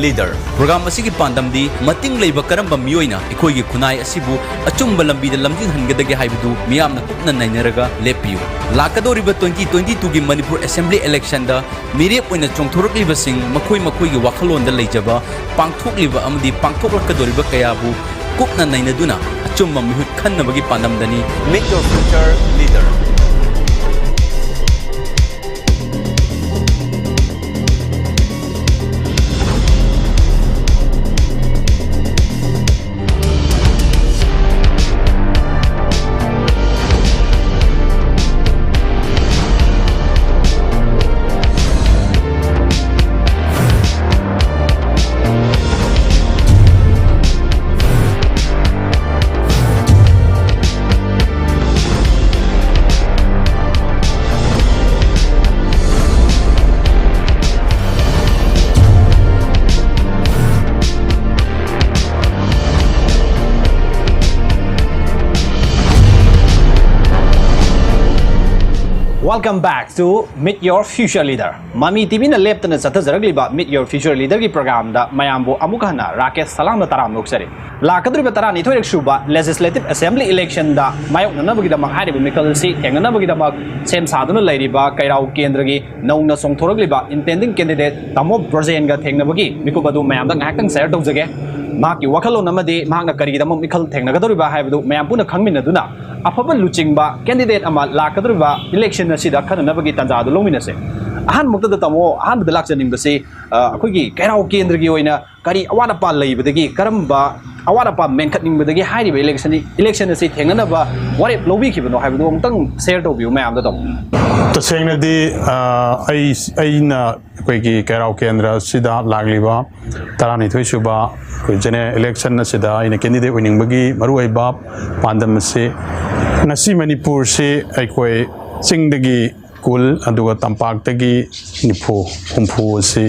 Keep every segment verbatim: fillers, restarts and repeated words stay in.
Leader. Program ꯑꯁꯤꯒꯤ ꯄꯥꯟꯗꯝꯗꯤ ꯃꯇꯤꯡ ꯂꯩꯕ ꯀꯔꯝꯕ ꯃꯤꯑꯣꯏꯅ ꯑꯩꯈꯣꯏꯒꯤ ꯈꯨꯟꯅꯥꯏ ꯑꯁꯤꯕꯨ ꯑꯆꯨꯝꯕ ꯂꯝꯕꯤꯗ ꯂꯝꯖꯤꯡꯍꯟꯒꯗꯒꯦ ꯍꯥꯏꯕꯗꯨ ꯃꯤꯌꯥꯝꯅ ꯀꯨꯞꯅ ꯅꯩꯅꯔꯒ ꯂꯦꯞꯄꯤꯌꯨ꯫ ꯂꯥꯛꯀꯗꯧꯔꯤꯕ twenty twenty-twoꯒꯤ ꯃꯅꯤꯄꯨꯔ Assembly electionꯗ ꯃꯤꯔꯦꯞ ꯑꯣꯏꯅ ꯆꯣꯡꯊꯣꯔꯛꯂꯤꯕꯁꯤꯡ ꯃꯈꯣꯏ ꯃꯈꯣꯏꯒꯤ ꯋꯥꯈꯜꯂꯣꯟꯗ ꯂꯩꯖꯕ ꯄꯥꯡꯊꯣꯛꯂꯤꯕ ꯑꯃꯗꯤ ꯄꯥꯡꯊꯣꯛꯂꯛꯀꯗꯧꯔꯤꯕ ꯀꯌꯥꯕꯨ ꯀꯨꯞꯅ ꯅꯩꯅꯗꯨꯅ ꯑꯆꯨꯝꯕ ꯃꯤꯍꯨꯠ ꯈꯟꯅꯕꯒꯤ ꯄꯥꯟꯗꯝꯗꯅꯤ꯫ Meet your future leader. Welcome back to Meet Your Future Leader. ꯃꯃꯤ ꯇꯤꯚꯤꯅ ꯂꯦꯞꯇꯅ ꯆꯠꯊꯖꯔꯛꯂꯤꯕ Meet Your Future Leaderꯒꯤ ꯄ꯭ꯔꯣꯒ꯭ꯔꯥꯝꯗ ꯃꯌꯥꯝꯕꯨ ꯑꯃꯨꯛ ꯍꯟꯅ ꯔꯥꯀꯦꯁ ꯁꯂꯥꯝꯅ ꯇꯔꯥꯝꯅ ꯑꯣꯛꯆꯔꯤ꯫ ꯂꯥꯛꯀꯗꯧꯔꯤꯕ ꯇꯔꯥꯅꯤꯊꯣꯏꯔꯛ ꯁꯨꯕ Legislative Assembly electionꯗ ꯃꯥꯌꯣꯛꯅꯅꯕꯒꯤꯗꯃꯛ ꯍꯥꯏꯔꯤꯕ ꯃꯤꯈꯜ ꯑꯁꯤ ꯊꯦꯡꯅꯅꯕꯒꯤꯗꯃꯛ ꯁꯦꯝ ꯁꯥꯗꯨꯅ ꯂꯩꯔꯤꯕ ꯀꯩꯔꯥꯎ ꯀꯦꯟꯗ꯭ꯔꯒꯤ ꯅꯧꯅ ꯆꯣꯡꯊꯣꯔꯛꯂꯤꯕ intending candidate ꯇꯥꯃꯣ ꯕ꯭ꯔꯖꯦꯟꯒ ꯊꯦꯡꯅꯕꯒꯤ ꯃꯤꯀꯨꯞ ꯑꯗꯨ ꯃꯌꯥꯝꯗ ꯉꯥꯏꯍꯥꯛꯇꯪ share ꯇꯧꯖꯒꯦ꯫ ꯃꯍꯥꯛꯀꯤ ꯋꯥꯈꯜꯂꯣꯟ ꯑꯃꯗꯤ ꯃꯍꯥꯛꯅ ꯀꯔꯤꯒꯤꯗꯃꯛ ꯃꯤꯈꯜ ꯊꯦꯡꯅꯒꯗꯧꯔꯤꯕ ꯍꯥꯏꯕꯗꯨ ꯃꯌꯥꯝ ꯄꯨꯟꯅ ꯈꯪꯃꯤꯟꯅꯗꯨꯅ ꯑꯐꯕ ꯂꯨꯆꯤꯡꯕ candidate ꯑꯃ ꯂꯥꯛꯀꯗꯧꯔꯤꯕ election ꯑꯁꯤꯗ ꯈꯟꯅꯅꯕꯒꯤ ꯇꯥꯟꯖꯥ ꯑꯗꯨ ꯂꯧꯃꯤꯟꯅꯁꯦ꯫ ꯑꯍꯥꯟꯕꯃꯛꯇꯗ ꯇꯥꯃꯣ, ꯑꯍꯥꯟꯕꯗ ꯂꯥꯛꯆꯅꯤꯡꯕꯁꯤ, ꯑ, ꯑꯩꯈꯣꯏꯒꯤ ꯀꯩꯔꯥꯎ ꯀꯦꯟꯗ꯭ꯔꯒꯤ ꯑꯣꯏꯅ ꯀꯔꯤ ꯑꯋꯥꯠ ꯑꯄꯥ ꯂꯩꯕꯗꯒꯤ, ꯀꯔꯝꯕ ꯑꯋꯥꯠ ꯑꯄꯥ ꯃꯦꯟꯈꯠꯅꯤꯡꯕꯗꯒꯤ ꯍꯥꯏꯔꯤꯕ election, election ꯑꯁꯤ ꯊꯦꯡꯅꯅꯕ ꯋꯥꯔꯦꯞ ꯂꯧꯕꯤꯈꯤꯕꯅꯣ ꯍꯥꯏꯕꯗꯨ ꯑꯃꯨꯛꯇꯪ share ꯇꯧꯕꯤꯌꯨ ꯃꯌꯥꯝꯗ, ꯇꯥꯃꯣ꯫ ꯇꯁꯦꯡꯅꯗꯤ, ꯑ, ꯑꯩ, ꯑꯩꯅ ꯑꯩꯈꯣꯏꯒꯤ ꯀꯩꯔꯥꯎ ꯀꯦꯟꯗ꯭ꯔ ꯑꯁꯤꯗ ꯂꯥꯛꯂꯤꯕ ꯇꯔꯥꯅꯤꯊꯣꯏ ꯁꯨꯕ ꯑꯩꯈꯣꯏ general election ꯑꯁꯤꯗ ꯑꯩꯅ candidate ꯑꯣꯏꯅꯤꯡꯕꯒꯤ ꯃꯔꯨꯑꯣꯏꯕ ꯄꯥꯟꯗꯝ ꯑꯁꯤ, ꯉꯁꯤ ꯃꯅꯤꯄꯨꯔꯁꯤ ꯑꯩꯈꯣꯏ ꯆꯤꯡꯗꯒꯤ ꯀꯨꯜ, ꯑꯗꯨꯒ ꯇꯝꯄꯥꯛꯇꯒꯤ ꯅꯤꯐꯨ, ꯍꯨꯝꯐꯨ ꯑꯁꯤ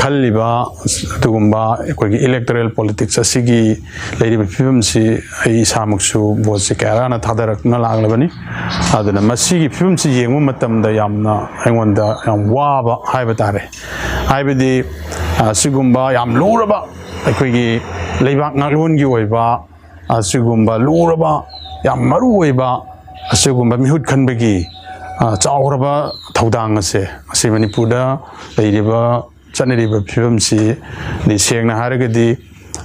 ꯈꯜꯂꯤꯕ ꯑꯗꯨꯒꯨꯝꯕ ꯑꯩꯈꯣꯏꯒꯤ electoral politics ꯑꯁꯤꯒꯤ ꯂꯩꯔꯤꯕ ꯐꯤꯕꯝꯁꯤ ꯑꯩ ꯏꯁꯥꯃꯛꯁꯨ voteꯁꯤ ꯀꯌꯥ ꯔꯥꯅ ꯊꯥꯗꯔꯛꯇꯨꯅ ꯂꯥꯛꯂꯕꯅꯤ꯫ ꯑꯗꯨꯅ ꯃꯁꯤꯒꯤ ꯐꯤꯕꯝꯁꯤ ꯌꯦꯡꯕ ꯃꯇꯝꯗ ꯌꯥꯝꯅ ꯑꯩꯉꯣꯟꯗ ꯌꯥꯝ ꯋꯥꯕ ꯍꯥꯏꯕ ꯇꯥꯔꯦ꯫ ꯍꯥꯏꯕꯗꯤ ꯑꯁꯤꯒꯨꯝꯕ ꯌꯥꯝ ꯂꯨꯔꯕ, ꯑꯩꯈꯣꯏꯒꯤ ꯂꯩꯕꯥꯛ ꯉꯥꯛꯂꯣꯟꯒꯤ ꯑꯣꯏꯕ, ꯑꯁꯤꯒꯨꯝꯕ ꯂꯨꯔꯕ, ꯌꯥꯝ ꯃꯔꯨ ꯑꯣꯏꯕ, ꯑꯁꯤꯒꯨꯝꯕ ꯃꯤꯍꯨꯠ ꯈꯟꯕꯒꯤ, ꯑ, ꯆꯥꯎꯔꯕ ꯊꯧꯗꯥꯡ ꯑꯁꯦ, ꯉꯁꯤ ꯃꯅꯤꯄꯨꯔꯗ ꯂꯩꯔꯤꯕ, ꯆꯠꯅꯔꯤꯕ ꯐꯤꯕꯝꯁꯤꯗꯤ, ꯁꯦꯡꯅ ꯍꯥꯏꯔꯒꯗꯤ,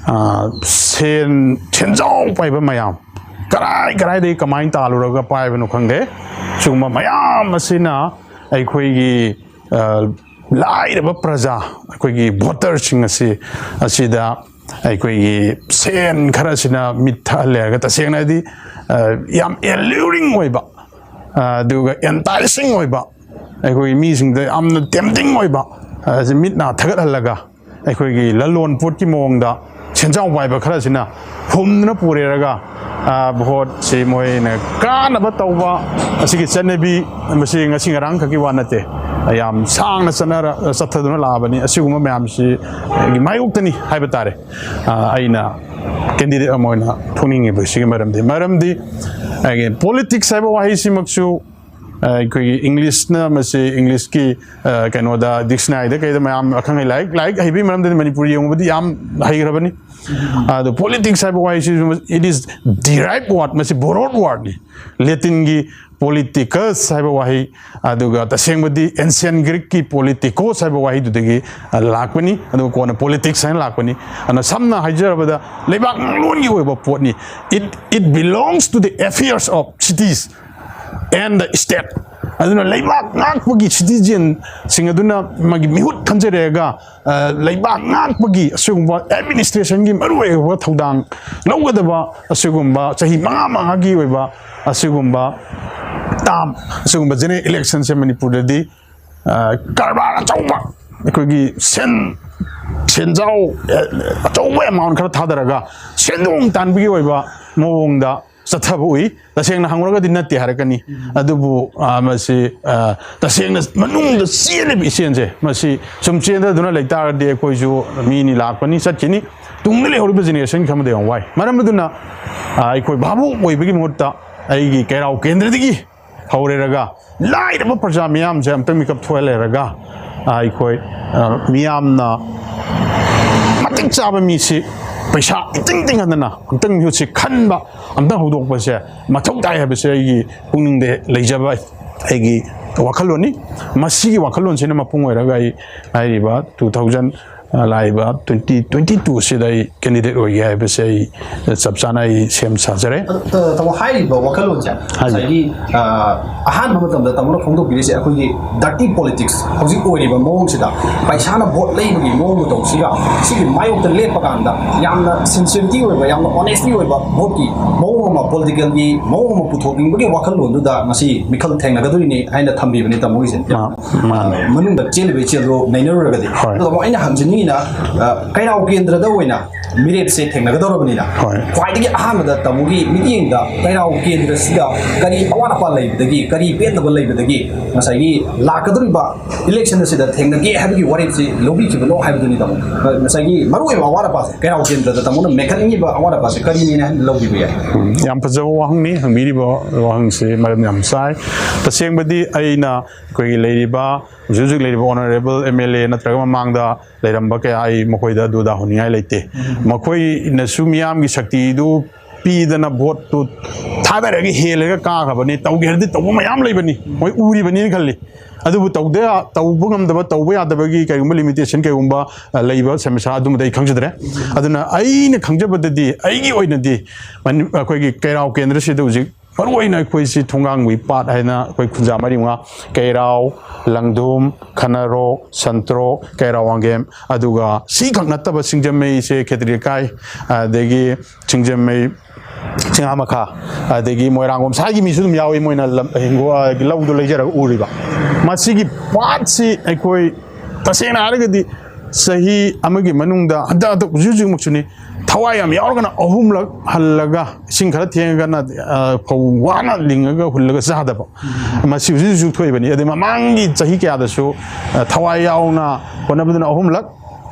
ꯑ, ꯁꯦꯟ, ꯁꯦꯟꯖꯥꯎ ꯄꯥꯏꯕ ꯃꯌꯥꯝ, ꯀꯔꯥꯏ ꯀꯔꯥꯏꯗꯒꯤ ꯀꯃꯥꯏꯅ ꯇꯥꯜꯂꯨꯔꯒ ꯄꯥꯏꯕꯅꯣ ꯈꯪꯗꯦ꯫ ꯁꯤꯒꯨꯝꯕ ꯃꯌꯥꯝ ꯑꯁꯤꯅ ꯑꯩꯈꯣꯏꯒꯤ, ꯑ, ꯂꯥꯏꯔꯕ ꯄ꯭ꯔꯖꯥ, ꯑꯩꯈꯣꯏꯒꯤ ꯚꯣꯇꯔꯁꯤꯡ ꯑꯁꯤ, ꯑꯁꯤꯗ ꯑꯩꯈꯣꯏꯒꯤ ꯁꯦꯟ ꯈꯔꯁꯤꯅ ꯃꯤꯠ ꯊꯛꯍꯜꯂꯦ ꯍꯥꯏꯔꯒ, ꯇꯁꯦꯡꯅꯗꯤ, ꯑ, ꯌꯥꯝ alluring ꯑꯣꯏꯕ, ꯑ, ꯑꯗꯨꯒ enticing ꯑꯣꯏꯕ, ꯑꯩꯈꯣꯏꯒꯤ ꯃꯤꯁꯤꯡꯗ ꯌꯥꯝꯅ tempting ꯑꯣꯏꯕ, ꯑ, ꯁꯤ ꯃꯤꯠ ꯅꯥ ꯊꯛꯍꯜꯂꯒ, ꯑꯩꯈꯣꯏꯒꯤ ꯂꯂꯣꯟ ꯄꯣꯠꯀꯤ ꯃꯑꯣꯡꯗ ꯁꯦꯟꯖꯥꯎ ꯄꯥꯏꯕ ꯈꯔꯁꯤꯅ ꯍꯨꯝꯗꯨꯅ ꯄꯨꯔꯦꯔꯒ, ꯑ, ꯚꯣꯠꯁꯤ ꯃꯣꯏꯅ ꯀꯥꯅꯕ ꯇꯧꯕ, ꯑꯁꯤꯒꯤ ꯆꯠꯅꯕꯤ, ꯃꯁꯤ ꯉꯁꯤ ꯉꯔꯥꯡ ꯈꯛꯀꯤ ꯋꯥ ꯅꯠꯇꯦ, ꯌꯥꯝ ꯁꯥꯡꯅ ꯆꯠꯅꯔ-, ꯆꯠꯊꯗꯨꯅ ꯂꯥꯛꯑꯕꯅꯤ꯫ ꯑꯁꯤꯒꯨꯝꯕ ꯃꯌꯥꯝꯁꯤ ꯃꯥꯌꯣꯛꯇꯅꯤ ꯍꯥꯏꯕ ꯇꯥꯔꯦ꯫ ꯑ, ꯑꯩꯅ candidate ꯑꯃ ꯑꯣꯏꯅ ꯊꯣꯛꯅꯤꯡꯉꯤꯕ ꯁꯤꯒꯤ ꯃꯔꯝꯗꯤ, ꯃꯔꯝꯗꯤ ꯑꯩꯒꯤ politics ꯍꯥꯏꯕ ꯋꯥꯍꯩꯁꯤꯃꯛꯁꯨ, ꯑ, ꯑꯩꯈꯣꯏꯒꯤ English ꯅ ꯃꯁꯤ, English ꯀꯤ, ꯑ, ꯀꯩꯅꯣꯗ, dictionary ꯗ ꯀꯩꯗ ꯃꯌꯥꯝ ꯑꯈꯪ ꯑꯍꯩ, ꯂꯥꯏꯔꯤꯛ, ꯂꯥꯏꯔꯤꯛ ꯍꯩꯕꯒꯤ ꯃꯔꯝꯗꯗꯤ ꯃꯅꯤꯄꯨꯔꯤ ꯌꯦꯡꯉꯨꯕꯗꯤ ꯌꯥꯝ ꯍꯩꯈ꯭ꯔꯕꯅꯤ꯫ ꯑꯗꯣ politics ꯍꯥꯏꯕ ꯋꯥꯍꯩꯁꯤꯁꯨ, it is derived word, ꯃꯁꯤ borrowed word ꯅꯤ꯫ Latin ꯒꯤ politicus ꯍꯥꯏꯕ ꯋꯥꯍꯩ, ꯑꯗꯨꯒ ꯇꯁꯦꯡꯕꯗꯤ ancient Greek ꯀꯤ politikos ꯍꯥꯏꯕ ꯋꯥꯍꯩꯗꯨꯗꯒꯤ, ꯑ, ꯂꯥꯛꯄꯅꯤ, ꯑꯗꯨꯒ ꯀꯣꯟꯅ politics ꯍꯥꯏꯅ ꯂꯥꯛꯄꯅꯤ꯫ ꯑꯗꯨꯅ ꯁꯝꯅ ꯍꯥꯏꯖꯔꯕꯗ, ꯂꯩꯕꯥꯛ ꯉꯥꯛꯂꯣꯟꯒꯤ ꯑꯣꯏꯕ ꯄꯣꯠꯅꯤ꯫ It, it belongs to the affairs of cities and the state꯫ ꯑꯗꯨꯅ ꯂꯩꯕꯥꯛ ꯉꯥꯛꯄꯒꯤ citizen ꯁꯤꯡ ꯑꯗꯨꯅ ꯃꯥꯒꯤ ꯃꯤꯍꯨꯠ ꯈꯟꯖꯔꯦꯒ, ꯑ, ꯂꯩꯕꯥꯛ ꯉꯥꯛꯄꯒꯤ ꯑꯁꯤꯒꯨꯝꯕ administration ꯒꯤ ꯃꯔꯨꯑꯣꯏꯕ ꯊꯧꯗꯥꯡ ꯂꯧꯒꯗꯕ ꯑꯁꯤꯒꯨꯝꯕ ꯆꯍꯤ ꯃꯉꯥ ꯃꯉꯥꯒꯤ ꯑꯣꯏꯕ ꯑꯁꯤꯒꯨꯝꯕ term, ꯑꯁꯤꯒꯨꯝꯕ general election ꯁꯦ ꯃꯅꯤꯄꯨꯔꯗꯗꯤ, ꯑ, ꯀꯔꯕꯥꯔ ꯑꯆꯧꯕ, ꯑꯩꯈꯣꯏꯒꯤ ꯁꯦꯟ, ꯁꯦꯟꯖꯥꯎ, ꯑ, ꯑꯆꯧꯕ amount ꯈꯔ ꯊꯥꯗꯔꯒ ꯁꯦꯟꯗꯣꯡ ꯇꯥꯟꯕꯒꯤ ꯑꯣꯏꯕ ꯃꯑꯣꯡꯗ ꯆꯠꯊꯕ ꯎꯏ꯫ ꯇꯁꯦꯡꯅ ꯍꯪꯉꯨꯔꯒꯗꯤ ꯅꯠꯇꯦ ꯍꯥꯏꯔꯛꯀꯅꯤ꯫ ꯑꯗꯨꯕꯨ, ꯑ, ꯃꯁꯤ, ꯑ, ꯇꯁꯦꯡꯅ ꯃꯅꯨꯡꯗ ꯆꯦꯜꯂꯤꯕ ꯏꯆꯦꯜꯁꯦ, ꯃꯁꯤ ꯁꯨꯝ ꯆꯦꯟꯊꯗꯨꯅ ꯂꯩꯇꯥꯔꯒꯗꯤ ꯑꯩꯈꯣꯏꯁꯨ ꯃꯤꯅꯤ ꯂꯥꯛꯄꯅꯤ, ꯆꯠꯈꯤꯅꯤ꯫ ꯇꯨꯡꯗ ꯂꯩꯍꯧꯔꯤꯕ generation ꯈꯔꯗꯤ ꯌꯥꯝ ꯋꯥꯏ꯫ ꯃꯔꯝ ꯑꯗꯨꯅ, ꯑ, ꯑꯩꯈꯣꯏ ꯚꯥꯕꯨꯛ ꯑꯣꯏꯕꯒꯤ ꯃꯍꯨꯠꯇ ꯑꯩꯒꯤ ꯀꯩꯔꯥꯎ ꯀꯦꯟꯗ꯭ꯔꯗꯒꯤ ꯍꯧꯔꯦꯔꯒ ꯂꯥꯏꯔꯕ ꯄ꯭ꯔꯖꯥ ꯃꯤꯌꯥꯝꯁꯦ ꯑꯝꯇꯪ ꯃꯤꯀꯞ ꯊꯣꯛꯍꯜꯂꯦꯔꯒ, ꯑ, ꯑꯩꯈꯣꯏ ꯑ, ꯃꯤꯌꯥꯝꯅ ꯃꯇꯤꯛ ꯆꯥꯕ ꯃꯤꯁꯤ ꯄꯩꯁꯥ ꯏꯇꯤꯡ ꯇꯤꯡꯍꯟꯗꯅ ꯑꯝꯇꯪ ꯃꯤꯍꯨꯠꯁꯤ ꯈꯟꯕ, ꯑꯝꯇꯪ ꯍꯧꯗꯣꯛꯄꯁꯦ ꯃꯊꯧ ꯇꯥꯏ ꯍꯥꯏꯕꯁꯦ ꯑꯩꯒꯤ ꯄꯨꯛꯅꯤꯡꯗ ꯂꯩꯖꯕ ꯑꯩꯒꯤ ꯋꯥꯈꯜꯂꯣꯟꯅꯤ꯫ ꯃꯁꯤꯒꯤ ꯋꯥꯈꯜꯂꯣꯟꯁꯤꯅ ꯃꯄꯨꯡ ꯑꯣꯏꯔꯒ ꯑꯩ ꯍꯥꯏꯔꯤꯕ two thousand, ꯑ, ꯂꯥꯛꯏꯕ twenty twenty two ꯁꯤꯗ ꯑꯩ candidate ꯑꯣꯏꯒꯦ ꯍꯥꯏꯕꯁꯦ ꯑꯩ ꯆꯞ ꯆꯥꯅ ꯑꯩ ꯁꯦꯝ ꯁꯥꯖꯔꯦ꯫ ꯑꯗꯣ, ꯇ-, ꯇꯥꯃꯣ, ꯍꯥꯏꯔꯤꯕ ꯋꯥꯈꯜꯂꯣꯟꯁꯦ ꯍꯥꯏꯕꯤꯌꯨ꯫ ꯉꯁꯥꯏꯒꯤ, ꯑ, ꯑꯍꯥꯟꯕ ꯃꯇꯝꯗ ꯇꯥꯃꯣꯅ ꯐꯣꯡꯗꯣꯛꯄꯤꯔꯤꯁꯦ ꯑꯩꯈꯣꯏꯒꯤ dirty politics ꯍꯧꯖꯤꯛ ꯑꯣꯏꯔꯤꯕ ꯃꯑꯣꯡꯁꯤꯗ ꯄꯩꯁꯥꯅ ꯚꯣꯠ ꯂꯩꯕꯒꯤ ꯃꯑꯣꯡ ꯃꯇꯧꯁꯤꯒ ꯁꯤꯒꯤ ꯃꯥꯌꯣꯛꯇ ꯂꯦꯞꯄ ꯀꯥꯟꯗ ꯌꯥꯝꯅ sincerity ꯑꯣꯏꯕ, ꯌꯥꯝꯅ honesty ꯑꯣꯏꯕ ꯚꯣꯠꯀꯤ ꯃꯑꯣꯡ ꯑꯃ, politicalꯒꯤ ꯃꯑꯣꯡ ꯑꯃ ꯄꯨꯊꯣꯛꯅꯤꯡꯕꯒꯤ ꯋꯥꯈꯜꯂꯣꯟꯗꯨꯗ ꯉꯁꯤ ꯃꯤꯈꯜ ꯊꯦꯡꯅꯒꯗꯣꯏꯅꯤ ꯍꯥꯏꯅ ꯊꯝꯕꯤꯕꯅꯤ ꯇꯥꯃꯣꯒꯤꯁꯦ꯫ ꯃꯥ-, ꯃꯥꯅꯦ꯫ ꯃꯅꯨꯡꯗ ꯆꯦꯜꯂꯤꯕ ꯏꯆꯦꯜꯗꯣ ꯅꯩꯅꯔꯨꯔꯒꯗꯤ꯫ ꯍꯣꯏ꯫ ꯑꯗꯣ ꯇꯥꯃꯣ, ꯑꯩꯅ ꯍꯪꯖꯅꯤꯡꯉꯤꯅ, ꯑ, ꯀꯩꯔꯥꯎ ꯀꯦꯟꯗ꯭ꯔꯗ ꯑꯣꯏꯅ ꯃꯤꯔꯦꯞꯁꯦ ꯊꯦꯡꯅꯒꯗꯧꯔꯕꯅꯤꯅ, ꯍꯣꯏ꯫ ꯈ꯭ꯋꯥꯏꯗꯒꯤ ꯑꯍꯥꯟꯕꯗ ꯇꯥꯃꯣꯒꯤ ꯃꯤꯠꯌꯦꯡꯗ ꯀꯩꯔꯥꯎ ꯀꯦꯟꯗ꯭ꯔꯁꯤꯗ ꯀꯔꯤ ꯑꯋꯥꯠ ꯑꯄꯥ ꯂꯩꯕꯗꯒꯤ, ꯀꯔꯤ ꯄꯦꯟꯗꯕ ꯂꯩꯕꯗꯒꯤ ꯉꯁꯥꯏꯒꯤ ꯂꯥꯛꯀꯗꯧꯔꯤꯕ election ꯑꯁꯤꯗ ꯊꯦꯡꯅꯒꯦ ꯍꯥꯏꯕꯒꯤ ꯋꯥꯔꯦꯞꯁꯤ ꯂꯧꯕꯤꯈꯤꯕꯅꯣ ꯍꯥꯏꯕꯗꯨꯅꯤ ꯇꯥꯃꯣ꯫ ꯉꯁꯥꯏꯒꯤ ꯃꯔꯨꯑꯣꯏꯕ ꯑꯋꯥꯠ ꯑꯄꯥꯁꯦ, ꯀꯩꯔꯥꯎ ꯀꯦꯟꯗ꯭ꯔꯗ ꯇꯥꯃꯣꯅ ꯃꯦꯟꯈꯠꯅꯤꯡꯉꯤꯕ ꯑꯋꯥꯠ ꯑꯄꯥꯁꯦ ꯀꯔꯤꯅꯦꯅ ꯂꯧꯕꯤꯕ ꯌꯥꯏ? ꯎꯝ, ꯌꯥꯝ ꯐꯖꯕ ꯋꯥꯍꯪꯅꯤ ꯍꯪꯕꯤꯔꯤꯕ ꯋꯥꯍꯪꯁꯤ, ꯃꯔꯝ ꯌꯥꯝ ꯆꯥꯏ꯫ ꯇꯁꯦꯡꯕꯗꯤ ꯑꯩꯅ ꯑꯩꯈꯣꯏꯒꯤ ꯂꯩꯔꯤꯕ, ꯍꯧꯖꯤꯛ ꯍꯧꯖꯤꯛ ꯂꯩꯔꯤꯕ honourable M L A ꯅꯠꯇ꯭ꯔꯒ ꯃꯃꯥꯡꯗ ꯂꯩꯔꯝꯕ ꯀꯌꯥ ꯑꯩ ꯃꯈꯣꯏꯗ ꯑꯗꯨꯗ ꯍꯧꯅꯤꯡꯉꯥꯏ ꯂꯩꯇꯦ꯫ ꯎꯝ꯫ ꯃꯈꯣꯏꯅꯁꯨ ꯃꯤꯌꯥꯝꯒꯤ ꯁꯛꯇꯤꯗꯨ ꯄꯤꯗꯅ ꯚꯣꯠꯇꯨ ꯊꯥꯗꯔꯒ ꯍꯦꯜꯂꯒ ꯀꯥꯈ꯭ꯔꯕꯅꯤ꯫ ꯇꯧꯒꯦ ꯍꯥꯏꯔꯗꯤ ꯇꯧꯕ ꯃꯌꯥꯝ ꯂꯩꯕꯅꯤ, ꯃꯣꯏ ꯎꯔꯤꯕꯅꯤꯅ ꯈꯜꯂꯤ꯫ ꯑꯗꯨꯕꯨ ꯇꯧꯗ ꯌꯥ-, ꯇꯧꯕ ꯉꯝꯗꯕ, ꯇꯧꯕ ꯌꯥꯗꯕꯒꯤ ꯀꯩꯒꯨꯝꯕ limitation ꯀꯩꯒꯨꯝꯕ, ꯑ, ꯂꯩꯕ ꯁꯃꯁ꯭ꯌꯥ ꯑꯗꯨꯃꯗꯤ ꯑꯩ ꯈꯪꯖꯗ꯭ꯔꯦ꯫ ꯑꯗꯨꯅ ꯑꯩꯅ ꯈꯪꯖꯕꯗꯗꯤ, ꯑꯩꯒꯤ ꯑꯣꯏꯅꯗꯤ ꯃꯅꯤ-, ꯑꯩꯈꯣꯏꯒꯤ ꯀꯩꯔꯥꯎ ꯀꯦꯟꯗ꯭ꯔꯁꯤꯗ ꯍꯧꯖꯤꯛ ꯃꯔꯨꯑꯣꯏꯅ ꯑꯩꯈꯣꯏꯁꯤ ꯊꯣꯡꯒꯥꯡꯕꯨꯏ ꯄꯥꯠ ꯍꯥꯏꯅ ꯑꯩꯈꯣꯏ ꯈꯨꯟꯖꯥ ꯃꯔꯤ ꯃꯉꯥ, ꯀꯩꯔꯥꯎ, ꯂꯪꯗꯨꯝ, ꯈꯅꯔꯣꯛ, ꯁꯟꯇ꯭ꯔꯣꯛ, ꯀꯩꯔꯥꯎ ꯋꯥꯡꯒꯦꯝ, ꯑꯗꯨꯒ ꯁꯤꯈꯛ ꯅꯠꯇꯕ ꯁꯤꯡꯖꯃꯩꯁꯦ ꯈꯦꯇ꯭ꯔꯤ ꯂꯩꯀꯥꯏ, ꯑꯗꯒꯤ ꯁꯤꯡꯖꯃꯩ ꯆꯤꯡꯉꯥ ꯃꯈꯥ, ꯑꯗꯒꯤ ꯃꯣꯏꯔꯥꯡꯂꯣꯝ ꯁꯥꯏꯒꯤ ꯃꯤꯁꯨ ꯑꯗꯨꯝ ꯌꯥꯎꯏ, ꯃꯣꯏꯅ ꯂꯝ, ꯍꯤꯡꯒꯣꯜ, ꯂꯧꯗꯣ ꯂꯩꯖꯔꯒ ꯎꯔꯤꯕ꯫ ꯃꯁꯤꯒꯤ ꯄꯥꯠꯁꯤ ꯑꯩꯈꯣꯏ ꯇꯁꯦꯡꯅ ꯍꯥꯏꯔꯒꯗꯤ ꯆꯍꯤ ꯑꯃꯒꯤ ꯃꯅꯨꯡꯗ ꯍꯟꯗꯛ, ꯍꯟꯗꯛ ꯍꯧꯖꯤꯛ ꯍꯧꯖꯤꯛꯃꯛꯁꯨꯅꯤ, ꯊꯋꯥꯏ ꯌꯥꯝ ꯌꯥꯎꯔꯒꯅ ꯑꯍꯨꯝꯂꯛ ꯍꯜꯂꯒ ꯏꯁꯤꯡ ꯈꯔ ꯊꯦꯡꯉꯒꯅ, ꯑ, ꯐꯧ ꯋꯥꯅ ꯂꯤꯡꯉꯒ ꯍꯨꯜꯂꯒ ꯆꯥꯗꯕ꯫ ꯃꯁꯤ ꯍꯧꯖꯤꯛ ꯍꯧꯖꯤꯛ ꯊꯣꯛꯏꯕꯅꯤ꯫ ꯑꯗꯩ ꯃꯃꯥꯡꯒꯤ ꯆꯍꯤ ꯀꯌꯥꯗꯁꯨ, ꯑ, ꯊꯋꯥꯏ ꯌꯥꯎꯅ ꯍꯣꯠꯅꯕꯗꯨꯅ ꯑꯍꯨꯝꯂꯛ,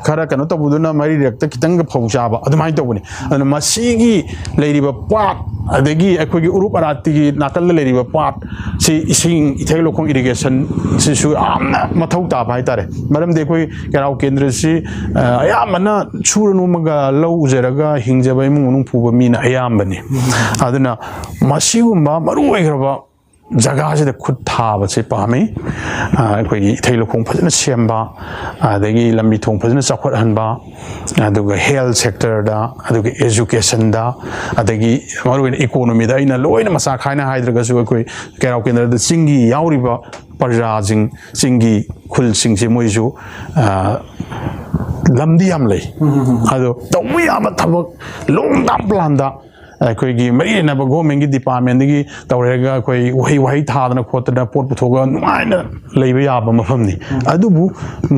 ꯈꯔ ꯀꯩꯅꯣ ꯇꯧꯕꯗꯨꯅ ꯃꯔꯤꯔꯛꯇ ꯈꯤꯇꯪꯒ ꯐꯧ ꯆꯥꯕ, ꯑꯗꯨꯃꯥꯏꯅ ꯇꯧꯕꯅꯤ꯫ ꯑꯗꯨꯅ ꯃꯁꯤꯒꯤ ꯂꯩꯔꯤꯕ ꯄꯥꯠ, ꯑꯗꯒꯤ ꯑꯩꯈꯣꯏꯒꯤ ꯎꯔꯨꯞ ꯑꯔꯥꯇꯤꯒꯤ ꯅꯥꯀꯜꯗ ꯂꯩꯔꯤꯕ ꯄꯥꯠ, ꯁꯤ ꯏꯁꯤꯡ, ꯏꯊꯩ ꯂꯧꯈꯣꯡ, ꯏꯔꯤꯒꯦꯁꯟ ꯁꯤꯁꯨ ꯌꯥꯝꯅ ꯃꯊꯧ ꯇꯥꯕ ꯍꯥꯏꯇꯥꯔꯦ꯫ ꯃꯔꯝꯗꯤ ꯑꯩꯈꯣꯏ ꯀꯩꯔꯥꯎ ꯀꯦꯟꯗ꯭ꯔꯁꯤ, ꯑ, ꯑꯌꯥꯝꯕꯅ ꯁꯨꯔ ꯅꯣꯝꯃꯒ ꯂꯧ ꯎꯖꯔꯒ ꯍꯤꯡꯖꯕ ꯏꯃꯨꯡ ꯃꯅꯨꯡ ꯄꯨꯕ ꯃꯤꯅ ꯑꯌꯥꯝꯕꯅꯤ꯫ ꯑꯗꯨꯅ ꯃꯁꯤꯒꯨꯝꯕ ꯃꯔꯨ ꯑꯣꯏꯈ꯭ꯔꯕ ꯖꯒꯥꯁꯤꯗ ꯈꯨꯠ ꯊꯥꯕꯁꯦ ꯄꯥꯝꯃꯤ꯫ ꯑ, ꯑꯩꯈꯣꯏꯒꯤ ꯏꯊꯩ ꯂꯧꯈꯣꯡ ꯐꯖꯅ ꯁꯦꯝꯕ, ꯑꯗꯒꯤ ꯂꯝꯕꯤ ꯊꯣꯡ ꯐꯖꯅ ꯆꯥꯎꯈꯠꯍꯟꯕ, ꯑꯗꯨꯒ ꯍꯦꯜꯊ ꯁꯦꯛꯇꯔꯗ, ꯑꯗꯨꯒ ꯑꯦꯖꯨꯀꯦꯁꯟꯗ, ꯑꯗꯒꯤ ꯃꯔꯨꯑꯣꯏꯅ ꯏꯀꯣꯅꯣꯃꯤꯗ ꯑꯩꯅ ꯂꯣꯏꯅ ꯃꯆꯥ ꯈꯥꯏꯅ ꯍꯥꯏꯗ꯭ꯔꯒꯁꯨ ꯑꯩꯈꯣꯏ ꯀꯩꯔꯥꯎ ꯀꯦꯟꯗ꯭ꯔꯗ ꯆꯤꯡꯒꯤ ꯌꯥꯎꯔꯤꯕ ꯄ꯭ꯔꯖꯥꯁꯤꯡ, ꯆꯤꯡꯒꯤ ꯈꯨꯜꯁꯤꯡꯁꯦ ꯃꯣꯏꯁꯨ, ꯑ, ꯂꯝꯗꯤ ꯌꯥꯝ ꯂꯩ꯫ ꯑꯗꯣ ꯇꯧꯕ ꯌꯥꯕ ꯊꯕꯛ ꯂꯣꯡ ꯇꯥꯝ ꯄ꯭ꯂꯥꯟꯗ ꯑꯩꯈꯣꯏꯒꯤ ꯃꯔꯤ ꯂꯩꯅꯕ ꯒꯣꯔꯃꯦꯟꯒꯤ ꯗꯤꯄꯥꯔꯠꯃꯦꯟꯗꯒꯤ ꯇꯧꯔꯒ ꯑꯩꯈꯣꯏ ꯎꯍꯩ ꯋꯥꯍꯩ ꯊꯥꯗꯅ ꯈꯣꯠꯇꯅ ꯄꯣꯠ ꯄꯨꯊꯣꯛꯑꯒ ꯅꯨꯡꯉꯥꯏꯅ ꯂꯩꯕ ꯌꯥꯕ ꯃꯐꯝꯅꯤ꯫ ꯑꯗꯨꯕꯨ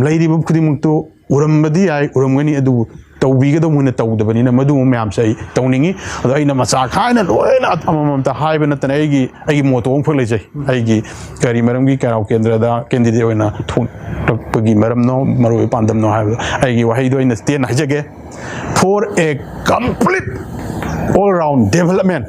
ꯂꯩꯔꯤꯕ ꯈꯨꯗꯤꯡꯃꯛꯇꯨ ꯎꯔꯝꯕꯗꯤ ꯌꯥꯏ, ꯎꯔꯝꯒꯅꯤ, ꯑꯗꯨꯕꯨ ꯇꯧꯕꯤꯒꯗꯧꯕ ꯃꯣꯏꯅ ꯇꯧꯗꯕꯅꯤꯅ ꯃꯗꯨꯒꯨꯝꯕ ꯃꯌꯥꯝꯁꯦ ꯑꯩ ꯇꯧꯅꯤꯡꯉꯤ꯫ ꯑꯗꯣ ꯑꯩꯅ ꯃꯆꯥ ꯈꯥꯏꯅ ꯂꯣꯏꯅ ꯑꯃꯃꯝꯇ ꯍꯥꯏꯕ ꯅꯠꯇꯅ ꯑꯩꯒꯤ, ꯑꯩꯒꯤ ꯃꯣꯠꯇꯣ ꯑꯃꯈꯛ ꯂꯩꯖꯩ꯫ ꯑꯩꯒꯤ ꯀꯔꯤ ꯃꯔꯝꯒꯤ ꯀꯩꯔꯥꯎ ꯀꯦꯟꯗ꯭ꯔꯗ ꯀꯦꯟꯗꯤꯗꯦꯠ ꯑꯣꯏꯅ ꯊꯣꯛꯂꯛꯄꯒꯤ ꯃꯔꯝꯅꯣ, ꯃꯔꯨꯑꯣꯏꯕ ꯄꯥꯟꯗꯝꯅꯣ ꯍꯥꯏꯕꯗꯣ ꯑꯩꯒꯤ ꯋꯥꯍꯩꯗꯣ ꯑꯩꯅ ꯇꯦꯟꯅ ꯍꯥꯏꯖꯒꯦ꯫ For a complete all round development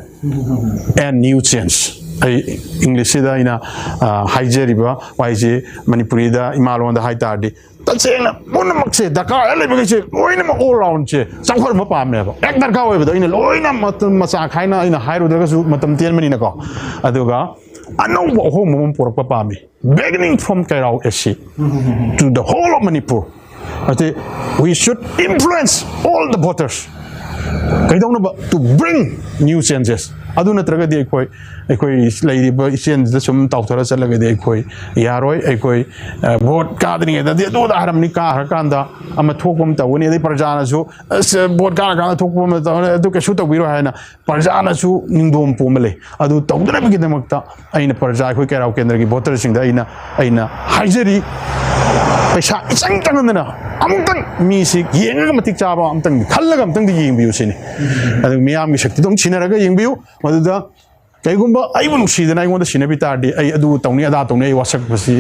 and new change꯫ ꯑꯩ ꯏꯪꯂꯤꯁꯁꯤꯗ ꯑꯩꯅ, ꯑ, ꯍꯥꯏꯖꯔꯤꯕ ꯋꯥꯍꯩꯁꯤ ꯃꯅꯤꯄꯨꯔꯤꯗ, ꯏꯃꯥꯂꯣꯟꯗ ꯍꯥꯏ ꯇꯥꯔꯗꯤ, ꯇꯁꯦꯡꯅ ꯄꯨꯝꯅꯃꯛꯁꯦ ꯗꯔꯀꯥꯔ ꯂꯩꯕꯈꯩꯁꯦ ꯂꯣꯏꯅꯃꯛ all roundꯁꯦ ꯆꯥꯎꯈꯠꯍꯟꯕ ꯄꯥꯝꯃꯦꯕ꯫ ꯍꯦꯛ ꯗꯔꯀꯥꯔ ꯑꯣꯏꯕꯗꯣ ꯑꯩꯅ ꯂꯣꯏꯅ ꯃꯇꯝ ꯃꯆꯥ ꯈꯥꯏꯅ ꯑꯩꯅ ꯍꯥꯏꯔꯨꯗ꯭ꯔꯒꯁꯨ ꯃꯇꯝ ꯇꯦꯟꯕꯅꯤꯅꯀꯣ꯫ ꯑꯗꯨꯒ ꯑꯅꯧꯕ ꯑꯍꯣꯡꯕ ꯑꯃ ꯄꯨꯔꯛꯄ ꯄꯥꯝꯃꯤ꯫ Beginning from Kairao A C to the whole of Manipur꯫ ꯑꯗꯩ we should influence all the voters꯫ ꯀꯩꯗꯧꯅꯕ? To bring new changes꯫ ꯑꯗꯨ ꯅꯠꯇ꯭ꯔꯒꯗꯤ ꯑꯩꯈꯣꯏ, ꯑꯩꯈꯣꯏ ꯂꯩꯔꯤꯕ ꯏꯆꯦꯜꯁꯤꯗ ꯁꯨꯝ ꯇꯥꯎꯊꯔ ꯆꯠꯂꯒꯗꯤ ꯑꯩꯈꯣꯏ ꯌꯥꯔꯣꯏ꯫ ꯑꯩꯈꯣꯏ, ꯑ, ꯚꯣꯠ ꯀꯥꯗ꯭ꯔꯤꯉꯩꯗꯗꯤ ꯑꯗꯨꯗ ꯍꯥꯏꯔꯝꯅꯤ, ꯀꯥꯈ꯭ꯔꯀꯥꯟꯗ ꯑꯃ ꯊꯣꯛꯄ ꯑꯃ ꯇꯧꯒꯅꯤ, ꯑꯗꯩ ꯄ꯭ꯔꯖꯥꯅꯁꯨ, "ꯑꯁ, ꯚꯣꯠ ꯀꯥꯔꯀꯥꯟꯗ ꯊꯣꯛꯄ ꯑꯃ ꯇꯧꯒꯅꯤ, ꯑꯗꯨ ꯀꯩꯁꯨ ꯇꯧꯕꯤꯔꯣꯏ" ꯍꯥꯏꯅ ꯄ꯭ꯔꯖꯥꯅꯁꯨ ꯅꯤꯡꯗꯣꯝ ꯄꯣꯝꯕ ꯂꯩ꯫ ꯑꯗꯨ ꯇꯧꯗꯅꯕꯒꯤꯗꯃꯛꯇ ꯑꯩꯅ ꯄ꯭ꯔꯖꯥ, ꯑꯩꯈꯣꯏ ꯀꯩꯔꯥꯎ ꯀꯦꯟꯗ꯭ꯔꯒꯤ ꯚꯣꯇꯔꯁꯤꯡꯗ ꯑꯩꯅ, ꯑꯩꯅ ꯍꯥꯏꯖꯔꯤ, ꯄꯩꯁꯥ ꯏꯆꯪ ꯆꯪꯍꯟꯗꯅ ꯑꯃꯨꯛꯇꯪ ꯃꯤꯁꯤ ꯌꯦꯡꯉꯒ ꯃꯇꯤꯛ ꯆꯥꯕ ꯑꯃꯨꯛꯇꯪ ꯈꯜꯂꯒ ꯑꯃꯨꯛꯇꯪꯗꯤ ꯌꯦꯡꯕꯤꯌꯨ ꯁꯤꯅꯤ꯫ ꯑꯗꯨ ꯃꯤꯌꯥꯝꯒꯤ ꯁꯛꯇꯤꯗꯣ ꯑꯃꯨꯛ ꯁꯤꯟꯅꯔꯒ ꯌꯦꯡꯕꯤꯌꯨ꯫ ꯃꯗꯨꯗ ꯀꯩꯒꯨꯝꯕ ꯑꯩꯕꯨ ꯅꯨꯡꯁꯤꯗꯅ ꯑꯩꯉꯣꯟꯗ ꯁꯤꯟꯅꯕꯤ ꯇꯥꯔꯗꯤ, ꯑꯩ ꯑꯗꯨ ꯇꯧꯅꯤ ꯑꯗꯥ ꯇꯧꯅꯤ, ꯑꯩ ꯋꯥꯁꯛꯄꯁꯤ,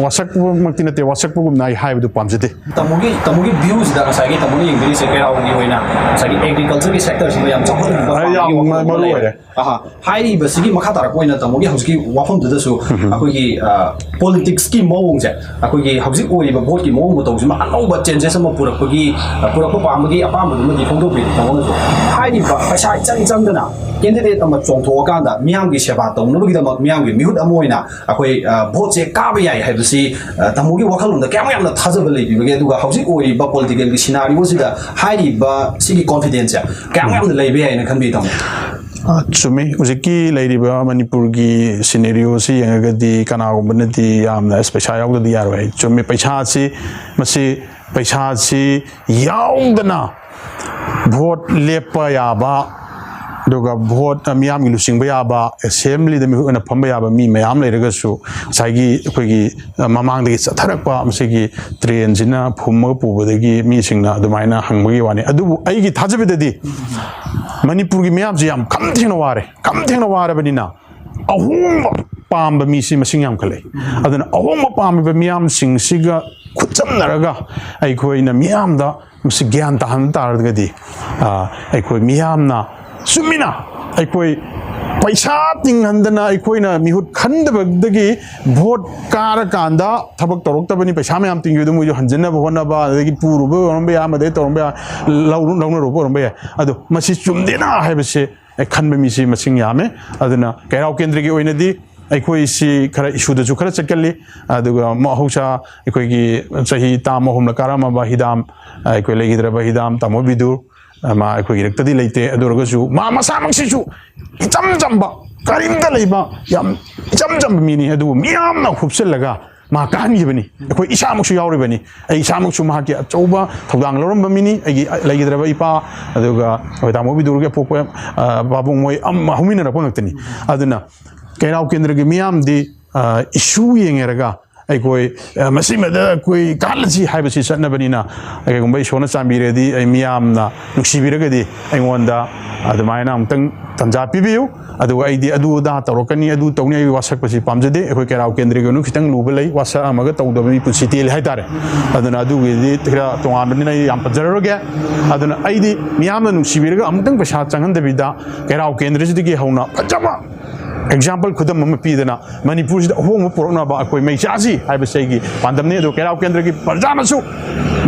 ꯋꯥꯁꯛꯄꯃꯛꯇꯤ ꯅꯠꯇꯦ, ꯋꯥꯁꯛꯄꯒꯨꯝꯅ ꯑꯩ ꯍꯥꯏꯕꯗꯨ ꯄꯥꯝꯖꯗꯦ꯫ ꯇꯥꯃꯣꯒꯤ ꯇꯥꯃꯣꯒꯤ ꯚ꯭ꯌꯨꯁꯤꯗ ꯉꯁꯥꯏꯒꯤ ꯇꯥꯃꯣꯅ ꯌꯦꯡꯕꯤꯔꯤꯁꯦ ꯀꯩꯔꯥꯎꯒꯤ ꯑꯣꯏꯅ ꯉꯁꯥꯏꯒꯤ ꯑꯦꯒ꯭ꯔꯤꯀꯜꯆꯔꯒꯤ ꯁꯦꯛꯇꯔꯁꯤꯃ ꯌꯥꯝ ꯆꯥꯎꯈꯠꯍꯟꯅꯤꯡꯕ ꯑꯩ ꯌꯥꯝ ꯄꯥꯝꯕꯒꯤ ꯋꯥꯈꯜꯂꯣꯟ ꯑꯃ ꯃꯔꯨ ꯂꯩꯔꯦ꯫ ꯑꯣꯏꯔꯦ꯫ ꯑꯍꯥ, ꯍꯥꯏꯔꯤꯕꯁꯤꯒꯤ ꯃꯈꯥ ꯇꯥꯔꯛꯄ ꯑꯣꯏꯅ ꯇꯥꯃꯣꯒꯤ ꯍꯧꯖꯤꯛꯀꯤ ꯋꯥꯐꯝꯗꯨꯗꯁꯨ ꯑꯩꯈꯣꯏꯒꯤ ꯄꯣꯂꯤꯇꯤꯛꯁꯀꯤ ꯃꯑꯣꯡꯁꯦ, ꯑꯩꯈꯣꯏꯒꯤ ꯍꯧꯖꯤꯛ ꯑꯣꯏꯔꯤꯕ ꯚꯣꯠꯀꯤ ꯃꯑꯣꯡ ꯃꯇꯧꯁꯤꯃ ꯑꯅꯧꯕ ꯆꯦꯟꯖꯦꯁ ꯑꯃ ꯄꯨꯔꯛꯄꯒꯤ ꯄꯨꯔꯛꯄ ꯄꯥꯝꯕꯒꯤ ꯑꯄꯥꯝꯕꯗꯨꯃꯗꯤ ꯐꯣꯡꯗꯣꯛꯄꯤꯔꯤ ꯇꯥꯃꯣꯅꯁꯨ꯫ ꯍꯥꯏꯔꯤꯕ ꯄꯩꯁꯥ ꯏꯆꯪ ꯆꯪꯗꯅ ꯀꯦꯟꯗꯤꯗꯦꯠ ꯑꯃ ꯆꯣꯡꯊꯣꯛꯑꯀꯥꯟꯗ ꯃꯤꯌꯥꯝꯒꯤ ꯁꯦꯕꯥ ꯇꯧꯅꯕꯒꯤꯗꯃꯛ ꯃꯤꯌꯥꯝꯒꯤ ꯃꯤꯍꯨꯠ ꯑꯃ ꯑꯣꯏꯅ ꯑꯩꯈꯣꯏ ꯚꯣꯠꯁꯦ ꯀꯥꯕ ꯌꯥꯏ ꯍꯥꯏꯕꯁꯤ ꯇꯥꯃꯣꯒꯤ ꯋꯥꯈꯜꯂꯣꯟꯗ ꯀꯌꯥꯝ ꯌꯥꯝꯅ ꯊꯥꯖꯕ ꯂꯩꯕꯤꯕꯒꯦ? ꯑꯗꯨꯒ ꯍꯧꯖꯤꯛ ꯑꯣꯏꯔꯤꯕ ꯄꯣꯂꯤꯇꯤꯀꯦꯜꯒꯤ ꯁꯤꯅꯥꯔꯤꯑꯣꯁꯤꯗ ꯍꯥꯏꯔꯤꯕ ꯁꯤꯒꯤ ꯀꯣꯟꯐꯤꯗꯦꯟꯁꯁꯦ ꯀꯌꯥꯝ ꯌꯥꯝꯅ ꯂꯩꯕ ꯌꯥꯏꯅ ꯈꯟꯕꯤ ꯇꯥꯃꯣ? ꯑ, ꯆꯨꯝꯃꯤ꯫ ꯍꯧꯖꯤꯛꯀꯤ ꯂꯩꯔꯤꯕ ꯃꯅꯤꯄꯨꯔꯒꯤ ꯁꯤꯅꯦꯔꯤꯑꯣꯁꯤ ꯌꯦꯡꯉꯒꯗꯤ ꯀꯅꯥꯒꯨꯝꯕꯅꯗꯤ ꯌꯥꯝꯅ "ꯑꯁ, ꯄꯩꯁꯥ ꯌꯥꯎꯗꯗꯤ ꯌꯥꯔꯣꯏ" ꯍꯥꯏ꯫ ꯆꯨꯝꯃꯤ꯫ ꯄꯩꯁꯥꯁꯤ, ꯃꯁꯤ, ꯄꯩꯁꯥꯁꯤ ꯌꯥꯎꯗꯅ ꯚꯣꯠ ꯂꯦꯞꯄ ꯌꯥꯕ, ꯑꯗꯨꯒ ꯚꯣꯠ, ꯑ, ꯃꯤꯌꯥꯝꯒꯤ ꯂꯨꯆꯤꯡꯕ ꯌꯥꯕ, ꯑꯦꯁꯦꯝꯕ꯭ꯂꯤꯗ ꯃꯤꯍꯨꯠ ꯑꯣꯏꯅ ꯐꯝꯕ ꯌꯥꯕ ꯃꯤ ꯃꯌꯥꯝ ꯂꯩꯔꯒꯁꯨ, ꯉꯁꯥꯏꯒꯤ ꯑꯩꯈꯣꯏꯒꯤ, ꯑ, ꯃꯃꯥꯡꯗꯒꯤ ꯆꯠꯊꯔꯛꯄ ꯃꯁꯤꯒꯤ ꯇ꯭ꯔꯦꯟꯁꯤꯅ ꯐꯨꯝꯃꯒ ꯄꯨꯕꯗꯒꯤ ꯃꯤꯁꯤꯡꯅ ꯑꯗꯨꯃꯥꯏꯅ ꯍꯪꯕꯒꯤ ꯋꯥꯅꯤ꯫ ꯑꯗꯨꯕꯨ ꯑꯩꯒꯤ ꯊꯥꯖꯕꯗꯗꯤ ꯃꯅꯤꯄꯨꯔꯒꯤ ꯃꯤꯌꯥꯝꯁꯤ ꯌꯥꯝ ꯈꯝ ꯊꯦꯡꯅ ꯋꯥꯔꯦ꯫ ꯈꯝ ꯊꯦꯡꯅ ꯋꯥꯔꯕꯅꯤꯅ ꯑꯍꯣꯡꯕ ꯄꯥꯝꯕ ꯃꯤꯁꯤ ꯃꯁꯤꯡ ꯌꯥꯝꯈꯠꯂꯛꯏ꯫ ꯑꯗꯨꯅ ꯑꯍꯣꯡꯕ ꯄꯥꯝꯃꯤꯕ ꯃꯤꯌꯥꯝꯁꯤꯡꯁꯤꯒ ꯈꯨꯠꯆꯝꯅꯔꯒ ꯑꯩꯈꯣꯏꯅ ꯃꯤꯌꯥꯝꯗ ꯃꯁꯤ ꯒ꯭ꯌꯥꯟ ꯇꯥꯍꯟꯕ ꯇꯥꯔꯒꯗꯤ, ꯑ, ꯑꯩꯈꯣꯏ ꯃꯤꯌꯥꯝꯅ ꯆꯨꯝꯃꯤꯅ ꯑꯩꯈꯣꯏ ꯄꯩꯁꯥ ꯇꯤꯡꯍꯟꯗꯅ ꯑꯩꯈꯣꯏꯅ ꯃꯤꯍꯨꯠ ꯈꯟꯗꯕꯗꯒꯤ ꯚꯣꯠ ꯀꯥꯔꯀꯥꯟꯗ ꯊꯕꯛ ꯇꯧꯔꯛꯇꯕꯅꯤ, ꯄꯩꯁꯥ ꯃꯌꯥꯝ ꯇꯤꯡꯈꯤꯕꯗꯣ ꯃꯣꯏꯁꯨ ꯍꯟꯖꯤꯟꯅꯕ ꯍꯣꯠꯅꯕ, ꯑꯗꯒꯤ ꯄꯨꯔꯨꯕ ꯑꯣꯏꯔꯝꯕ ꯌꯥꯏ, ꯑꯃꯗꯒꯤ ꯇꯧꯔꯝꯕ ꯌꯥꯏ, ꯂꯧ-, ꯂꯧꯅꯔꯨꯕ ꯑꯣꯏꯔꯝꯕ ꯌꯥꯏ꯫ ꯑꯗꯣ ꯃꯁꯤ ꯆꯨꯝꯗꯦꯅ ꯍꯥꯏꯕꯁꯦ ꯈꯟꯕ ꯃꯤꯁꯤ ꯃꯁꯤꯡ ꯌꯥꯝꯃꯦ꯫ ꯑꯗꯨꯅ ꯀꯩꯔꯥꯎ ꯀꯦꯟꯗ꯭ꯔꯒꯤ ꯑꯣꯏꯅꯗꯤ ꯑꯩꯈꯣꯏꯁꯤ ꯈꯔ ꯏꯁꯨꯗꯁꯨ ꯈꯔ ꯆꯠꯀꯜꯂꯤ꯫ ꯑꯗꯨꯒ ꯃꯍꯧꯁꯥ ꯑꯩꯈꯣꯏꯒꯤ ꯆꯍꯤ ꯇꯔꯥꯃꯉꯥ ꯑꯍꯨꯝꯂꯛ ꯀꯥꯔꯝꯃꯕ ꯍꯤꯗꯥꯝ, ꯑꯩꯈꯣꯏ ꯂꯩꯈꯤꯗ꯭ꯔꯕ ꯍꯤꯗꯥꯝ ꯇꯥꯃꯣ ꯕꯤꯗꯨ, ꯃꯥ ꯑꯩꯈꯣꯏꯒꯤ ꯏꯔꯛꯇꯗꯤ ꯂꯩꯇꯦ꯫ ꯑꯗꯨ ꯑꯣꯏꯔꯒꯁꯨ ꯃꯥ ꯃꯁꯥꯃꯛꯁꯤꯁꯨ ꯏꯆꯝ ꯆꯝꯕ, ꯀꯔꯤꯝꯇ ꯂꯩꯕ, ꯌꯥꯝ ꯏꯆꯝ ꯆꯝꯕ ꯃꯤꯅꯤ꯫ ꯑꯗꯨꯕꯨ ꯃꯤꯌꯥꯝꯅ ꯍꯨꯞꯆꯤꯜꯂꯒ ꯃꯥ ꯀꯥꯍꯟꯈꯤꯕꯅꯤ꯫ ꯑꯩꯈꯣꯏ ꯏꯁꯥꯃꯛꯁꯨ ꯌꯥꯎꯔꯤꯕꯅꯤ꯫ ꯑꯩ ꯏꯁꯥꯃꯛꯁꯨ ꯃꯍꯥꯛꯀꯤ ꯑꯆꯧꯕ ꯊꯧꯗꯥꯡ ꯂꯧꯔꯝꯕ ꯃꯤꯅꯤ꯫ ꯑꯩꯒꯤ ꯂꯩꯈꯤꯗ꯭ꯔꯕ ꯏꯄꯥ, ꯑꯗꯨꯒ ꯑꯩꯈꯣꯏ ꯇꯥꯃꯣ ꯕꯤꯗꯨꯔꯒꯤ ꯑꯄꯣꯛꯄ, ꯑ, ꯄꯥꯕꯨꯡ, ꯃꯣꯏ ꯑꯝ-, ꯍꯧꯃꯤꯟꯅꯔꯛꯄ ꯉꯥꯛꯇꯅꯤ꯫ ꯑꯗꯨꯅ ꯀꯩꯔꯥꯎ ꯀꯦꯟꯗ꯭ꯔꯒꯤ ꯃꯤꯌꯥꯝꯗꯤ, ꯑ, ꯏꯁꯨ ꯌꯦꯡꯉꯦꯔꯒ ꯑꯩꯈꯣꯏ ꯃꯁꯤꯃꯗ ꯑꯩꯈꯣꯏ ꯀꯥꯍꯜꯂꯁꯤ ꯍꯥꯏꯕꯁꯤ ꯆꯠꯅꯕꯅꯤꯅ, ꯀꯩꯒꯨꯝꯕ ꯏꯁꯣꯔꯅ ꯆꯥꯟꯕꯤꯔꯗꯤ, ꯑꯩ ꯃꯤꯌꯥꯝꯅ ꯅꯨꯡꯁꯤꯕꯤꯔꯒꯗꯤ ꯑꯩꯉꯣꯟꯗ ꯑꯗꯨꯃꯥꯏꯅ ꯑꯃꯨꯛꯇꯪ ꯇꯟꯖꯥ ꯄꯤꯕꯤꯌꯨ꯫ ꯑꯗꯨꯒ ꯑꯩꯗꯤ ꯑꯗꯨ ꯑꯗꯥ ꯇꯧꯔꯛꯀꯅꯤ, ꯑꯗꯨ ꯇꯧꯅꯤ, ꯑꯩ ꯋꯥꯁꯛꯄꯁꯤ ꯄꯥꯝꯖꯗꯦ꯫ ꯑꯩꯈꯣꯏ ꯀꯩꯔꯥꯎ ꯀꯦꯟꯗ꯭ꯔꯒꯤ ꯑꯣꯏꯅ ꯈꯤꯇꯪ ꯂꯨꯕ ꯂꯩ, ꯋꯥꯁꯛꯑꯝꯃꯒ ꯇꯧꯗꯕ ꯃꯤ ꯄꯨꯟꯁꯤ ꯇꯦꯜꯂꯤ ꯍꯥꯏꯇꯥꯔꯦ꯫ ꯑꯗꯨꯅ ꯑꯗꯨꯒꯤꯗꯤ ꯈꯔ ꯇꯣꯉꯥꯟꯕꯅꯤꯅ ꯑꯩ ꯌꯥꯝ ꯄꯟꯖꯔꯔꯣꯏꯒꯦ꯫ ꯑꯗꯨꯅ ꯑꯩꯗꯤ ꯃꯤꯌꯥꯝꯅ ꯅꯨꯡꯁꯤꯕꯤꯔꯒ ꯑꯃꯨꯛꯇꯪ ꯄꯩꯁꯥ ꯆꯪꯍꯟꯗꯕꯤꯗ, ꯀꯩꯔꯥꯎ ꯀꯦꯟꯗ꯭ꯔꯁꯤꯗꯒꯤ ꯍꯧꯅ ꯐꯖꯕ example, ꯈꯨꯗꯝ ꯑꯃ ꯄꯤꯗꯅ, ꯃꯅꯤꯄꯨꯔꯁꯤꯗ ꯑꯍꯣꯡꯕ ꯄꯨꯔꯛꯅꯕ ꯑꯩꯈꯣꯏ ꯃꯩ ꯆꯥꯁꯤ ꯍꯥꯏꯕꯁꯤ ꯑꯩꯒꯤ ꯄꯥꯟꯗꯝꯅꯤ꯫ ꯑꯗꯣ ꯀꯩꯔꯥꯎ ꯀꯦꯟꯗ꯭ꯔꯒꯤ ꯄ꯭ꯔꯖꯥꯅꯁꯨ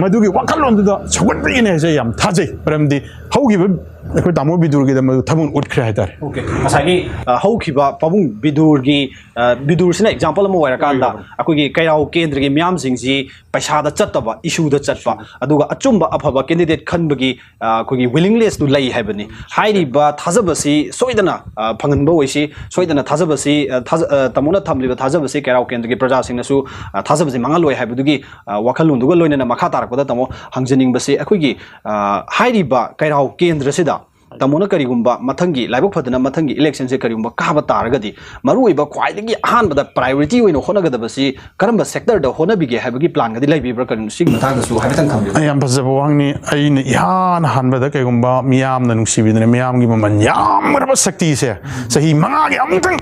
ꯃꯗꯨꯒꯤ ꯋꯥꯈꯜꯂꯣꯟꯗꯨꯗ ꯁꯧꯒꯠꯄꯤꯒꯅꯤ ꯍꯥꯏꯁꯦ ꯑꯩ ꯌꯥꯝ ꯊꯥꯖꯩ꯫ ꯃꯔꯝꯗꯤ ꯍꯧꯈꯤꯕ ꯑꯩꯈꯣꯏ ꯇꯥꯃꯣ ꯕꯤꯗꯨꯔꯒꯤꯗ ꯃꯗꯨ ꯊꯃꯣꯏ ꯎꯠꯈ꯭ꯔꯦ ꯍꯥꯏꯇꯥꯔꯦ꯫ Okay, ꯉꯁꯥꯏꯒꯤ ꯑ, ꯍꯧꯈꯤꯕ ꯄꯥꯕꯨꯡ ꯕꯤꯗꯨꯔꯒꯤ ꯑ, ꯕꯤꯗꯨꯔꯁꯤꯅ example ꯑꯃ ꯑꯣꯏꯔꯀꯥꯟꯗ, ꯑꯩꯈꯣꯏꯒꯤ ꯀꯩꯔꯥꯎ ꯀꯦꯟꯗ꯭ꯔꯒꯤ ꯃꯤꯌꯥꯝꯁꯤꯡꯁꯤ ꯄꯩꯁꯥꯗ ꯆꯠꯇꯕ, ꯏꯁꯨꯗ ꯆꯠꯄ, ꯑꯗꯨꯒ ꯑꯆꯨꯝꯕ ꯑꯐꯕ candidate ꯈꯟꯕꯒꯤ ꯑ, ꯑꯩꯈꯣꯏꯒꯤ willingness ꯇꯨ ꯂꯩ ꯍꯥꯏꯕꯅꯤ꯫ ꯍꯥꯏꯔꯤꯕ ꯊꯥꯖꯕꯁꯤ ꯁꯣꯏꯗꯅ ꯑ, ꯐꯪꯍꯟꯕ ꯑꯣꯏꯁꯤ, ꯁꯣꯏꯗꯅ ꯊꯥꯖꯕꯁꯤ ꯑ, ꯊꯥꯖ- ꯑ, ꯇꯥꯃꯣꯅ ꯊꯝꯂꯤꯕ ꯊꯥꯖꯕꯁꯤ ꯀꯩꯔꯥꯎ ꯀꯦꯟꯗ꯭ꯔꯒꯤ ꯄ꯭ꯔꯖꯥꯁꯤꯡꯅꯁꯨ ꯑ, ꯊꯥꯖꯕꯁꯤ ꯃꯥꯡꯍꯜꯂꯣꯏ ꯍꯥꯏꯕꯗꯨꯒꯤ ꯑ, ꯋꯥꯈꯜꯂꯣꯟꯗꯨꯒ ꯂꯣꯏꯅꯅ ꯃꯈꯥ ꯇꯥꯔꯛꯄꯗ ꯇꯥꯃꯣ ꯍꯪꯖꯅꯤꯡꯕꯁꯤ, ꯑꯩꯈꯣꯏꯒꯤ ꯑ, ꯍꯥꯏꯔꯤꯕ ꯀꯩꯔꯥꯎ ꯀꯦꯟꯗ꯭ꯔꯁꯤꯗ ꯇꯥꯃꯣꯅ ꯀꯔꯤꯒꯨꯝꯕ ꯃꯊꯪꯒꯤ, ꯂꯥꯏꯕꯛ ꯐꯗꯅ ꯃꯊꯪꯒꯤ election ꯁꯦ ꯀꯔꯤꯒꯨꯝꯕ ꯀꯥꯕ ꯇꯥꯔꯒꯗꯤ, ꯃꯔꯨꯑꯣꯏꯕ ꯈ꯭ꯋꯥꯏꯗꯒꯤ ꯑꯍꯥꯟꯕꯗ priority ꯑꯣꯏꯅ ꯍꯣꯠꯅꯒꯗꯕꯁꯤ ꯀꯔꯝꯕ sector ꯗ ꯍꯣꯠꯅꯕꯤꯒꯦ ꯍꯥꯏꯕꯒꯤ plan ꯒꯗꯤ ꯂꯩꯕꯤꯕ꯭ꯔꯥ? ꯀꯔꯤꯅꯣ, ꯁꯤꯒꯤ ꯃꯇꯥꯡꯗꯁꯨ ꯍꯥꯏꯐꯦꯠꯇꯪ ꯊꯝꯕꯤꯌꯨ꯫ ꯑꯩ ꯌꯥꯝ ꯐꯖꯕ ꯋꯥꯍꯪꯅꯤ꯫ ꯑꯩꯅ ꯏꯍꯥꯟ ꯍꯥꯟꯕꯗ ꯀꯩꯒꯨꯝꯕ ꯃꯤꯌꯥꯝꯅ ꯅꯨꯡꯁꯤꯕꯤꯗꯅ ꯃꯤꯌꯥꯝꯒꯤ ꯃꯃꯜ ꯌꯥꯝꯈ꯭ꯔꯕ ꯁꯛꯇꯤꯁꯦ ꯆꯍꯤ ꯃꯉꯥꯒꯤ ꯑꯃꯨꯛꯇꯪ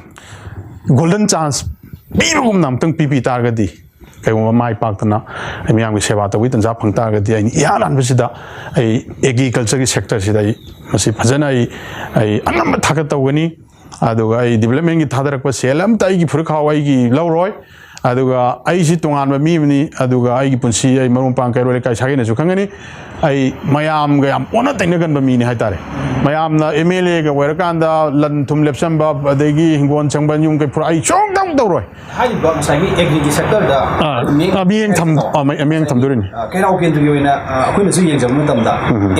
golden chance ꯄꯤꯕꯒꯨꯝꯅ ꯑꯃꯨꯛꯇꯪ ꯄꯤꯕꯤ ꯇꯥꯔꯒꯗꯤ, ꯀꯩꯒꯨꯝꯕ ꯃꯥꯏ ꯄꯥꯛꯇꯅ ꯑꯩ ꯃꯤꯌꯥꯝꯒꯤ ꯁꯦꯕꯥ ꯇꯧꯕꯒꯤ ꯇꯟꯖꯥ ꯐꯪ ꯇꯥꯔꯒꯗꯤ, ꯑꯩꯅ ꯏꯍꯥꯟ ꯍꯥꯟꯕꯁꯤꯗ ꯑꯩ agriculture ꯒꯤ sector ꯁꯤꯗ ꯑꯩ ꯃꯁꯤ ꯐꯖꯅ ꯑꯩ, ꯑꯩ ꯑꯉꯝꯕ ꯊꯥꯛꯇ ꯇꯧꯒꯅꯤ꯫ ꯑꯗꯨꯒ ꯑꯩ development ꯀꯤ ꯊꯥꯗꯔꯛꯄ ꯁꯦꯜ ꯑꯝꯇ ꯑꯩꯒꯤ ꯐꯨꯔꯤꯠꯈꯥꯎ ꯑꯩꯒꯤ ꯂꯧꯔꯣꯏ꯫ ꯑꯗꯨꯒ ꯑꯩꯁꯤ ꯇꯣꯉꯥꯟꯕ ꯃꯤ ꯑꯃꯅꯤ꯫ ꯑꯗꯨꯒ ꯑꯩꯒꯤ ꯄꯨꯟꯁꯤ ꯑꯩ ꯃꯔꯨꯞ ꯃꯄꯥꯡ ꯀꯩꯔꯣꯜ ꯂꯩꯀꯥꯏ ꯁꯥꯒꯩꯅꯁꯨ ꯈꯪꯒꯅꯤ꯫ ꯑꯩ ꯃꯌꯥꯝꯒ ꯌꯥꯝ ꯑꯣꯟꯅ ꯇꯩꯅꯒꯟꯕ ꯃꯤꯅꯤ ꯍꯥꯏꯇꯥꯔꯦ꯫ ꯃꯌꯥꯝꯅ MLA ꯒ ꯑꯣꯏꯔꯀꯥꯟꯗ ꯂꯟ ꯊꯨꯝ ꯂꯦꯞꯁꯟꯕ, ꯑꯗꯒꯤ ꯍꯤꯡꯒꯣꯜ ꯁꯪꯕ, ꯌꯨꯝ ꯀꯩ ꯐꯨꯔ-, ꯑꯩ ꯁꯨꯡꯇꯧ ꯇꯧꯔꯣꯏ꯫ ꯍꯥꯏꯔꯤꯕ ꯉꯁꯥꯏꯒꯤ agri ꯒꯤ sector ꯗ ꯑꯥ, ꯃꯤꯠꯌꯦꯡ ꯑꯥ, ꯃꯤꯠꯌꯦꯡ ꯊꯝ-, ꯑꯥ, ꯃꯤꯠ-, ꯃꯤꯠꯌꯦꯡ ꯊꯝꯗꯣꯔꯤꯅꯤ꯫ ꯑ, ꯀꯩꯔꯥꯎ ꯀꯦꯟꯗ꯭ꯔꯒꯤ ꯑꯣꯏꯅ, ꯑ, ꯑꯩꯈꯣꯏꯅꯁꯨ ꯌꯦꯡꯖꯕ ꯃꯇꯝꯗ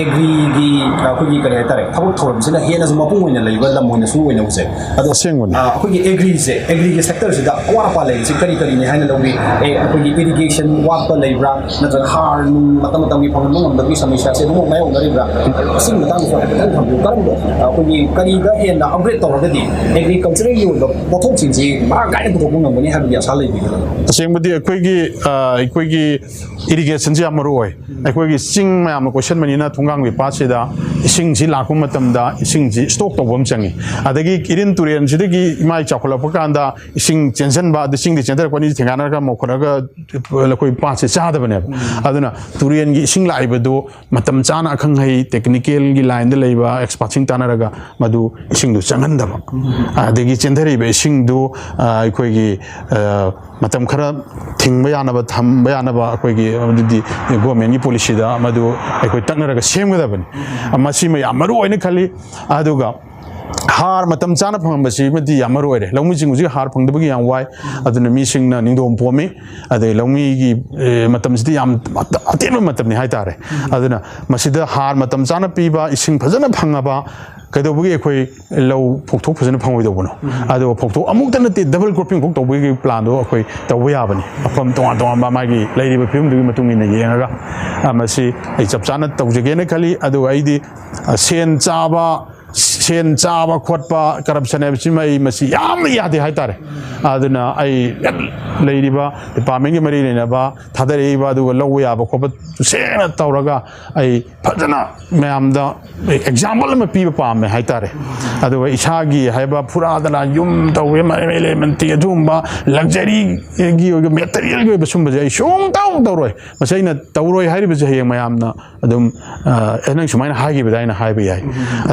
agri ꯒꯤ, ꯑ, ꯑꯩꯈꯣꯏꯒꯤ ꯀꯔꯤ ꯍꯥꯏꯇꯥꯔꯦ, ꯊꯕꯛ ꯊꯧꯔꯝꯁꯤꯅ ꯍꯦꯟꯅꯁꯨ ꯃꯄꯨꯡ ꯑꯣꯏꯅ ꯂꯩꯕ ꯂꯝ ꯑꯣꯏꯅꯁꯨ ꯑꯣꯏꯅ ꯎꯖꯩ꯫ ꯑꯗꯣ ꯑꯁꯦꯡꯕꯅꯤ꯫ ꯑ, ꯑꯩꯈꯣꯏꯒꯤ agri ꯁꯦ, agri ꯒꯤ sector ꯁꯤꯗ ꯑꯋꯥꯠ ꯑꯄꯥ ꯂꯩꯔꯤꯁꯦ ꯀꯔꯤ ꯀꯔꯤꯅꯤ ꯍꯥꯏꯅ ꯂꯧꯕꯤ? ꯑꯦ, ꯑꯩꯈꯣꯏꯒꯤ irrigation ꯋꯥꯠꯄ ꯂꯩꯕ꯭ꯔꯥ, ꯅꯠꯇ꯭ꯔꯒ ꯍꯥꯔ ꯅꯨꯡ ꯃꯇꯝ ꯃꯇꯝꯒꯤ ꯐꯪꯍꯟꯕ ꯉꯝꯗꯕꯒꯤ ꯁꯃꯁ꯭ꯌꯥꯁꯦ ꯑꯗꯨꯝꯃꯛ ꯃꯥꯌꯣꯛꯅꯔꯤꯕ꯭ꯔꯥ? ꯑꯁꯤꯒꯤ ꯃꯇꯥꯡꯗꯁꯨ ꯍꯥꯏꯐꯦꯠꯇꯪ ꯊꯝꯕꯤꯌꯨ꯫ ꯀꯔꯝꯕ ꯑꯩꯈꯣꯏꯒꯤ ꯀꯔꯤꯗ ꯍꯦꯟꯅ ꯑꯞꯒ꯭ꯔꯦꯗ ꯇꯧꯔꯒꯗꯤ ꯑꯦꯒ꯭ꯔꯤꯀꯜꯆꯔꯒꯤ ꯑꯣꯏꯕ ꯄꯣꯠꯊꯣꯛꯁꯤꯡꯁꯤ ꯃꯔꯥꯡ ꯀꯥꯏꯅ ꯄꯨꯊꯣꯛꯄ ꯉꯝꯒꯅꯤ ꯍꯥꯏꯕꯒꯤ ꯑꯁꯥ ꯂꯩꯕꯤꯒꯗꯕ? ꯑꯁꯦꯡꯕꯗꯤ ꯑꯩꯈꯣꯏꯒꯤ ꯑ, ꯑꯩꯈꯣꯏꯒꯤ ꯏꯔꯤꯒꯦꯁꯟꯁꯤ ꯌꯥꯝ ꯃꯔꯨ ꯑꯣꯏ꯫ ꯑꯩꯈꯣꯏꯒꯤ ꯆꯤꯡ ꯃꯌꯥꯝꯅ ꯀꯣꯏꯁꯟꯕꯅꯤꯅ ꯊꯣꯡꯒꯥꯡꯕꯤ ꯄꯥꯠꯁꯤꯗ ꯏꯁꯤꯡꯁꯤ ꯂꯥꯛꯄ ꯃꯇꯝꯗ ꯏꯁꯤꯡꯁꯤ ꯁ꯭ꯇꯣꯛ ꯇꯧꯕ ꯑꯃ ꯆꯪꯉꯤ꯫ ꯑꯗꯒꯤ ꯏꯔꯤꯟ ꯇꯨꯔꯦꯟꯁꯤꯗꯒꯤ ꯏꯃꯥꯏ ꯆꯥꯎꯈꯠꯂꯛꯄ ꯀꯥꯟꯗ ꯏꯁꯤꯡ ꯆꯦꯟꯁꯤꯟꯕ, ꯑꯗꯨ ꯆꯤꯡꯗꯤ ꯆꯦꯟꯊꯔꯛꯄꯅꯤ, ꯊꯦꯡꯒꯥꯟꯅꯔꯒ ꯃꯧꯈꯠꯂꯒ ꯑꯩꯈꯣꯏ ꯄꯥꯠꯁꯦ ꯆꯥꯗꯕꯅꯦꯕ꯫ ꯑꯗꯨꯅ ꯇꯨꯔꯦꯟꯒꯤ ꯏꯁꯤꯡ ꯂꯥꯛꯏꯕꯗꯨ ꯃꯇꯝ ꯆꯥꯅ ꯑꯈꯪ ꯑꯍꯩ ꯇꯦꯛꯅꯤꯀꯦꯜꯒꯤ ꯂꯥꯏꯟꯗ ꯂꯩꯕ ꯑꯦꯛꯁꯄꯥꯔꯠꯁꯤꯡ ꯇꯥꯟꯅꯔꯒ ꯃꯗꯨ ꯏꯁꯤꯡꯗꯨ ꯆꯪꯍꯟꯗꯕ, ꯑꯗꯒꯤ ꯆꯦꯟꯊꯔꯛꯏꯕ ꯏꯁꯤꯡꯗꯨ ꯑ, ꯑꯩꯈꯣꯏꯒꯤ ꯑ, ꯃꯇꯝ ꯈꯔ ꯊꯤꯡꯕ ꯌꯥꯅꯕ, ꯊꯝꯕ ꯌꯥꯅꯕ ꯑꯩꯈꯣꯏꯒꯤ ꯑꯗꯨꯗꯤ ꯒꯣꯔꯃꯦꯟꯒꯤ ꯄꯣꯂꯤꯁꯤꯗ ꯃꯗꯨ ꯑꯩꯈꯣꯏ ꯇꯛꯅꯔꯒ ꯁꯦꯝꯒꯗꯕꯅꯤ꯫ ꯃꯁꯤꯃ ꯌꯥꯝ ꯃꯔꯨ ꯑꯣꯏꯅ ꯈꯜꯂꯤ꯫ ꯑꯗꯨꯒ ꯍꯥꯔ ꯃꯇꯝ ꯆꯥꯅ ꯐꯪꯍꯟꯕꯁꯤꯃꯗꯤ ꯌꯥꯝ ꯃꯔꯨ ꯑꯣꯏꯔꯦ꯫ ꯂꯧꯃꯤꯁꯤꯡ ꯍꯧꯖꯤꯛ ꯍꯥꯔ ꯐꯪꯗꯕꯒꯤ ꯌꯥꯝ ꯋꯥꯏ꯫ ꯑꯗꯨꯅ ꯃꯤꯁꯤꯡꯅ ꯅꯤꯡꯗꯣꯝ ꯄꯣꯝꯃꯤ꯫ ꯑꯗꯩ ꯂꯧꯃꯤꯒꯤ ꯑꯦ, ꯃꯇꯝꯁꯤꯗꯤ ꯌꯥꯝ ꯑꯇꯦꯟꯕ ꯃꯇꯝꯅꯤ ꯍꯥꯏꯇꯥꯔꯦ꯫ ꯑꯗꯨꯅ ꯃꯁꯤꯗ ꯍꯥꯔ ꯃꯇꯝ ꯆꯥꯅ ꯄꯤꯕ, ꯏꯁꯤꯡ ꯐꯖꯅ ꯐꯪꯉꯕ, ꯀꯩꯗꯧꯕꯒꯤ ꯑꯩꯈꯣꯏ ꯂꯧ ꯐꯧꯊꯣꯛ ꯐꯖꯅ ꯐꯪꯉꯣꯏꯗꯧꯕꯅꯣ? ꯑꯗꯨꯒ ꯐꯧꯊꯣꯛ ꯑꯃꯨꯛꯇ ꯅꯠꯇꯦ, ꯗꯕꯜ ꯀ꯭ꯔꯣꯞꯄꯤꯡ ꯐꯥꯎ ꯇꯧꯕꯒꯤ ꯄ꯭ꯂꯥꯟꯗꯣ ꯑꯩꯈꯣꯏ ꯇꯧꯕ ꯌꯥꯕꯅꯤ꯫ ꯃꯐꯝ ꯇꯣꯉꯥꯟ ꯇꯣꯉꯥꯟꯕ ꯃꯥꯒꯤ ꯂꯩꯔꯤꯕ ꯐꯤꯕꯝꯗꯨꯒꯤ ꯃꯇꯨꯡ ꯏꯟꯅ ꯌꯦꯡꯉꯒ, ꯑ, ꯃꯁꯤ ꯑꯩ ꯆꯞ ꯆꯥꯅ ꯇꯧꯖꯒꯦꯅ ꯈꯜꯂꯤ꯫ ꯑꯗꯨꯒ ꯑꯩꯗꯤ, ꯑ, ꯁꯦꯟ ꯆꯥꯕ, ꯁꯦꯟ ꯆꯥꯕ ꯈꯣꯠꯄ, ꯀꯔꯞꯁꯟ ꯍꯥꯏꯕꯁꯤꯃ ꯑꯩ ꯃꯁꯤ ꯌꯥꯝꯅ ꯌꯥꯗꯦ ꯍꯥꯏꯇꯥꯔꯦ꯫ ꯑꯗꯨꯅ ꯑꯩ ꯂꯩꯔꯤꯕ ꯗꯤꯄꯥꯔꯠꯃꯦꯟꯒꯤ ꯃꯔꯤ ꯂꯩꯅꯕ ꯊꯥꯗꯔꯛꯏꯕ ꯑꯗꯨꯒ ꯂꯧꯕ ꯌꯥꯕ ꯈꯣꯠꯄ ꯁꯦꯡꯅ ꯇꯧꯔꯒ ꯑꯩ ꯐꯖꯅ ꯃꯌꯥꯝꯗ ꯑꯦꯛꯖꯥꯝꯄꯜ ꯑꯃ ꯄꯤꯕ ꯄꯥꯝꯃꯦ ꯍꯥꯏꯇꯥꯔꯦ꯫ ꯑꯗꯨꯒ ꯏꯁꯥꯒꯤ ꯍꯥꯏꯕ ꯐꯨꯔꯥꯗꯅ ꯌꯨꯝ ꯇꯧꯕ, ꯑꯦꯝ ꯑꯦꯜ ꯑꯦ ꯃꯟꯇ꯭ꯔꯤ ꯑꯗꯨꯒꯨꯝꯕ ꯂꯛꯖꯔꯤꯒꯤ ꯑꯣꯏꯕ, ꯃꯦꯇꯔꯤꯌꯦꯜꯒꯤ ꯑꯣꯏꯕ ꯁꯨꯝꯕꯁꯦ ꯑꯩ ꯁꯨꯡꯇꯧ ꯇꯧꯔꯣꯏ꯫ ꯃꯁꯤ ꯑꯩꯅ ꯇꯧꯔꯣꯏ ꯍꯥꯏꯔꯤꯕꯁꯦ ꯍꯌꯦꯡ ꯃꯌꯥꯝꯅ ꯑꯗꯨꯝ, ꯑ, "ꯑꯦ, ꯅꯪ ꯁꯨꯃꯥꯏꯅ ꯍꯥꯏꯈꯤꯕꯗ" ꯍꯥꯏꯅ ꯍꯥꯏꯕ ꯌꯥꯏ꯫